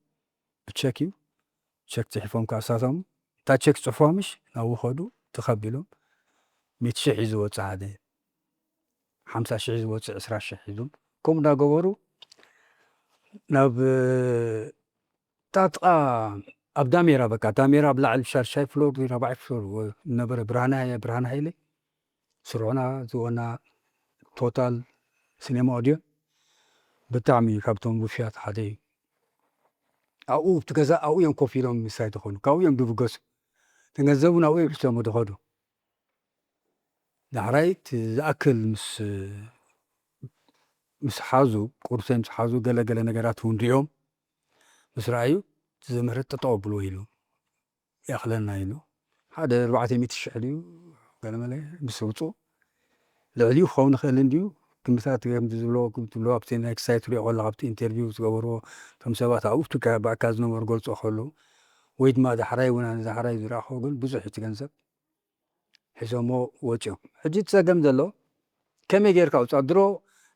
ብቸክ እዩ። ቸክ ጽሒፎም ከኣ ሳቶም፣ እታ ቸክ ጽሑፋ ምሽ ናብኡ ኸዱ፣ ተኸቢሎም። ሚእቲ ሽሕ እዩ ዝወጽእ ሓደ፣ ሓምሳ ሽሕ እዩ ዝወጽእ ዕስራ ሽሕ ሒዞም። ከምኡ እንዳገበሩ ናብ፣ እታ ጥቓ ኣብ ዳሜራ፣ በቃ ዳሜራ ኣብ ላዕሊ ሻድሻይ ፍሎር ወይ ራብዓይ ፍሎር ወ-፣ ነበረ ብርሃነ ሃይ-፣ ብርሃነ ሃይለ ስርዑና ዝወና ቶታል ሲኔማ ኦድዮን ብጣዕሚ ካብቶም ውፍያት ሓደ እዩ። ኣብኡ፣ ኣብቲ ገዛ ኣብኡ እዮም ኮፍ ኢሎም ምሳይ ዝኾኑ። ካብኡ እዮም ድብገሱ። እቲ ገንዘቡ ናብኡ እዮም ሒዞሞ ድኸዱ። ዳሕራይ እቲ ዝኣክል ምስ፣ ምስ ሓዙ፣ ቁርሰይ ምስ ሓዙ፣ ገለ ገለ ነገራት እውን ሪኦም ምስ ረኣዩ፣ እቲ ዘምህረት ጠጠው ኣብልዎ ኢሉ፣ "ይኣኽለና" ኢሉ። ሓደ ኣርባዕተ ሚእቲ ሽሕ ድዩ፣ ገለ መለ ምስ ውጹ፣ ልዕሊኡ ክኸውን ይኽእል እንድዩ፣ ግምታት ከምዚ ዝብሎ፣ ከምዚ ዝብሎ፣ ኣብቲ ናይ ክሳይ ትሪኦ ከለኻ፣ ኣብቲ ኢንተርቪው ዝገበርዎ፣ እቶም ሰባት ኣብኡ ብትካ-፣ ብኣካል ዝነበሩ ገልጾ ከለዉ፣ ወይ ድማ ዳሕራይ እውን፣ ኣነ ዳሕራይ ዝረኣኽዎ ግን ብዙሕ እቲ ገንዘብ ሒዞሞ ወጺኦም። ሕጂ እቲ ጸገም ዘሎ ከመይ ጌርካ ውጻእ? ድሮ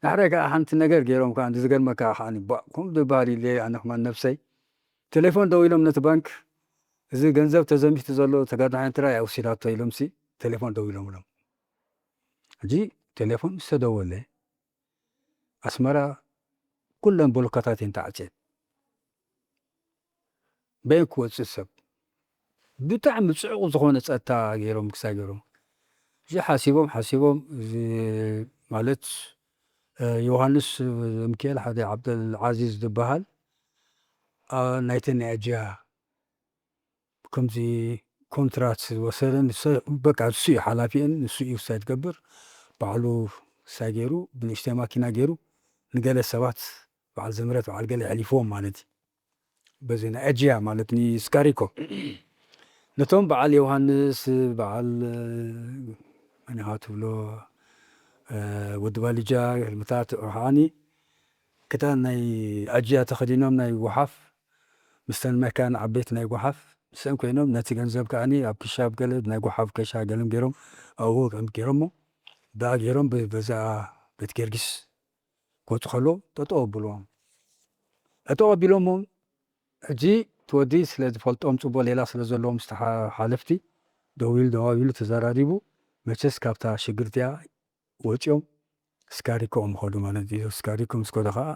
ዳሕራይ ከኣ ሓንቲ ነገር ገይሮም ከኣ፣ ዝገርመካ ከኣ፣ ባ-፣ ከምኡ ዝበሃል ኢለ ኣነ ከማን ነብሰይ፣ ቴሌፎን ደዊሎም ነቲ ባንክ፣ "እዚ ገንዘብ ተዘሚቱ ዘሎ ተጋዳላይ ኤርትራ እያ ወሲዳቶ" ኢሎምሲ ቴሌፎን ደዊሎምሎም። ሕጂ ቴሌፎን ዝተደወለ፣ ኣስመራ ኩለን ቦሎካታት እየን ተዓጽየን። በየን ክወጽእ ሰብ? ብጣዕሚ ጽዑቕ ዝኾነ ጸጥታ ገይሮም ክሳይ ገይሮም። እዚ ሓሲቦም፣ ሓሲቦም፣ እዚ ማለት፣ እ፣ ዮሃንስ ሚካኤል፣ ሓደ ዓብደልዓዚዝ ዝበሃል፣ ኣ፣ ናይተን ናይ ኣጅያ ከምዚ ኮንትራት ዝወሰደ ንሰ-፣ በቃ ንሱ እዩ ሓላፊአን፣ ንሱ እዩ ውሳኔ ዝገብር። ባዕሉ ውሳኔ ገይሩ፣ ብንእሽተይ ማኪና ገይሩ ንገለ ሰባት በዓል ዘምረት፣ በዓል ገለ የሕሊፍዎም ማለት እዩ። በዚ ናይ ኣጅያ ማለት ንስካሪኮ። ነቶም በዓል ዮሃንስ፣ በዓል፣ እ፣ መን ኢኻ ትብሎ፣ እ፣ ወዲ ባልጃ፣ ህልምታት፣ ከዓኒ ክዳን ናይ ኣጅያ ተኸዲኖም፣ ናይ ጓሓፍ፣ ምስተን መካን ዓበይቲ ናይ ጓሓፍ፣ ምስአን ኮይኖም፣ ነቲ ገንዘብ ከዓኒ ኣብ ክሻ፣ ኣብ ገለ ናይ ጓሓፍ ኬሻ ገለም ገይሮም፣ ኣብኡ ከም ገይሮሞ፣ ብኣ ገይሮም ብ-፣ በዛ ቤት ጊዮርጊስ ክወጹ ከለዉ ጠጠው ኣብልዎም። ጠጠው ኣቢሎሞም፣ ሕጂ እቲ ወዲ ስለ ዝፈልጦም፣ ጽቡቕ ሌላ ስለ ዘለዎም፣ ምስቲ ሓ-፣ ሓለፍቲ ደዊሉ፣ ደዋዊሉ፣ ተዘራሪቡ፣ መቸስ ካብታ ሽግር እቲኣ ወጺኦም ስካሪኮኦም ኸዱ ማለት እዩ። ስካሪኮ ምስ ከዱ ኸኣ፣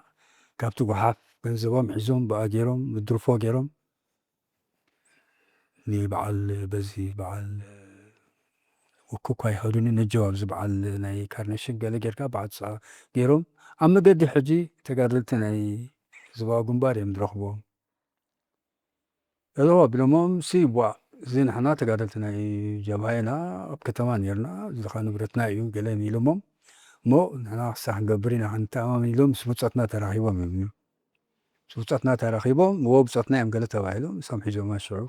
ካብቲ ጓሓፍ ገንዘቦም ሒዞም፣ ብኣ ገይሮም፣ ምድርፎ ገይሮም፣ ንበዓል፣ በዚ በዓል ውኩኳ ይኸዱኒ፣ ነጀው ኣብዚ በዓል ናይ ካርነሽን ገለ ጌርካ ብዓጻ ገይሮም፣ ኣብ መገዲ ሕጂ ተጋደልቲ ናይ ህዝባዊ ግንባር እዮም ዝረኽብዎም። እዞ ኣቢሎሞም፣ "ሲ ቧ፣ እዚ ንሕና ተጋደልቲ ናይ ጀብሃ ኢና፣ ኣብ ከተማ ኔርና፣ እዚ ኸኣ ንብረትና እዩ" ገለ ኢሎሞም፣ "እሞ ንሕና ክሳዕ ክንገብር ኢና ክንተኣማመን" ኢሎም ምስ ብጾትና ተራኺቦም እዮም። ምስ ብጾትና ተራኺቦም፣ "እዎ ብጾትና እዮም" ገለ ተባሂሎም፣ ንሶም ሒዞማ ሽዑ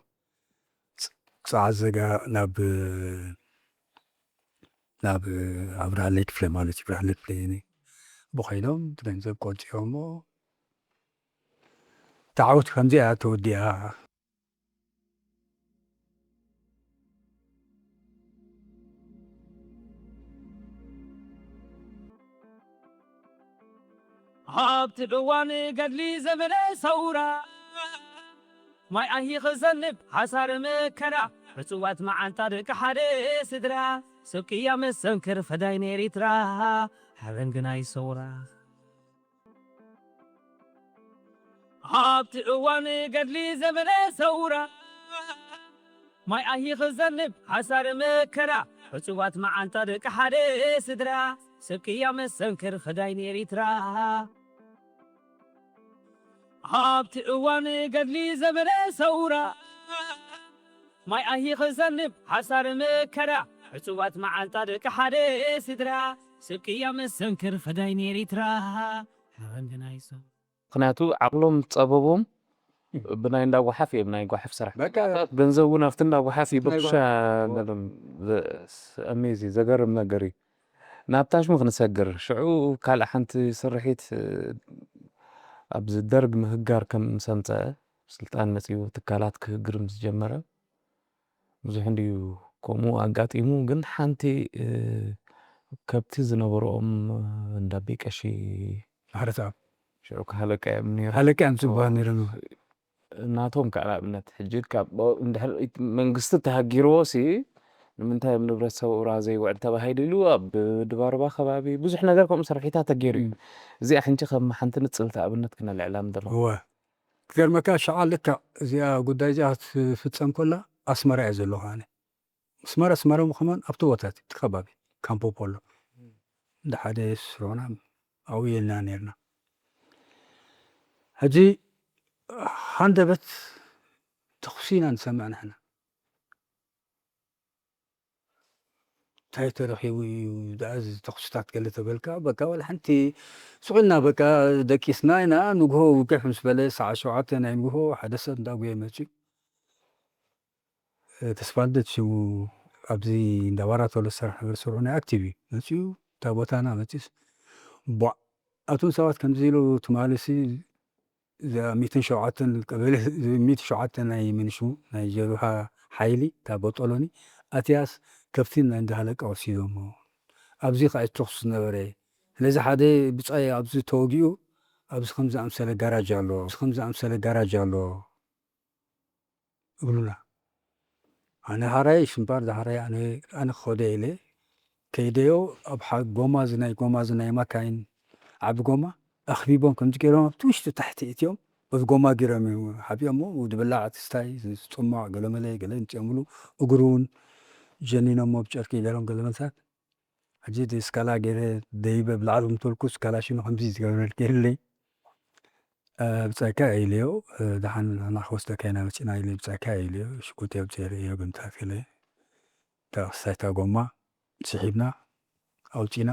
ጸ-፣ ጸዓዘጋ ናብ፣ ናብ ኣብርሃለይ ክፍለ ማለት እዩ፣ ብርሃለይ ክፍለ ብኸይዶም እቲ ገንዘብ ቆጺሮሞ፣ ታዓውት ከምዚኣ ተወዲኣ። ኣብቲ እዋን ገድሊ ዘመነ ሰውራ ማይ ኣሂ ክዘንብ ሓሳር መከራ ዕፅዋት መዓንጣ ደቂ ሓደ ስድራ ስቅያ መሰንክር ፈዳይ ነኤሪትራ ሓበን ግናይ ሰውራ ኣብቲ እዋን ገድሊ ዘመነ ሰውራ ማይ ኣሂ ክዘንብ ሓሳር መከራ ዕፅዋት መዓንጣ ደቂ ሓደ ስድራ ስቅያ መሰንክር ፈዳይ ነኤሪትራ ኣብቲ እዋን ገድሊ ዘመነ ሰውራ ማይ ኣሂ ክዘንብ ሓሳር መከራ ዕፅዋት መዓንጣ ደቂ ሓደ ስድራ ስቅያ መሰንክር ፈዳይ ነኤሪትራ ሓበን ግናይ ሰውራ ምክንያቱ ዓቕሎም ጸበቦም ብናይ እንዳ ጓሓፍ እዮም ናይ ጓሓፍ ስራሕ በቃ ገንዘብ እውን ኣብቲ እንዳ ጓሓፍ እዩ ናይ ብክሻ ነሎም ኣሜዚ ዘገርም ነገር እዩ። ናብ ታሽሙ ክንሰግር ሽዑ ካልእ ሓንቲ ስርሒት ኣብዚ ደርግ ምህጋር ከም ሰምፀ ስልጣን መፅኡ ትካላት ክህግር ምስ ጀመረ ብዙሕ እንድዩ ከምኡ ኣጋጢሙ። ግን ሓንቲ ከብቲ ዝነበርኦም እንዳቤ ቀሺ ማሕረሰኣብ ሽዑ ሃለቃ እዮም ነይሮም። ሃለቃ እዮም ዝበሃል ነይሮም። ናቶም ከዓ ንኣብነት ሕጂ ካብ እንድሕር መንግስቲ ተሃጊርዎ ሲ ንምንታይ ኣብ ንብረት ሰብ ኡራ ዘይውዕል ተባሂሉ ኢሉ ኣብ ድባርባ ከባቢ ብዙሕ ነገር ከምኡ ስርሒታት ተገይሩ እዩ። እዚኣ ሕንጂ ከም ሓንቲ ንፅልቲ ኣብነት ክነልዕላ ንደሎ። እወ ክገርመካ ሸዓ ልክዕ እዚኣ ጉዳይ እዚኣ ትፍፀም ኮላ ኣስመራ እየ ዘለኹ ኣነ። ኣስመራ ኣስመራ ምዃን ኣብቲ ቦታ እቲ ከባቢ ካምፖ ፖሎ እንዳ ሓደ ስሮና ኣብኡ የልና ነርና። ሕጂ ሃንደበት ተኹሲ ኢና ንሰምዕ ንሕና። እንታይ ተረኺቡ እዩ ደኣ እዚ ተኹስታት ገለ ተበልካ በቃ ዋላ ሓንቲ ስቕ ኢልና በቃ ደቂስና ኢና። ንግሆ ውግሕ ምስ በለ ሰዓት ሸውዓተ ናይ ንግሆ ሓደ ሰብ እንዳጉየ መፅዩ። ተስፋልደት ሽሙ ኣብዚ እንዳ ባራቶሎ ዝሰርሕ ነበር ስርሑ ናይ ኣክቲቭ እዩ መፅዩ እታ ቦታና መፅዩስ ቧዕ ኣቱም ሰባት ከምዚ ኢሉ ትማሊ ሲ እዛ ሚእትን ሸውዓተን ቀበሌ ሚእቲ ሸውዓተ ናይ ምንሹ ናይ ጀብሃ ሓይሊ እታ ቦጦሎኒ ኣትያስ ከብቲ ናይ እንዳሃለቃ ወሲዶሞ ኣብዚ ከዓ ተኹስ ዝነበረ ስለዚ ሓደ ብፃይ ኣብዚ ተወጊኡ ኣብዚ ከም ዝኣምሰለ ጋራጅ ኣሎ እዚ ከም ዝኣምሰለ ጋራጅ ኣሎ ይብሉና። ኣነ ሃራይ ሽምባር ዳሃራይ ኣነ ኣነ ክኸዶ ኢለ ከይደዮ ኣብ ጎማ ዝናይ ጎማ ዝናይ ማካይን ዓቢ ጎማ ኣኽቢቦም ከምዚ ገይሮም ኣብቲ ውሽጢ ታሕቲ እትዮም በዚ ጎማ ገይሮም እዮም ሓቢኦሞ ድብላዕ ትስታይ ዝፅሟዕ ገለመለ ገለ ምፅኦምሉ እግሩ እውን ጀኒኖሞ ብጨርቂ ገይሮም ገለመልታት ሕጂ እቲ ስካላ ገይረ ደይበ ብላዕሊ ምተልኩ ስካላ ሽኑ ከምዚ ዝገብረል ገይርለይ ብጻይካ ኢለዮ ደሓን ንሕና ክወስደካ ኢና መጺና ኢለ ብጻይካ ኢለዮ ሽጉጥ የብጽ የርእዮ ብምታት ገለ እታ ክሳይታ ጎማ ስሒብና ኣውጺና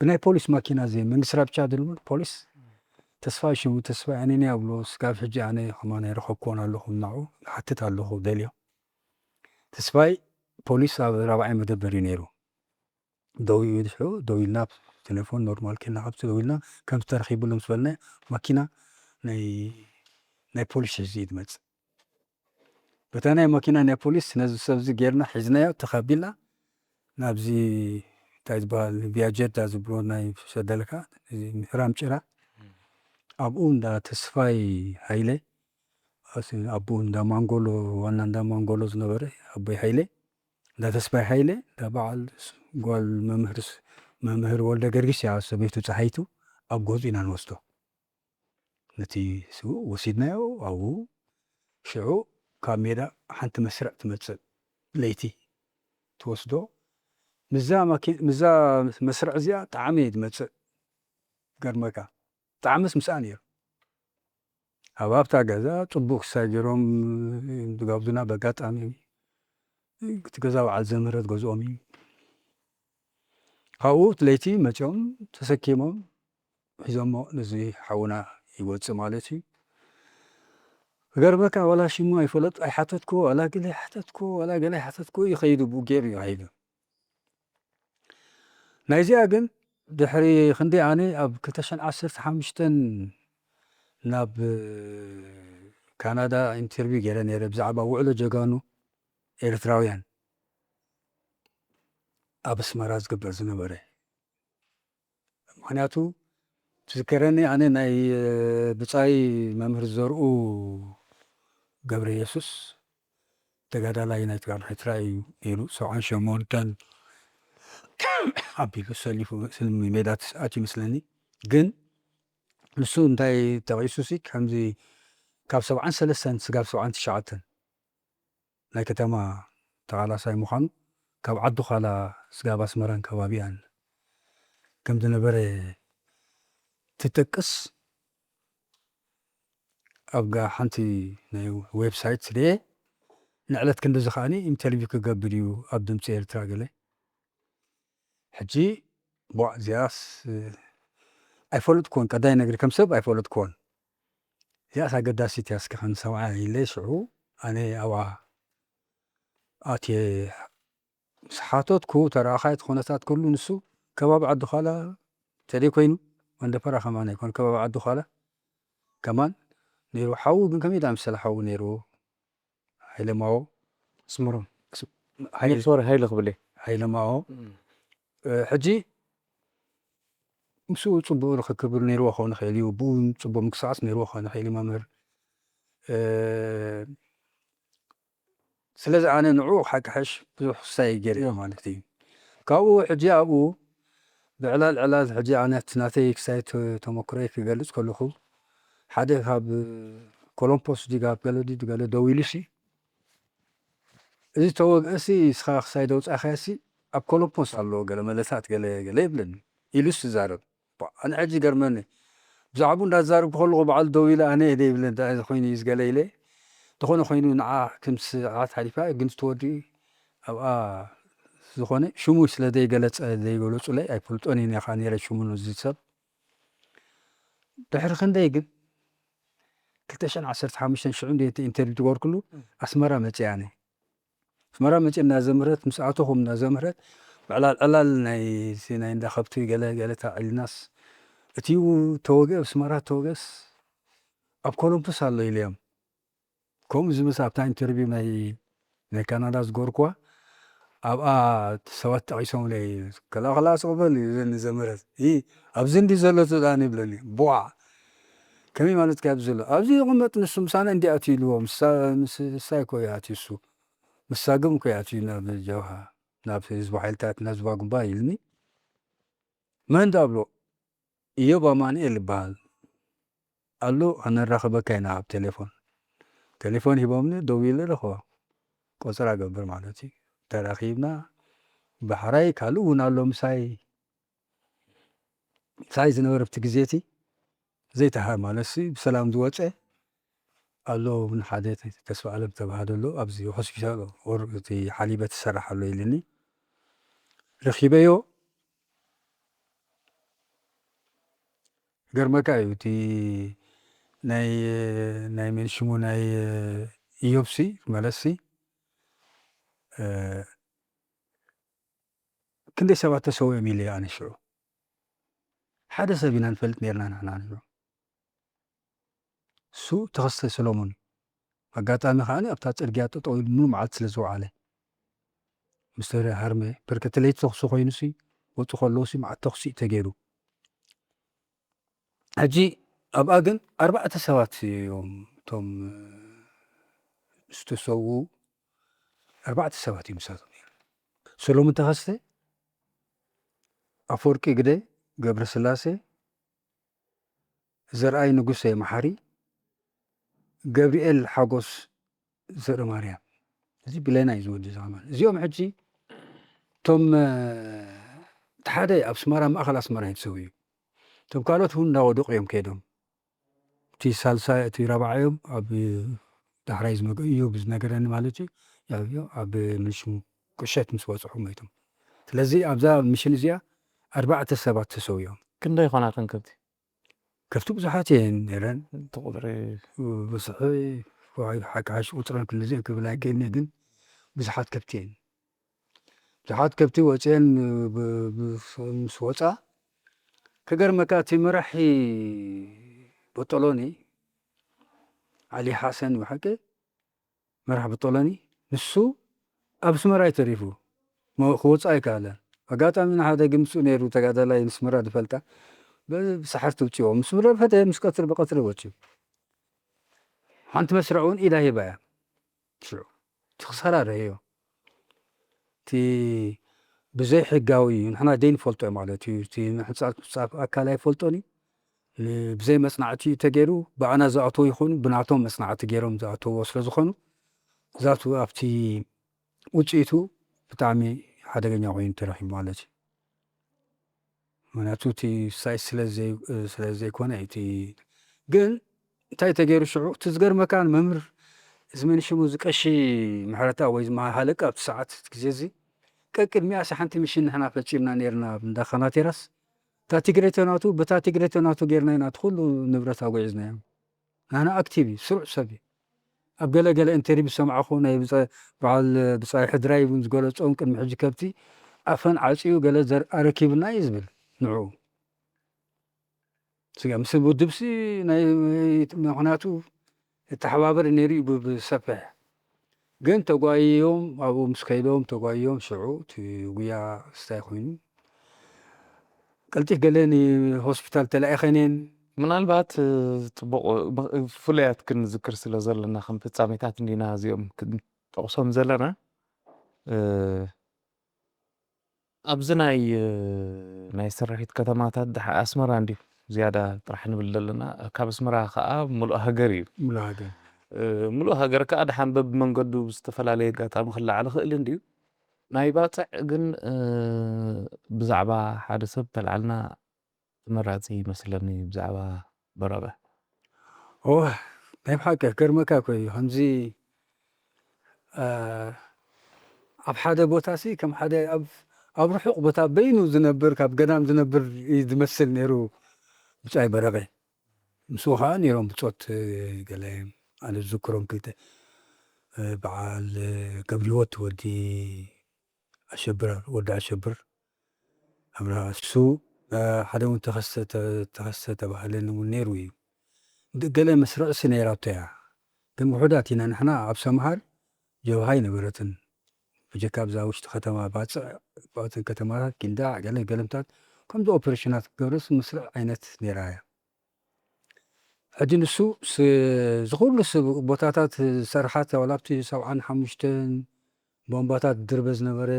ብናይ ፖሊስ ማኪና ዘይ መንግስቲ ራብቻ ድልሙን ፖሊስ ተስፋ ሽሙ ተስፋ ኣነኒ ኣብሎ ስጋብ ሕጂ ኣነ ከማን ኣይረኸብኩዎን ኣለኹ ናዑ ሓትት ኣለኹ ደልዮ ተስፋይ ፖሊስ ኣብ ራብዓይ መደበር እዩ ነይሩ ደው ይብል ሽዑ ደው ኢልና ቴሌፎን ኖርማል ኬና ካብቲ ደው ኢልና ከምዚ ተረኺብሉ ምስ በልና ማኪና ናይ ናይ ፖሊስ ሒዙ እዩ ዝመፅእ በታ ናይ ማኪና ናይ ፖሊስ ነዚ ሰብዚ ጌርና ሒዝናዮ ተኻቢልና ናብዚ እንታይ ዝበሃል ቪያጀዳ ዝብሎ ናይ ሰደልካ ምሕራም ጭራ ኣብኡ እንዳ ተስፋይ ሃይለ ኣቦኡ እንዳ ማንጎሎ ዋና እንዳ ማንጎሎ ዝነበረ ኣቦይ ሃይለ እንዳ ተስፋይ ሃይለ እንዳ በዓል ጓል መምህር መምህር ወልደ ገርጊስ እያ ሰበይቱ ፀሃይቱ ኣብ ገዙ ኢና ንወስዶ ነቲ ስውእ ወሲድናዮ ኣብኡ ሽዑ ካብ ሜዳ ሓንቲ መስርዕ ትመፅእ ለይቲ ትወስዶ ምዛ መስርዕ እዚኣ ጣዕሚ እየ ትመፅእ ገርመካ ጣዕምስ ምስኣ ነይሩ ኣብ ኣብታ ገዛ ፅቡቅ ክሳይ ገይሮም ዝጋብዙና በጋጣሚ እቲ ገዛ በዓል ዘምህረት ገዝኦም እዩ ካብኡ እቲ ለይቲ መፅኦም ተሰኪሞም ሒዞሞ ነዚ ሓውና ይወፅእ ማለት እዩ ክገርመካ ዋላ ሽሙ ኣይፈለጥ ኣይሓተትኩ ዋላ ገለ ሓተትኩ ዋላ ገለ ኣይሓተትኩ ይኸይዱ ብኡ ገይሩ ይኸይዱ ናይዚኣ ግን ድሕሪ ክንደይ ኣነ ኣብ ክልተ ሽሕን ዓሰርተ ሓሙሽተን ናብ ካናዳ ኢንተርቪው ገይረ ነይረ ብዛዕባ ውዕሎ ጀጋኑ ኤርትራውያን ኣብ ኣስመራ ዝግበር ዝነበረ። ምክንያቱ ትዝከረኒ፣ ኣነ ናይ ብጻይ መምህር ዘርኡ ገብረ የሱስ ተጋዳላይ ናይ ትግራይ ኤርትራ እዩ ነይሩ። ሰብዓን ሸሞንተን ኣቢሉ ሰሊፉ ስልሚ ሜዳ ኣትዩ ይመስለኒ። ግን ንሱ እንታይ ተቂሱሲ፣ ከምዚ ካብ ሰብዓን ሰለስተን ስጋብ ሰብዓን ትሽዓተን ናይ ከተማ ተቓላሳይ ምዃኑ፣ ካብ ዓዲ ዃላ ስጋብ ኣስመራን ከባቢኣን ከም ዝነበረ ትጠቅስ። ኣብ ጋ-፣ ሓንቲ ናይ ዌብሳይት ስለ ንዕለት ክንድዚ ከዓኒ ኢንተርቪው ክገብር እዩ ኣብ ድምፂ ኤርትራ ገለ። ሕጂ፣ ቧዕ፣ እዚኣስ ኣይፈለጥኩዎን፣ ቀዳይ ነግሪ ከም ሰብ ኣይፈለጥኩዎን። እዚኣስ ኣገዳሲት እያ፣ እስኪ ክንሰምዓ ኢለ ሽዑ ኣነ ኣብኣ ኣትየ ምስ ሓተትኩ፣ ተረኣኻይ እቲ ኩነታት ኩሉ ንሱ ከባቢ ዓዲ ዃላ ተደይ ኮይኑ፣ መንደፈራ ከማን ኣይኮነ፣ ከባቢ ዓዲ ዃላ ከማን ነይሩ። ሓዉ ግን ከመይ ደኣ መሰለ ሓዉ ነይርዎ፣ ሃይለ ማዎ። ኣስመሮም። ስ-፣ ሃይለ ሶሪ፣ ሃይለ ክብል እየ። ሃይለ ማዎ። እም። እ፣ ሕጂ ምስኡ ጽቡቕ ርክክብ ነይርዎ ክኸውን ይኽእል እዩ፣ ብኡ ጽቡቕ ምንቅስቓስ ነይርዎ ክኸውን ይኽእል እዩ መምህር። እ፣ ስለዚ ኣነ ንዕኡ ሓቂ ሓሽ ብዙሕ ክሳይ ገይረ እየ ማለት እዩ። ካብኡ ሕጂ ኣብኡ ብዕላል ዕላል ሕጂ ኣነ እቲ ናተይ ክሳይ ተ-፣ ተመክሮይ ክገልጽ ከለኹ፣ ሓደ ካብ ኮሎምፖስ ድዩ ካብ ገለ ድዩ ገለ ደዊሉሲ፣ "እዚ ተወግአሲ ንስኻ ክሳይ ደውጻኻያሲ ኣብ ኮሎምፖስ ኣሎ ገለ መለታት ገለ ገለ" ይብለኒ ኢሉስ ይዛረብ። ባ-፣ ኣነ ሕጂ ይገርመኒ። ብዛዕባኡ እንዳዛረብኩ ከለኹ በዓሉ ደው ኢለ ኣነ እየ ደይብለ እንታይ ኮይኑ እዩ ዝገለ ኢለ። ዝኾነ ኮይኑ ንዓ ከም ስርዓት ሓሊፋ ግን እቲ ወዲ ኣብኣ ዝኾነ ሽሙ ስለ ዘይገለጸ ዘይገለጹለይ ኣይፈልጦን እየ ነኻ ነይረ ሽሙ ነዚ ሰብ። ድሕሪ ክንደይ ግን ክልተ ሽሕን ዓሰርተ ሓሙሽተን ሽዑ እንደ ኢንተርቪው ዝገበርኩሉ ኣስመራ መጽእ ኣነ። ኣስመራ መጺአ እናዘምረት፣ ምስ ኣተኹም እናዘምረት፣ ብዕላል ዕላል ናይ፣ ናይ እንዳ ከብቲ ገለ፣ ገለ ተዓሊልናስ፣ እቲኡ ተወግአ፣ ኣስመራ ተወግአስ፣ ኣብ ኮሎምፖስ ኣሎ ኢለዮም። ከምኡ ዝመስ ኣብታ ኢንተርቪው ናይ፣ ናይ ካናዳ ዝገበርኩዋ፣ ኣብኣ ሰባት ጠቒሶምለይ፣ "ከላ፣ ከላ ስቕ በል" ይብለኒ ዘመረት። "ይ፣ ኣብዚ እንዲ ዘሎ ትብላኒ" ይብለኒ። ቧዕ! ከመይ ማለት ከ ኣብዚ ዘሎ? "ኣብዚ ይቕመጥ ንሱ፣ ምሳና እንዲ ኣትዩ" ኢልዎ። ምሳ-፣ ምስ-፣ ንሳ እኮ እዩ ኣትዩ እሱ። ምሳግም እኮ እዩ ኣትዩ ናብ ጀብሃ፣ ናብ ህዝቢ ሓይልታት፣ ናብ ህዝባዊ ግንባር ኢልኒ። መን ዳብሎ? "ኢዮብ ኣማኑኤል ይበሃል ኣሎ፣ ከነራኽበካ ኢና ኣብ ቴሌፎን።" ቴሌፎን ሂቦምኒ፣ ደዊለ ረኸቦ። ቆጸራ ገብር ማለት እዩ። ተራኺብና፣ ባሕራይ ካልእ እውን ኣሎ ምሳይ። ምሳይ ዝነበረ ኣብቲ ግዜ እቲ ዘይተሃ-፣ ማለትሲ ብሰላም ዝወጸ ኣሎ እውን ሓደ ተስፋ ኣለም ዝተባህለ ኣሎ፣ ኣብዚ ሆስፒታል ኦር እቲ ሓሊበት ዝሰርሕ ኣሎ ኢልኒ። ረኺበዮ። ገርመካ እዩ እቲ ናይ፣ ናይ መን ሽሙ ናይ ኢዮብሲ መለስሲ፣ እ፣ ክንደይ ሰባት ተሰዊኦም ኢለ ኣነ ሽዑ። ሓደ ሰብ ኢና ንፈልጥ ነርና ንሕና ንብሎ። እሱ ተኸስተ ሰሎሞን እዩ። ኣጋጣሚ ከኣ ኣብታ ጽርግያ ጠጠው ኢሉ ምሉእ መዓልቲ ስለ ዝወዓለ። ምስ ተሃርመ፣ ብርክቲ ለይቲ ተኹሲ ኮይኑሲ፣ ወጹ ከለውሲ መዓት ተኹሲ እዩ ተገይሩ። ሕጂ ኣብኣ ግን ኣርባዕተ ሰባት እዮም እቶም ዝተሰውኡ፣ ኣርባዕተ ሰባት እዮም ምሳቶም ነይሮም። ሰሎሞን ተኸስተ፣ ኣፈወርቂ ግደ፣ ገብረስላሴ፣ ዘርኣይ ንጉሰ መሓሪ፣ ገብርኤል ሓጎስ ዘርእማርያም። እዚ ብሌና እዩ ዝወዲ እዚ ከማን። እዚኦም ሕጂ እቶም፣ እ፣ እቲ ሓደ ኣብ ኣስመራ፣ ማእከል ኣስመራ እዩ ተሰዊኡ። እቶም ካልኦት እውን እንዳወደቑ እዮም ከይዶም። እቲ ሳልሳይ፣ እቲ ራብዓዮም ኣብ ዳሕራይ ዝመገ-፣ እዩ ብዝነገረኒ ማለት እዩ። ያው፣ ያው ኣብ ምንሽሙ ቁሸት ምስ በጽሑ ሞይቶም። ስለዚ ኣብዛ ምሽን እዚኣ ኣርባዕተ ሰባት ተሰዊኦም። ክንደይ ይኾና እተን ከብቲ? ከብቲ ብዙሓት እየን ነይረን። እቲ ቁጽሪ ብዙሕ፣ ሓቂ ሓቂ ሓሽ ቁጽረን ክንድዚ ክብል ኣይክእልን እየ፣ ግን ብዙሓት ከብቲ እየን። ብዙሓት ከብቲ ወጺአን ብ-፣ ብ-፣ ምስ ወጻ፣ ክገርመካ እቲ መራሒ ቦጦሎኒ፣ ዓሊ ሓሰን ብሓቂ መራሕ ብጦሎኒ፣ ንሱ ኣብ ኣስመራ እዩ ተሪፉ፣ መ-፣ ክወፅእ ኣይከኣለን። ኣጋጣሚ ንሓደ ግምሱ ነይሩ ተጋዳላይ ንስመራ ዝፈልጣ፣ ብ-፣ ብሰሓር ትውፅዎ። ምስ ረፈደ ምስ ቀትሪ ብቐትሪ ወፅዩ። ሓንቲ መስርዕ እውን ኢዳ ሂባ እያ። ሽዑ እቲ ክሳራ ረእዮ። እቲ ብዘይ ሕጋዊ እዩ። ንሕና ደይንፈልጦ ማለት እዩ። እቲ ምሕንጻጽ ምጻፍ ኣካል ኣይፈልጦን እዩ። እ፣ ብዘይ መጽናዕቲ እዩ ተገይሩ። ብኣና ዝኣተው ይኹኑ፣ ብናቶም መጽናዕቲ ገይሮም ዝኣተውዎ ስለ ዝኾኑ፣ ዛቱ ኣብቲ ውጽኢቱ ብጣዕሚ ሓደገኛ ኮይኑ ተረኺቡ ማለት እዩ። ምኽንያቱ እቲ ሳይት ስለ ዘይ-፣ ስለ ዘይኮነ እዩ። እቲ ግን እንታይ ተገይሩ ሽዑ? እቲ ዝገርመካ ንመምህር እዚ መን ሽሙ እዚ ቀሺ ምሕረተኣብ ወይ እዚ ሃለቃ ኣብቲ ሰዓት እቲ ግዜ እዚ ቀቅድሚኣስ ሓንቲ ምሽን ንሕና ፈጺምና ነይርና ኣብ እንዳ ካናቴራስ። እታ ትግሬቶ ናቱ፣ በታ ትግሬቶ ናቱ ጌርና ኢና እቲ ኩሉ ንብረት ኣጓዒዝናዮ። ናህና ኣክቲቭ እዩ፣ ስሩዕ ሰብ እዩ። ኣብ ገለ ገለ ኢንተርቪው ዝሰማዕኹ ናይ ብጻ-፣ በዓል ብጻይ ሕድራይ እውን ዝገለጾም ቅድሚ ሕጂ ከብቲ ኣፈን ዓጽዩ ገለ ዘር-፣ ኣረኪብና እዩ ዝብል ንዕኡ። ስጋ ምስ ውድብሲ ናይ ምኽንያቱ እተሓባበር ነይሩ እዩ ብ-፣ ብሰፊሕ። ግን ተጓይዮም ኣብኡ ምስ ከይዶም፣ ተጓይዮም ሽዑ እቲ ጉያ ስታይ ኮይኑ። ቀልጢፍ ገለ ንሆስፒታል ተላኢኸን እየን። ምናልባት፣ እ፣ ጽቡቕ፣ እ፣ ፍሉያት ክንዝክር ስለ ዘለና ከም ፍጻሜታት እንዲና እዚኦም ክንጠቕሶም ዘለና። እ፣ ኣብዚ ናይ፣ እ፣ ናይ ስርሒት ከተማታት ደሓ-፣ ኣስመራ እንድዩ ዝያዳ ጥራሕ ንብል ዘለና። ካብ ኣስመራ ከኣ ምሉእ ሃገር እዩ። ምሉእ ሃገር። እ፣ ምሉእ ሃገር ከኣ ደሓን በብመንገዱ ብዝተፈላለየ ኣጋጣሚ ክለዓል ይኽእል እንድዩ። ናይ ባጽዕ ግን፣ እ፣ ብዛዕባ ሓደ ሰብ ተልዓልና ተመራጺ ይመስለኒ ብዛዕባ በረቐ። ኦ፣ ናይ ብሓቂ ክገርመካ እኮ እዩ። ከምዚ፣ እ፣ ኣብ ሓደ ቦታሲ ከም ሓደ ኣብ፣ ኣብ ርሑቕ ቦታ በይኑ ዝነብር፣ ካብ ገዳም ዝነብር እዩ ዝመስል ነይሩ ብጻይ በረቐ። ምስኡ ኸዓ ነይሮም ብጾት፣ እ፣ ገለ ኣነ ዝዝክሮም ክልተ፣ እ፣ በዓል፣ እ፣ ገብረህይወት ወዲ ኣሸብር፣ ወዲ ኣሸብር ኣብርሃ እሱ፣ እ፣ ሓደ እውን ተኸስተ፣ ተ-፣ ተኸስተ ተባህለን እውን ነይሩ እዩ። ግ-፣ ገለ መስርዕሲ ነይራቶ እያ። ግን ውሑዳት ኢና ንሕና ኣብ ሰምሃር ጀብሃ ኣይነበረትን። ብጀካ ኣብዛ ውሽጢ ከተማ ባጽዕ፣ ባጽዕ ከተማታት፣ ጊንዳዕ፣ ገለ ገለምታት ከምዚ ኦፕሬሽናት ክገብርስ መስርዕ ዓይነት ነይራ እያ። ሕጂ ንሱ ስ-፣ እዚ ኩሉ ስ-፣ ቦታታት ዝሰርሓት ዋላ ኣብቲ ሰብዓን ሓሙሽተን ቦምባታት ድርበ ዝነበረ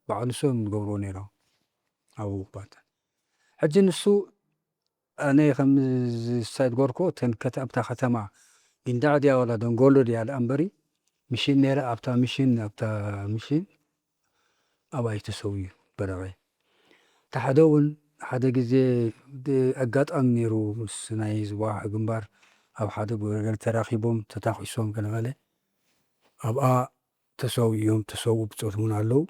ባዕሉ ንሶም ዝገብርዎ ነይሮም ኣብኡ ባታ። ሕጂ ንሱ ኣነ ከም ዝሳይድ ጎርኮ እተን ከተ-፣ ኣብታ ከተማ ጊንዳዕ ድያ ዋላ ደንጎሎ ድያ ደኣ እምበሪ፣ ምሽን ነይረ፣ ኣብታ ምሽን፣ ኣብታ ምሽን ኣብኣ እዩ ተሰዊኡ በረቐ። እቲ ሓደ እውን ሓደ ግዜ ድ-፣ ኣጋጣሚ ነይሩ ምስ ናይ ዝወሓ ግንባር ኣብ ሓደ ገለ ተራኺቦም ተታኺሶም ገለገለ ኣብኣ ተሰዊኡ እዮም፣ ተሰውኡ ብጾት እውን ኣለዉ።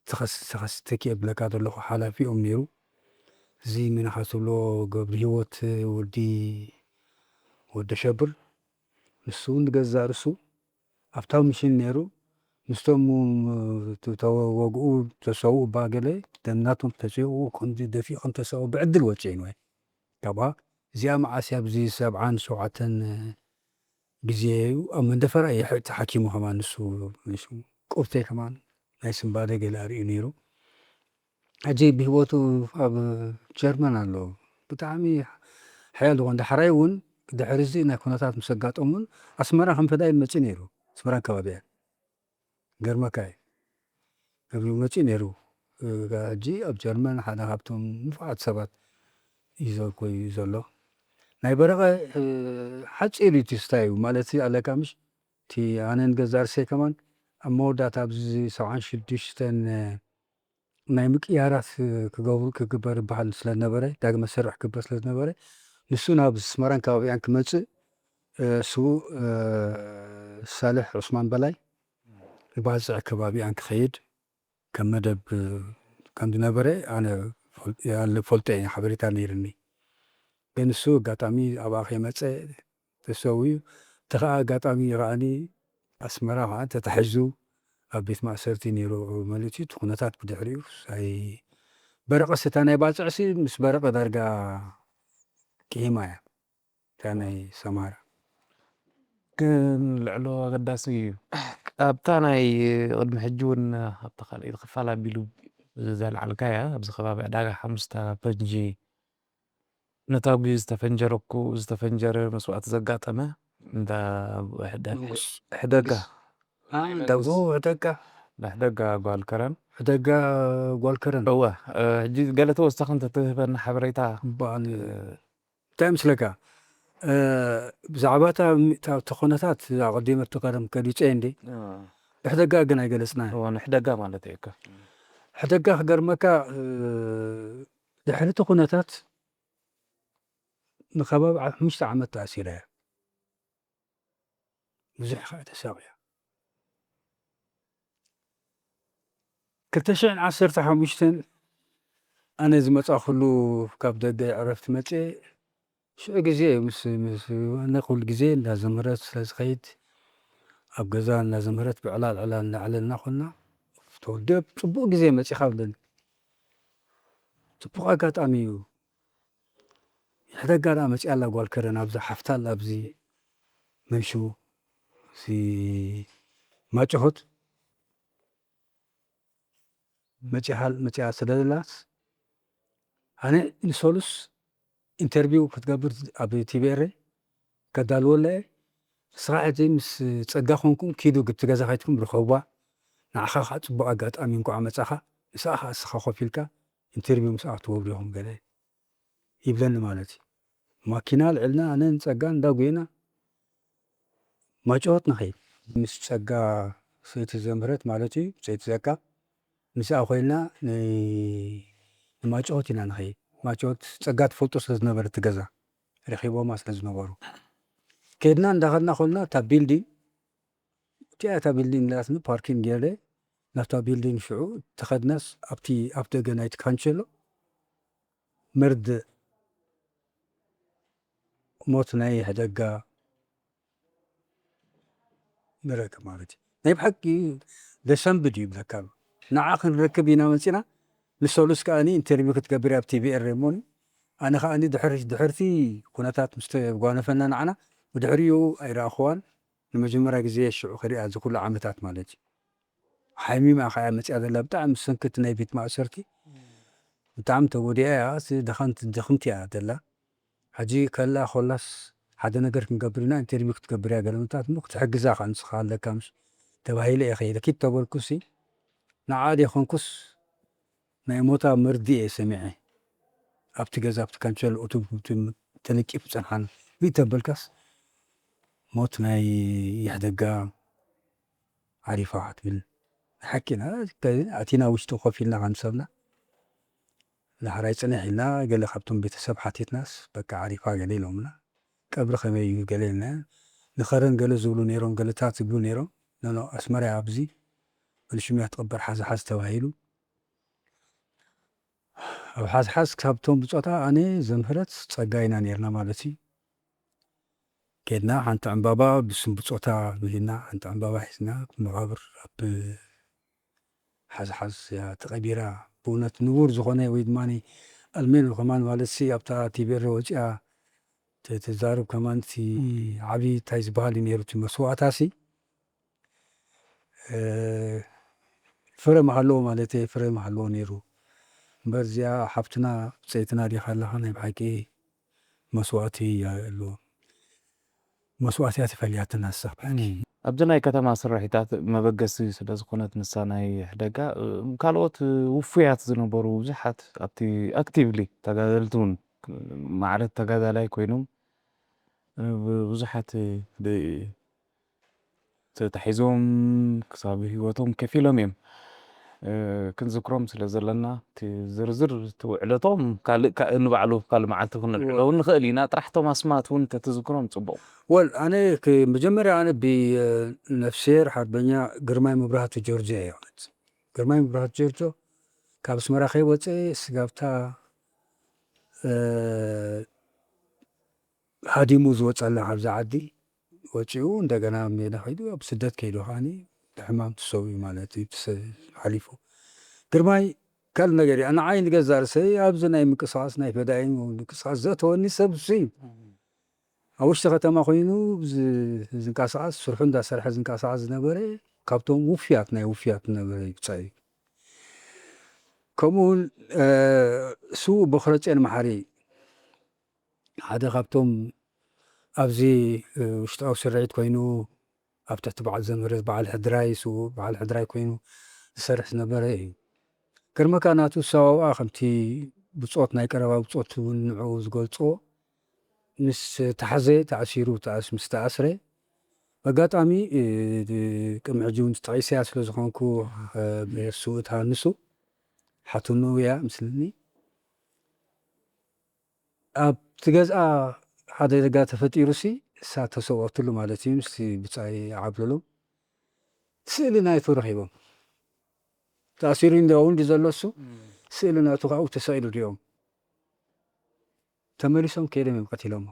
ተኸስ-፣ ተኸስ-፣ ተኪኤ ብለካ ዘለኹ ሓላፊኦም ነይሩ። እዚ ምንኻ ትብሎ ገብረህይወት ወዲ፣ ወዲ ሸብር፣ ንሱ እውን ገዛ ርእሱ ኣብታ ምሽን ነይሩ። ምስቶም ተ-፣ ተወግኡ፣ ተሰውኡ እባ ገለ ደም ናቶም ተጽኡ፣ ከምዚ ደፊኦም ተሰው ብዕድል ወጽኤን ወይ ካብኣ እዚኣ መዓስ እያ? ኣብዚ ሰብዓን ሸውዓተን ግዜ እዩ። ኣብ መንደፈራ እዩ ሕ-፣ ተሓኪሙ ከማን ንሱ፣ ንሱ ቁርቴ ከማን ናይ ስምባደ ገለ ኣርእዩ ነይሩ። ሕጂ ብህይወቱ ኣብ ጀርመን ኣሎ። ብጣዕሚ ሓያል ዝኾነ ዳሕራይ እውን ድሕሪ እዚ ናይ ኩነታት ምስ ኣጋጠሙን ኣስመራ ከም ፈዳይን መጺኡ ነይሩ። ኣስመራን ከባቢኣን። ገርመካ እዩ። ገርመ መጺኡ ነይሩ። እ፣ ሕጂ ኣብ ጀርመን ሓደ ካብቶም ንፉዓት ሰባት እዩ ዘ-፣ ኮይኑ ዘሎ። ናይ በረቐ፣ እ፣ ሓጺር እዩ እቲ ስታይ እዩ። ማለት ኣለካ ምሽ? እቲ ኣነን ገዛ ርእሰይ ከማን ኣብ መወዳእታ ኣብዚ ሰብዓን ሽዱሽተን፣ እ፣ ናይ ምቅያራት፣ እ፣ ክገብሩ፣ ክግበር ይበሃል ስለ ዝነበረ፣ ዳግመ ስርሕ ክግበር ስለ ዝነበረ፣ ንሱ ናብ ኣስመራን ከባቢኣን ክመጽእ፣ እ፣ ስዉእ፣ እ፣ ሳልሕ ዑስማን በላይ ባጽዕ ከባቢኣን ክኸይድ ከም መደብ፣ እ፣ ከም ዝነበረ ኣነ ፎል-፣ ኣነ ፈልጦ እየ፣ ሓበሬታ ነይርኒ። ግን ንሱ ኣጋጣሚ ኣብኣ ከይመጸ ተሰዊኡ። እቲ ኸኣ ኣጋጣሚ ከኣኒ ኣስመራ ኸኣ ተታሒዙ ኣብ ቤት ማእሰርቲ ነይሩ። መሊቱ እቲ ኩነታት ብድሕሪኡ ሳይ በረቐስ፣ እታ ናይ ባጽዕሲ ምስ በረቐ ዳርጋ ቅሂማ እያ፣ እታ ናይ ሰማራ። ልዕሎ ኣገዳሲ እዩ። ኣብታ ናይ ቅድሚ ሕጂ እውን ኣብታ ካልኣይቲ ክፋል ኣቢሉ ዘልዓልካያ ኣብዚ ከባቢ ዕዳጋ ሓሙስታ ፈንጂ ነታጒ ዝተፈንጀረኩ ዝተፈንጀረ መስዋእቲ ዘጋጠመ እንዳ ሕደ- ሕደጋ ደጎ ደጋ ሕደጋ ጓል ከረን ደጋ ጓል ከረን እወ እ፣ ሕጂ ገለ ተወሳኺ እንተትህበና ሓበሬታ በዓል እንታይ ምስለካ እ፣ ብዛዕባ እታ ሚ- እታ እቲ ኩነታት ኣቐዲመ እቲ ቀደም ከሊፀ እንዲ ብሕደጋ ግን ኣይገለፅና እወ ንሕደጋ ማለት እዩ እኮ ሕደጋ ክገርመካ እ፣ ድሕሪ እቲ ኩነታት ንከባቢ ኣብ ሓሙሽተ ዓመት ተኣሲረ እያ ብዙሕ ከዓ ተሳቕያ ክልተ ሽሕን ዓሰርተ ሓሙሽተን ኣነ ዝመፃእኩሉ ካብ ደገ ዕረፍቲ መፅኤ ሽዑ ግዜ ምስ ምስ ኣነ ኩሉ ግዜ እንዳዘምህረት ስለ ዝኸይድ ኣብ ገዛ እንዳዘምህረት ብዕላል ዕላል እንዳዕለልና ኮና ተወዲ ጽቡቕ ግዜ መጺኻ ብለኒ ጽቡቕ ኣጋጣሚ እዩ ሕደጋ ደኣ መጺኣ ኣላ ጓል ከረን ኣብዚ ሓፍታ ኣላ ኣብዚ መንሽው እዚ ማጭሆት መጺኣ ስለ ዘላስ ኣነ ንሰሉስ ኢንተርቪው ክትገብር ኣብ ቲቪኤረ ከዳልወለ ንስኻ ሕዚ ምስ ጸጋ ኮንኩም ኪዱ ግብቲ ገዛ ከይትኩም ርኸብዋ ንዓኻ ከዓ ጽቡቕ ኣጋጣሚ እንኳዕ መጻኻ ንስኻ ከዓ እስኻ ኮፍ ኢልካ ኢንተርቪው ምስኣ ክትወብሩ ኢኹም ገለ ይብለኒ ማለት እዩ። ማኪና ኣልዒልና ኣነ ንጸጋ እንዳጎየና ማይጨወት ንኸይድ። ምስ ጸጋ ሰይቲ ዘምህረት ማለት እዩ፣ ሰይቲ ዘካ ምስኣ ኮይንና ን- ንማይጨወት ኢና ንኸይድ። ማይጨወት ጸጋ ትፈልጦ ስለ ዝነበረ እቲ ገዛ ረኺቦማ ስለ ዝነበሩ ከድና እንዳኸድና ኮልና እታ ቢልዲንግ እቲኣ እታ ቢልዲንግ ላትኒ ፓርኪንግ ገይረ ናብታ ቢልዲንግ ሽዑ ተኸድናስ ኣብቲ ኣብ ደገ ናይቲ ካንቸሎ መርድእ ሞት ናይ ሕደጋ ንረክብ ማለት እዩ ናይ ብሓቂ ደሰንብድ እዩ ብለካ ንዓ ክንረክብ ኢና መፂና ንሰሉስ ከዓኒ ኢንተርቪው ክትገብር ኣብ ቲቪ ኤር እሞኒ ኣነ ከዓኒ ድሕርቲ ኩነታት ምስ ተጓነፈና ንዓና ብድሕሪኡ ኣይረኣኽዋን ንመጀመርያ ግዜ ሽዑ ክሪኣ እዚ ኩሉ ዓመታት ማለት እዩ ሓሚማ ከኣ መፅያ ዘላ ብጣዕሚ ሰንክቲ ናይ ቤት ማእሰርቲ ብጣዕሚ ተጎዲኣ እያ ድኽምቲ እያ ዘላ ሕጂ ከላ ኮላስ ሓደ ነገር ክንገብር ኢና ኢንተርቪው ክትገብር እያ ገለምታት ክትሕግዛ ከ ንስኻ ኣለካ ምስ ተባሂለ እየ ከይደ ኪድ ተበልኩ ሲ ንዓ ደይኮንኩስ ናይ ሞታ መርዲ እየ ሰሚዐ ኣብቲ ገዛ ኣብቲ ካንቸል እቱ ተነቂፉ ፀንሓን ሪእ ተበልካስ ሞት ናይ ይሕደጋ ዓሪፋ ክትብል ሓቂና ኣቲና ውሽጢ ኮፍ ኢልና ከም ሰብና ዳሕራይ ፅንሕ ኢልና ገለ ካብቶም ቤተሰብ ሓቲትናስ በቃ ዓሪፋ ገለ ኢሎምና ቀብሪ ከመይ እዩ ገለ ኢልና ንኸረን ገለ ዝብሉ ነይሮም ገለታት ዝብሉ ነይሮም ኖኖ ኣስመራ ኣብዚ ብልሽምያ ትቕበር ሓዝሓዝ ተባሂሉ ኣብ ሓዝሓዝ ካብቶም ብፆታ ኣነ ዘምህረት ፀጋ ኢና ነርና ማለት እዩ ከድና ሓንቲ ዕምባባ ብስም ብፆታ ሚልና ሓንቲ ዕምባባ ሒዝና መቓብር ኣብ ሓዝሓዝ እያ ተቐቢራ ብእውነት ንቡር ዝኾነ ወይ ድማ ኣልሜኖ ከማን ማለት ሲ ኣብታ ቲቤረ ወፂኣ ትዛረብ ከማን ቲ ዓብዪ እንታይ ዝበሃል እዩ ነይሩ እቲ መስዋእታ ሲ ፍረ መሃለዎ ማለት ፍረ መሃለዎ ነይሩ እምበር እዚኣ ሓብትና ብፀይትና ዲኻ ኣለኻ ናይ ብሓቂ መስዋእቲ እያ ኣለዎ መስዋእቲ እያ ተፈልያትና ንሳ ብሓቂ ኣብዚ ናይ ከተማ ስርሒታት መበገሲ ስለ ዝኾነት ንሳ ናይ ሕደጋ ካልኦት ውፉያት ዝነበሩ ብዙሓት ኣብቲ ኣክቲቭሊ ተጋደልቲ እውን ማዕረ ተጋዳላይ ኮይኖም ብዙሓት ተታሒዞም ክሳብ ህይወቶም ከፊሎም እዮም ክንዝክሮም ስለ ዘለና እቲ ዝርዝር እቲ ውዕለቶም ካልእ ንባዕሉ ካልእ መዓልቲ ክንዕለውን ንኽእል ኢና ጥራሕ ቶም ኣስማት እውን ተትዝክሮም ፅቡቕ ወል ኣነ መጀመርያ ኣነ ብነፍሴር ሓርበኛ ግርማይ መብራህቱ ጆርጆ እየ ግርማይ መብራህቱ ጆርጆ ካብ ኣስመራ ከይወፀ ስጋብታ ሃዲሙ ዝወፀላ ካብዛ ዓዲ ወፂኡ እንደገና ሜዳ ከይዱ ኣብ ስደት ከይዱ ከዓኒ ብሕማም ትሰብኡ ማለት እዩ ሓሊፉ ግርማይ ካልእ ነገር እዩ ንዓይ ንገዛ ርእሰይ ኣብዚ ናይ ምንቅስቃስ ናይ ፈዳይን ምንቅስቃስ ዘእተወኒ ሰብ እሱ እዩ ኣብ ውሽጢ ከተማ ኮይኑ ዝ-፣ ዝንቀሳቐስ፣ ስርሑ እንዳሰርሐ ዝንቀሳቐስ ዝነበረ፣ ካብቶም ውፍያት ናይ ውፍያት ዝነበረ እዩ ብጻይ። ከምኡ እውን፣ እ፣ ስዉእ በኽረጽዮን መሓሪ፣ ሓደ ካብቶም ኣብዚ፣ እ፣ ውሽጣዊ ስርሒት ኮይኑ፣ ኣብ ትሕቲ በዓል ዘምህረት በዓል ሕድራይ፣ ስዉእ በዓል ሕድራይ ኮይኑ ዝሰርሕ ዝነበረ እዩ። ግርመካ ናቱ ኣሰዋውኣ ከምቲ ብጾት፣ ናይ ቀረባ ብጾት እውን ንዕኡ ዝገልጾ፣ ምስ ተሓዘ፣ ተኣሲሩ፣ ተኣስ-፣ ምስ ተኣስረ፣ በጋጣሚ፣ እ፣ ቅድሚ ሕጂ እውን ጠቒሰያ ስለ ዝኾንኩ፣ እ፣ ብስውእታ ንሱ ሓትንኡ እያ ምስልኒ። ኣብቲ ገዝኣ ሓደጋ ተፈጢሩሲ፣ እሳ ተሰውኣትሉ ማለት እዩ። ምስቲ ብጻይ ዓብለሎም ስእሊ ናይቱ ረኺቦም። ተኣሲሩ እንዲያው እንዲ ዘሎ እሱ፣ እም። ስእሊ ናቱ ካብኡ ተሰቒሉ ሪኦም። ተመሊሶም ከይዶም እዮም ቀቲሎሞ።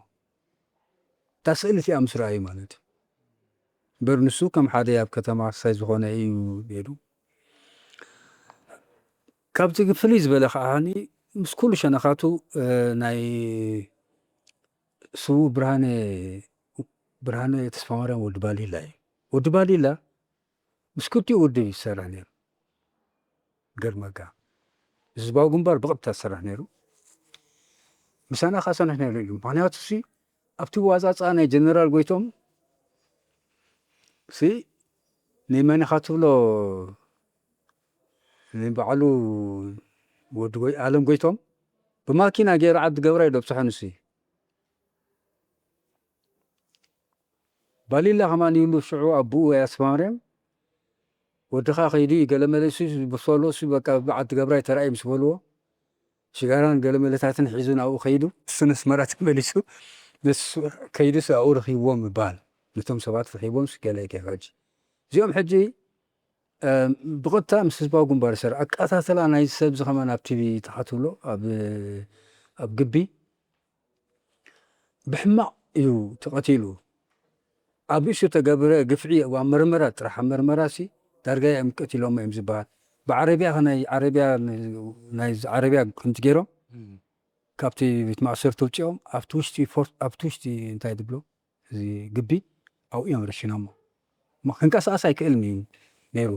እታ ስእሊ እቲኣ ምስ ረኣዩ ማለት እዩ። እምበር ንሱ ከም ሓደ ኣብ ከተማ ክሳይ ዝኾነ እዩ ነይሩ። ካብቲ ፍልይ ዝበለ ከዓኒ ምስ ኩሉ ሸነኻቱ፣ እ፣ ናይ ስዉእ ብርሃነ፣ ብርሃነ ተስፋማርያም ወዲ ባሊላ እዩ። ወዲ ባሊላ ምስ ክልቲኡ ውድብ እዩ ዝሰርሕ ነይሩ። ገርመካ። ህዝባዊ ግንባር ብቐጥታ ዝሰርሕ ነይሩ። ምሳና ከኣ ዝሰርሕ ነይሩ እዩ። ምኽንያቱ ሲ፣ ኣብቲ ዋጻጻ ናይ ጀነራል ጎይቶም ሲ፣ ንመን ኢኻ ትብሎ፣ ንበዓሉ ወዲ ጎይ-፣ ኣለም ጎይቶም ብማኪና ገይሩ ዓዲ ገብራ እዩ ደብጽሖ ንሱ እዩ። ባሊላ ከማን ይብሉ ሽዑ ኣቦኡ ወይ ኣስማርያም፣ "ወድኻ ከይዱ እዩ፣ ገለ መለ እሱ በሰሎ እሱ በቃ ብዓዲ ገብራይ ተራእዩ" ምስ በልዎ፣ ሽጋራን ገለ መለታትን ሒዙ ናብኡ ከይዱ፣ እሱ ነስመራ ተመሊሱ፣ ንሱ ከይዱስ ኣብኡ ረኺብዎም ይበሃል። ነቶም ሰባት ረኺቦምስ ገለ ይከ-፣ ሕጂ እዚኦም ሕጂ፣ እ፣ ብቐጥታ ምስ ህዝባዊ ግንባር ይሰርሑ። ኣቀታትላ ናይዚ ሰብዚ ከማን ኣብ ቲቪ ተኻትብሎ፣ ኣብ፣ ኣብ ግቢ ብሕማቕ እዩ ተቐቲሉ። ኣብ ርእሱ ተገብረ ግፍዒ፣ ኣብ መርመራ ጥራሕ፣ ኣብ መርመራሲ ዳርጋ እዮም ቀቲሎሞ እዮም ዝበሃል። ብዓረብያ፣ ናይ ዓረብያ፣ ናይ ዓረብያ ከምቲ ገይሮም እም። ካብቲ ቤት ማእሰርቲ ኣውጺኦም ኣብቲ ውሽጢ ፎርት፣ ኣብቲ ውሽጢ እንታይ ትብሎ፣ እዚ ግቢ ኣብኡ እዮም ረሽኖሞ። ማ-፣ ክንቀሳቐስ ኣይክእልን እዩ ነይሩ፣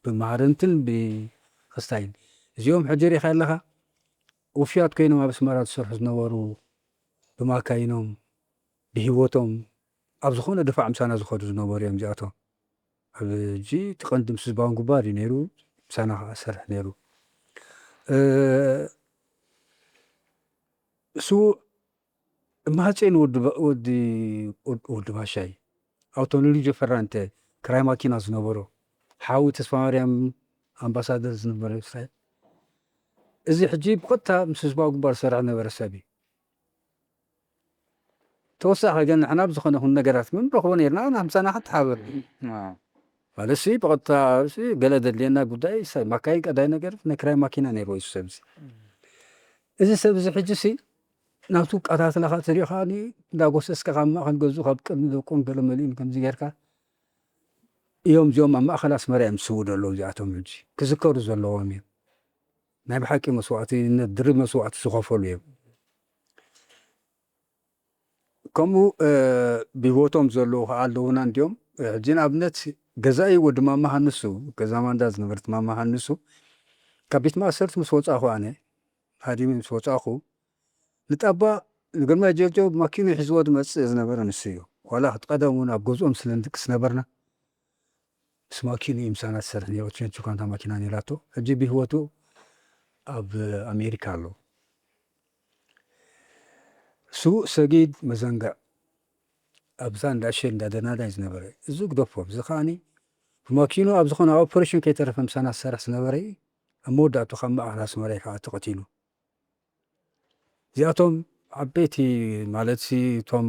ብማህረምትን ብክስታይን። እዚኦም ሕጂ ሪኢኻ ኣለኻ፣ ውፍያት ኮይኖም ኣብ ኣስመራ ዝሰርሑ ዝነበሩ፣ ብማካይኖም፣ ብህይወቶም፣ ኣብ ዝኾነ ድፋዕ ምሳና ዝኸዱ ዝነበሩ እዮም እዚኣቶም። ኣብ ሕጂ እቲ ቀንዲ ምስ ህዝባዊ ግንባር እዩ ነይሩ፣ ምሳና ከኣ ዝሰርሕ ነይሩ። እ፣ እሱ እማሃጼን ወዲ ባ-፣ ወዲ፣ ወዲ፣ ወዲ ባሻይ፣ ኣውቶኖሊጆ ፈራንተ፣ ክራይ ማኪና ዝነበሮ፣ ሓዊ ተስፋማርያም ኣምባሳደር ዝነበረ እስራኤል። እዚ ሕጂ ብቐጥታ ምስ ህዝባዊ ግንባር ዝሰርሕ ዝነበረ ሰብ እዩ። ተወሳኺ ግን ንሕና ብዝኾነ ይኹን ነገራት ግን ንረኽቦ ነይርና፣ ናብ ምሳና ክትሓበር። ኣዎ። ማለትሲ ብቐጥታ ሲ ገለ ዘድልየና ጉዳይ ሰብ ማካይን ቀዳይ ነገር ናይ ክራይ ማኪና ነይርዎ እዩ ሰብዚ። እዚ ሰብ እዚ ሕጂ ሲ ናብቱ ቀታትላ ከኣ ተሪኡ ከኣ እንዳጎሰስካ ካብ ማእከል ገዝኡ ካብ ቅድሚ ደቁን ገለ መሊኡን ከምዚ ጌርካ እዮም እዚኦም ኣብ ማእከል ኣስመራ እዮም ዝስውኡ ዘለዉ እዚኣቶም ሕጂ ክዝከሩ ዘለዎም እዮም። ናይ ብሓቂ መስዋእትነት ድርብ መስዋእቲ ዝኸፈሉ እዮም። ከምኡ፣ እ፣ ብህይወቶም ዘለዉ ከኣ ኣለዉና እንድዮም። እ፣ ሕጂ ንኣብነት ገዛኢ ወዲ ማማ ሃንሱ፣ ገዛ ማንዳ ዝነበረት ማማ ሃንሱ፣ ካብ ቤት ማእሰርቲ ምስ ወጻኹ ኣነ፣ ሃዲመ ምስ ወጻኹ፣ ንጣባ ንግርማይ ጀርጆ ብማኪኑ ሒዝዎ ዝመጽእ ዝነበረ ንሱ እዩ። ዋላ እቲ ቀደም እውን ኣብ ገዝኦም ስለ ንድቅስ ነበርና። ምስ ማኪኑ እዩ ምሳና ዝሰርሕ ነይሩ። ኦትሸንቹ እኳ እንታ ማኪና ነይራቶ። ሕጂ ብህይወቱ ኣብ ኣሜሪካ ኣሎ። ስዉእ ሰጊድ መዘንግዕ ኣብዛ እንዳ ሼል እንዳ ደናዳ እዩ ዝነበረ። እዚ ግደፎ፣ እዚ ከኣኒ ብማኪኑ ኣብ ዝኾነ ኣብ ኦፐሬሽን ከይተረፈ ምሳና ዝሰርሕ ዝነበረ እዩ። ኣብ መወዳእቱ ካብ ማእከል ኣስመራ እዩ ከዓ ተቐቲሉ። እዚኣቶም ዓበይቲ ማለትሲ እቶም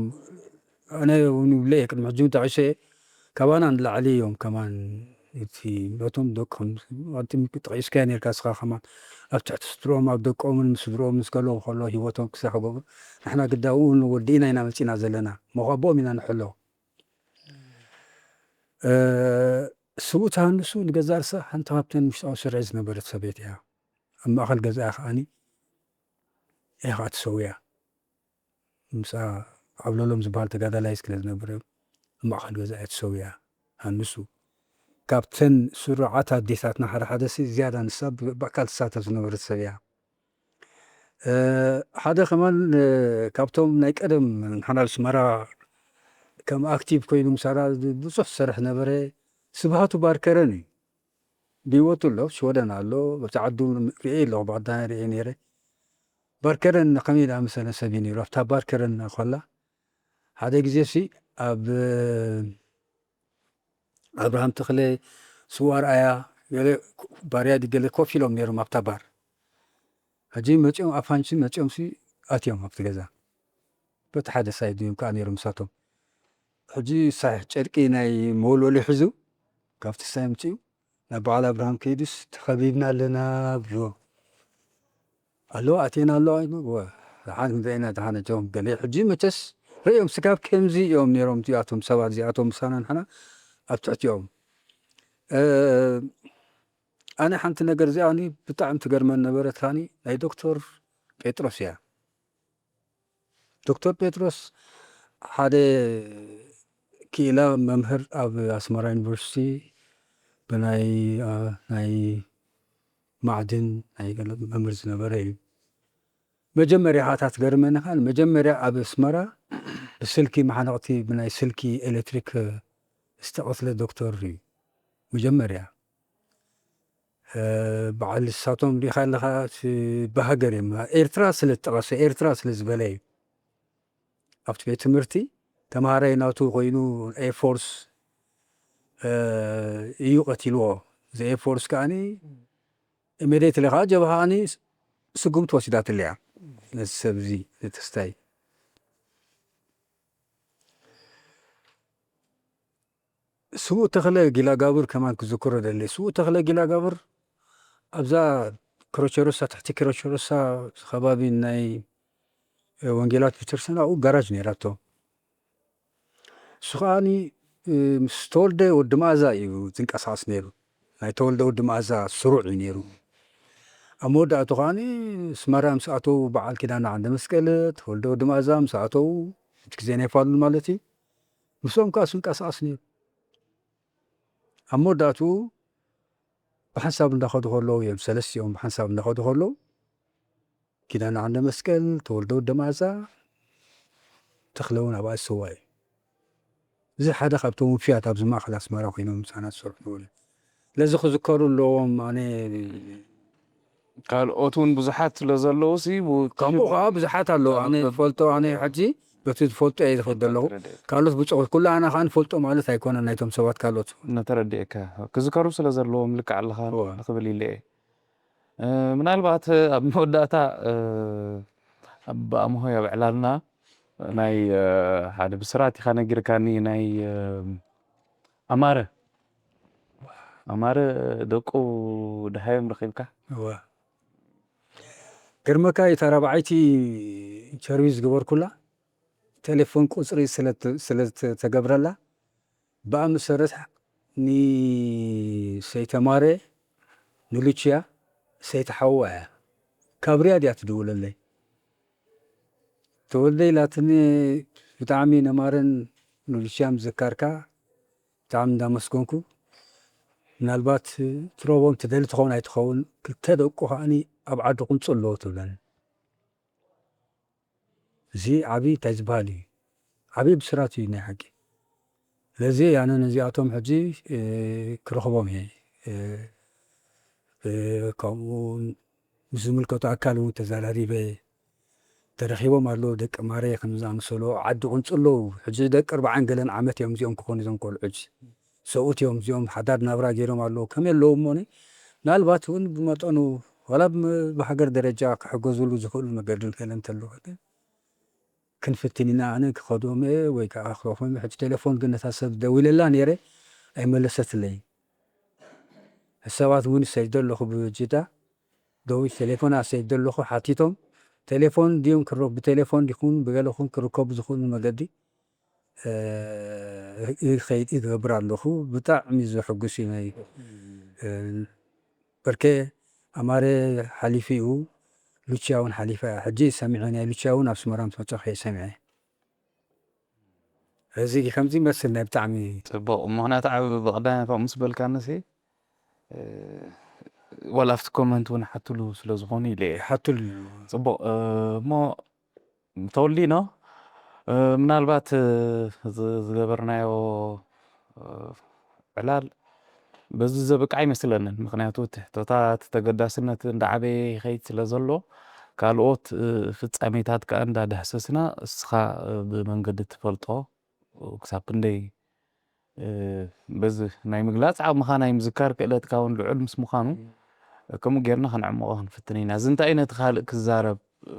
ኣነ እውን ይብለ እየ፣ ቅድሚ ሕጂ እውን ጠቒሰ እየ፣ ካባና ንላዕሊ እዮም ከማን እቲ ነቶም ደቆም፣ ቅድም ጠቒስካዮ ነርካ እስኻ ከማን፣ ኣብ ትሕቲ ስድርኦም፣ ኣብ ደቆምን ምስ ስድርኦም ምስ ገለዉ ከሎ ህይወቶም ክሳዕ ክገብሩ፣ ንሕና ግዳ ኣብኡ ንወዲእና ኢና መጺና ዘለና፣ እሞ ካብ ኣብኦም ኢና ንሕሎ። እ፣ ስዉእ ተሃንሱ ንገዛ ርእሳ ሓንቲ ካብተን ውሽጣዊ ስርዒ ዝነበረት ሰበይቲ እያ። ኣብ ማእከል ገዛኣ ከኣኒ እያ ከኣ ተሰዊኣ። ምስኣ ዓብለሎም ዝበሃል ተጋዳላይ ስለ ዝነበረ፣ ኣብ ማእኸል ገዛ እያ ተሰዊኣ። ኣንሱ ካብተን ስሩዓት ኣዴታትና ሓደ ሓደ ሲ ዝያዳ ንሳ ብ-፣ ብኣካል ትሳተፍ ዝነበረት ሰብ እያ። እ፣ ሓደ ከማን፣ እ፣ ካብቶም ናይ ቀደም ንሓና ኣስመራ ከም ኣክቲቭ ኮይኑ ምሳና ብዙሕ ዝሰርሕ ነበረ፣ ስብሃቱ ባርከረን እዩ። ብህይወቱ ኣሎ፣ ሽወደን ኣሎ፣ ኣብቲ ዓዱ ርእየ ኣለኹ፣ ብቐዳማይ ርእየ ነይረ። ባርከረን ከመይ ዝኣመሰለ ሰብ እዩ ነይሩ። ኣብታ ባርከረን ከላ፣ ሓደ ግዜ ሲ ኣብ፣ እ፣ ኣብርሃም ተኽለ፣ ስዋ ኣርኣያ፣ ገለ ባርያ ድዩ ገለ ኮፍ ኢሎም ነይሮም ኣብታ ባር። ሕጂ መጺኦም ኣፋንሲ መጺኦም ሲ ኣትዮም ኣብቲ ገዛ። በቲ ሓደ ሳይድ እዮም ከኣ ነይሮም ንሳቶም። ሕጂ ሳሕ ጨርቂ ናይ መወልወሊ ሒዙ ካብቲ ሳይ ኣምጺኡ ናብ በዓል ኣብርሃም ከይዱስ፣ "ተኸቢብና ኣለና" ብሎ። "ኣለዋ፣ ኣቴና ኣለዋ" ኢሉ፣ "ወ፣ ደሓን ክንርኢ ኢና፣ ደሓን እቶም ገለ" ሕጂ መቸስ ርእዮም፣ ስጋብ ከምዚ እዮም ነይሮም እዚኣቶም ሰባት፣ እዚኣቶም ምሳና ንሕና ኣብ ትሕቲኦም። እ፣ ኣነ ሓንቲ ነገር እዚኣ ብጣዕሚ ትገርመን ነበረት፣ ካኒ ናይ ዶክተር ጴጥሮስ እያ። ዶክተር ጴጥሮስ ሓደ ክኢላ መምህር ኣብ ኣስመራ ዩኒቨርሲቲ ብናይ፣ ኣ፣ ናይ ማዕድን ናይ ገለ መምህር ዝነበረ እዩ። መጀመርያ ከኣ እታ ትገርመኒ ከኣ፣ መጀመርያ ኣብ ኣስመራ ብስልኪ መሓነቕቲ፣ ብናይ ስልኪ ኤሌክትሪክ ዝተቐትለ ዶክተር እዩ። መጀመርያ፣ እ፣ በዓል ንሳቶም ሪኢኻ ኣለኻ፣ እቲ ብሃገር እዮም። ኤርትራ ስለ ዝጠቐሰ፣ ኤርትራ ስለ ዝበለ እዩ። ኣብቲ ቤት ትምህርቲ ተምሃራይ ናቱ ኮይኑ ኤርፎርስ፣ እ፣ እዩ ቀቲልዎ። እዚ ኤርፎርስ ከኣኒ ኢሚድየትሊ ከኣ ጀብሃ ከኣኒ ስጉምቲ ወሲዳትሉ እያ። ነዚ ሰብ እዚ፣ ነቲ ተስታይ። ስዉእ ተኽለ ጊላጋብር ከማን ክዝክሮ ደሊ። ስዉእ ተኽለ ጊላጋብር ኣብዛ ክሮቸሮሳ፣ ትሕቲ ክሮቸሮሳ ከባቢ ናይ ወንጌላት ቤተክርስትያን ኣብኡ ጋራጅ ነይራቶ። እሱ ከኣኒ፣ እ፣ ምስ ተወልደ ወዲ መኣዛ እዩ ዝንቀሳቐስ ነይሩ። ናይ ተወልደ ወዲ መኣዛ ስሩዕ እዩ ነይሩ። ኣብ መወዳእቱ ከኣኒ ኣስመራ ምስ ኣተዉ፣ በዓል ኪዳነ ዓንደ መስቀል፣ ተወልደ ወዲ መኣዛ ምስ ኣተዉ፣ እቲ ግዜ ናይ ፋሉል ማለት እዩ፣ ምስኦም ከኣ ዝንቀሳቐስ ነይሩ። ኣብ መወዳእቱ ብሓንሳብ እንዳኸዱ ከለዉ እዮም፣ ሰለስቲኦም ብሓንሳብ እንዳኸዱ ከለዉ፣ ኪዳነ ዓንደ መስቀል፣ ተወልደ ወዲ መኣዛ፣ ተኽለ እውን ኣብኣ ዝሰዋ እዩ። እዚ ሓደ ካብቶም ውፍያት ኣብዚ ማእከል ኣስመራ ኮይኖም ምሳና ዝሰርሑ ነበሩ። ስለዚ ክዝከሩ ኣለዎም። ኣነ ካልኦት እውን ብዙሓት ስለ ዘለዉ ሲ፣ ቡ-፣ ከምኡ ከዓ ብዙሓት ኣለዉ። ኣነ ዝፈልጦ፣ ኣነ ሕጂ በቲ ዝፈልጦ እየ ዝኸድ ዘለኹ። ካልኦት ብፁዕ፣ ኩሉ ኣና ከዓ ንፈልጦ ማለት ኣይኮነን፣ ናይቶም ሰባት ካልኦት። እናተረድኤካ። ክዝከሩ ስለ ዘለዎም ልክዕ ኣለኻ እወ። ንኽብል ኢለ እየ። እ፣ ምናልባት ኣብ መወዳእታ፣ እ፣ ኣብ ኣምሆይ ኣብ ዕላልና ናይ፣ እ፣ ሓደ ብስራት ኢኻ ነጊርካኒ፣ ናይ፣ እ፣ ኣማረ፣ ኣማረ ደቁ ደሃዮም ረኺብካ? እወ። ግርመካ እታ ራብዓይቲ ኢንተርቪው ዝገበርኩላ ቴሌፎን ቁጽሪ ስለ ት-፣ ስለ ት-፣ ተገብረላ፣ ብኣ መሰረት ንሰይተማረ፣ ንሉችያ፣ ሰይተሓዋ እያ። ካብ ሪያድ እያ ትድውለለይ። ተወልደ ኢላትኒ፣ ብጣዕሚ ነማረን ንሉችያ ምዝካርካ ብጣዕሚ እንዳመስገንኩ። ምናልባት ትረኽቦም ትደሊ ትኸውን ኣይትኸውን፣ ክልተ ደቁ ከኣኒ ኣብ ዓዲ ቁንጽ ኣለዎ ትብለኒ። እዚ ዓቢ እንታይ ዝበሃል እዩ? ዓቢ ብስራት እዩ ናይ ሓቂ። ስለዚ ኣነ ነዚኣቶም ሕጂ፣ እ፣ ክረኽቦም እየ። እ፣ እ፣ ከምኡ ምስ ዝምልከቶ ኣካል እውን ተዘራሪበ። ተረኺቦም ኣለዉ፣ ደቂ ማረ ከም ዝኣመሰሉ ዓዲ ቁንጽ ኣለዉ። ሕጂ ደቂ ኣርባዓን ገለን ዓመት እዮም እዚኦም ክኾኑ እዞም ቆልዑ ሕጂ። ሰብኡት እዮም እዚኦም፣ ሓዳር ናብራ ገይሮም ኣለዉ። ከመይ ኣለዉ እሞኒ? ምናልባት እውን ብመጠኑ ዋላ ብመ-፣ ብሃገር ደረጃ ክሕገዙሉ ዝኽእሉ መገዲ እንከለ እንተሎ ክንፍትን ኢና። ኣነ ክኸዶም እየ ወይ ከዓ ክረኽቦም እየ። ሕጂ ቴሌፎን ግን ነታ ሰብ ደዊለላ ነይረ፣ ኣይመለሰትለይን። ሰባት እውን ይሰይዶ ኣለኹ ብጅዳ፣ ደዊ-፣ ቴሌፎን ኣሰይዶ ኣለኹ፣ ሓቲቶም። ቴሌፎን ድዮም ክረ-፣ ብቴሌፎን ዲኹን ብገለኹን ክርከቡ ዝኽእሉ መገዲ፣ እ፣ ይኸይድ ይገብር ኣለኹ። ብጣዕሚ ዘሐጉስ እዩ ናይ፣ እ፣ በርከ ኣማረ ሓሊፉ እዩ፣ ሉቺያ እውን ሓሊፋ እያ። ሕጂ ሰሚዐ፣ ናይ ሉቺያ እውን ኣብ ኣስመራ ምስ መጻኹ እየ ሰሚዐ። እዚ ከምዚ ይመስል ናይ ብጣዕሚ ጽቡቕ። ምኽንያቱ ኣብ ብቐዳማይ ከምኡ ምስ በልካንሲ፣ እ፣ ዋላ ኣብቲ ኮመንት እውን ሓትሉ ስለ ዝኾኑ ኢለ እየ። ሓትሉ። ጽቡቕ። እ፣ እሞ ተወሊኖ፣ እ፣ ምናልባት፣ እ፣ ዝ-፣ ዝገበርናዮ፣ እ፣ ዕላል በዚ ዘብቅዓ ኣይመስለንን። ምኽንያቱ እቲ ሕቶታት ተገዳስነት እንዳዓበየ ይኸይድ ስለ ዘሎ፣ ካልኦት፣ እ፣ ፍጻሜታት ከኣ እንዳዳህሰስና፣ እስኻ፣ እ፣ ብመንገዲ ትፈልጦ፣ ክሳብ ክንደይ፣ እ፣ በዚ ናይ ምግላጽ ዓቕምኻ ናይ ምዝካር ክእለትካ እውን ልዑል ምስ ምዃኑ፣ ከምኡ ጌርና ከነዕምቖ ክንፍትን ኢና። እዚ እንታይ ነቲ ካልእ ክዛረብ፣ እ፣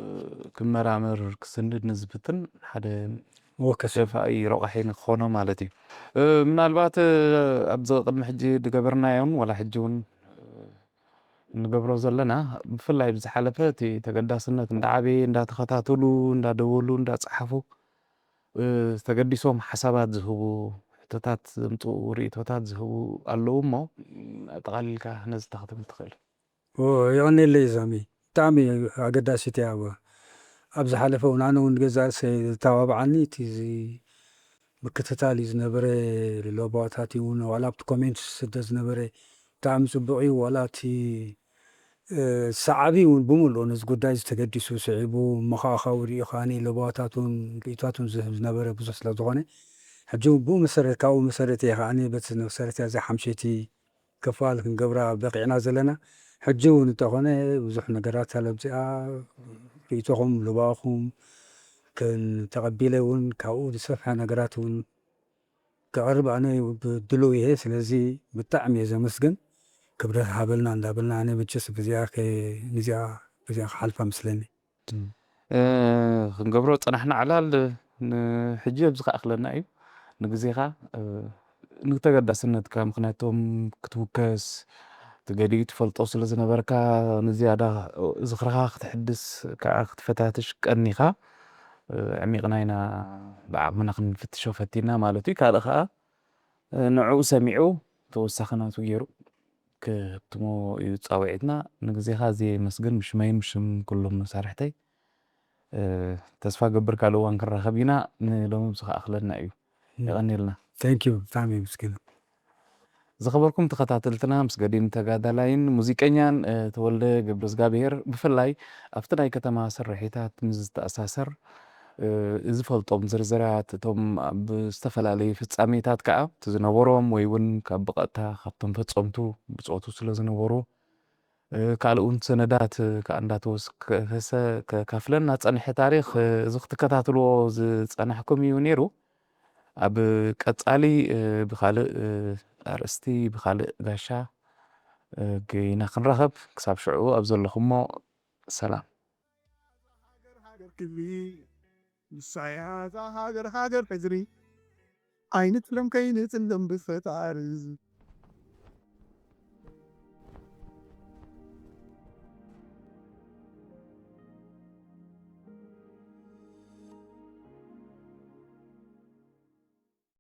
ክመራመር፣ ክስንድ ንዝፍትን ሓደ ወከሰ ደፋኢ ረቋሒ ንክኾኖ ማለት እዩ። እ፣ ምናልባት፣ እ፣ ኣብዚ ቅድሚ ሕጂ ዝገበርናዮን ዋላ ሕጂ እውን፣ እ፣ እንገብሮ ዘለና፣ ብፍላይ ብዝሓለፈ እቲ ተገዳስነት እንዳዓበየ፣ እንዳተኸታተሉ፣ እንዳደወሉ፣ እንዳጸሓፉ፣ እ፣ ተገዲሶም ሓሳባት ዝህቡ፣ ሕቶታት ዘምጽኡ፣ ርእይቶታት ዝህቡ ኣለዉ እሞ፣ ም፣ ኣጠቓሊልካ ነዚ ተኽትብል ትኽእል። ኦ፣ የቐኔለይ ዛሚ። ብጣዕሚ ኣገዳሲት እያ። ኣብ፣ ኣብ ዝሓለፈ እውን ኣነ እውን ገዛ ርእሰይ ዘተባብዓኒ እቲ እዚ ምክትታል እዩ ዝነበረ፣ ለባዋታት እውን ዋላ ኣብቲ ኮሜንት ዝስደድ ዝነበረ ብጣዕሚ ጽቡቕ እዩ። ዋላ እቲ፣ እ፣ ሰዓቢ እውን ብምልኡ ነዚ ጉዳይ እዚ ተገዲሱ ስዒቡ መኻኻዊ ሪኡ ከኣኒ ለባዋታት እውን ርእይቶታት እውን ዝህብ ዝነበረ ብዙሕ ስለ ዝኾነ፣ ሕጂ እውን ብኡ መሰረት፣ ካብኡ መሰረት እየ ከኣኒ በቲ መሰረት እያ እዛ ሓምሸይቲ ክፋል ክንገብራ በቂዕና ዘለና። ሕጂ እውን እንተኾነ ብዙሕ ነገራት ኣለብዚኣ ርእይቶኹም፣ ለባኹም ክን-፣ ተቐቢለ እውን ካብኡ ዝሰፍሐ ነገራት እውን ከቕርብ ኣነ ብድሉው እየ። ስለዚ ብጣዕሚ እየ ዘመስግን። ክብረት ሃበልና እንዳበልና ኣነ መቸስ ብዚኣ ከ-፣ ንዚኣ፣ ብዚኣ ክሓልፋ ምስለኒ። እ፣ ክንገብሮ ዝጸናሕና ዕላል ንሕጂ ኣብዚ ከኣኽለና እዩ። ንግዜኻ፣ እ፣ ንተገዳስነትካ፣ ምኽንያቱም ክትውከስ፣ እቲ ገሊኡ ትፈልጦ ስለ ዝነበርካ፣ ንዝያዳ ዝኽርኻ ክትሕድስ ከኣ ክትፈታትሽ ቀኒኻ፣ እ፣ ኣዕሚቕና ኢና ብዓቕምና ክንፍትሾ ፈቲና ማለት እዩ። ካልእ ከኣ፣ እ፣ ንዕኡ ሰሚዑ ተወሳኺ ናቱ ገይሩ ክህብትሞ እዩ ጻውዒትና። ንግዜኻ ኣዝየ የመስግን፣ ብሽመይን ብሽም ኩሎም መሳርሕተይ። እ፣ ተስፋ ገብር ካልእ እዋን ክንራኸብ ኢና። ንሎሚ ኣብዚ ከኣኽለና እዩ። የቐንየልና። Thank you፣ ብጣዕሚ የመስግን። ዝኸበርኩም ተኸታተልትና፣ ምስ ገዲም ተጋዳላይን ሙዚቀኛን፣ እ፣ ተወልደ ገብረዝጋብሄር፣ ብፍላይ ኣብቲ ናይ ከተማ ስርሒታት ምስ ዝተኣሳሰር፣ እ፣ ዝፈልጦም ዝርዝራት፣ እቶም ኣብ ዝተፈላለዩ ፍጻሜታት ከኣ እቲ ዝነበሮም ወይ እውን ካብ ብቐጥታ ካብቶም ፈጸምቱ ብጾቱ ስለ ዝነበሩ፣ እ፣ ካልእ እውን ሰነዳት፣ እ፣ ከኣ እንዳተወስ-፣ ከ-፣ ከሰ-፣ ከካፍለና ጸንሐ ታሪኽ፣ እ፣ እዚ ክትከታተልዎ ዝጸናሕኩም እዩ ነይሩ። ኣብ ቀጻሊ፣ እ፣ ብኻልእ፣ እ፣ ኣርእስቲ፣ ብኻልእ ጋሻ፣ እ፣ ገይና ክንራኸብ። ክሳብ ሽዑ ኣብ ዘለኹሞ ሰላም። ሃገር ሃገር ክብሪ፣ ንሳያ እዛ ሃገር ሃገር ሕድሪ። ኣይንጥለም ከይንጥለም ብፈጣሪ፣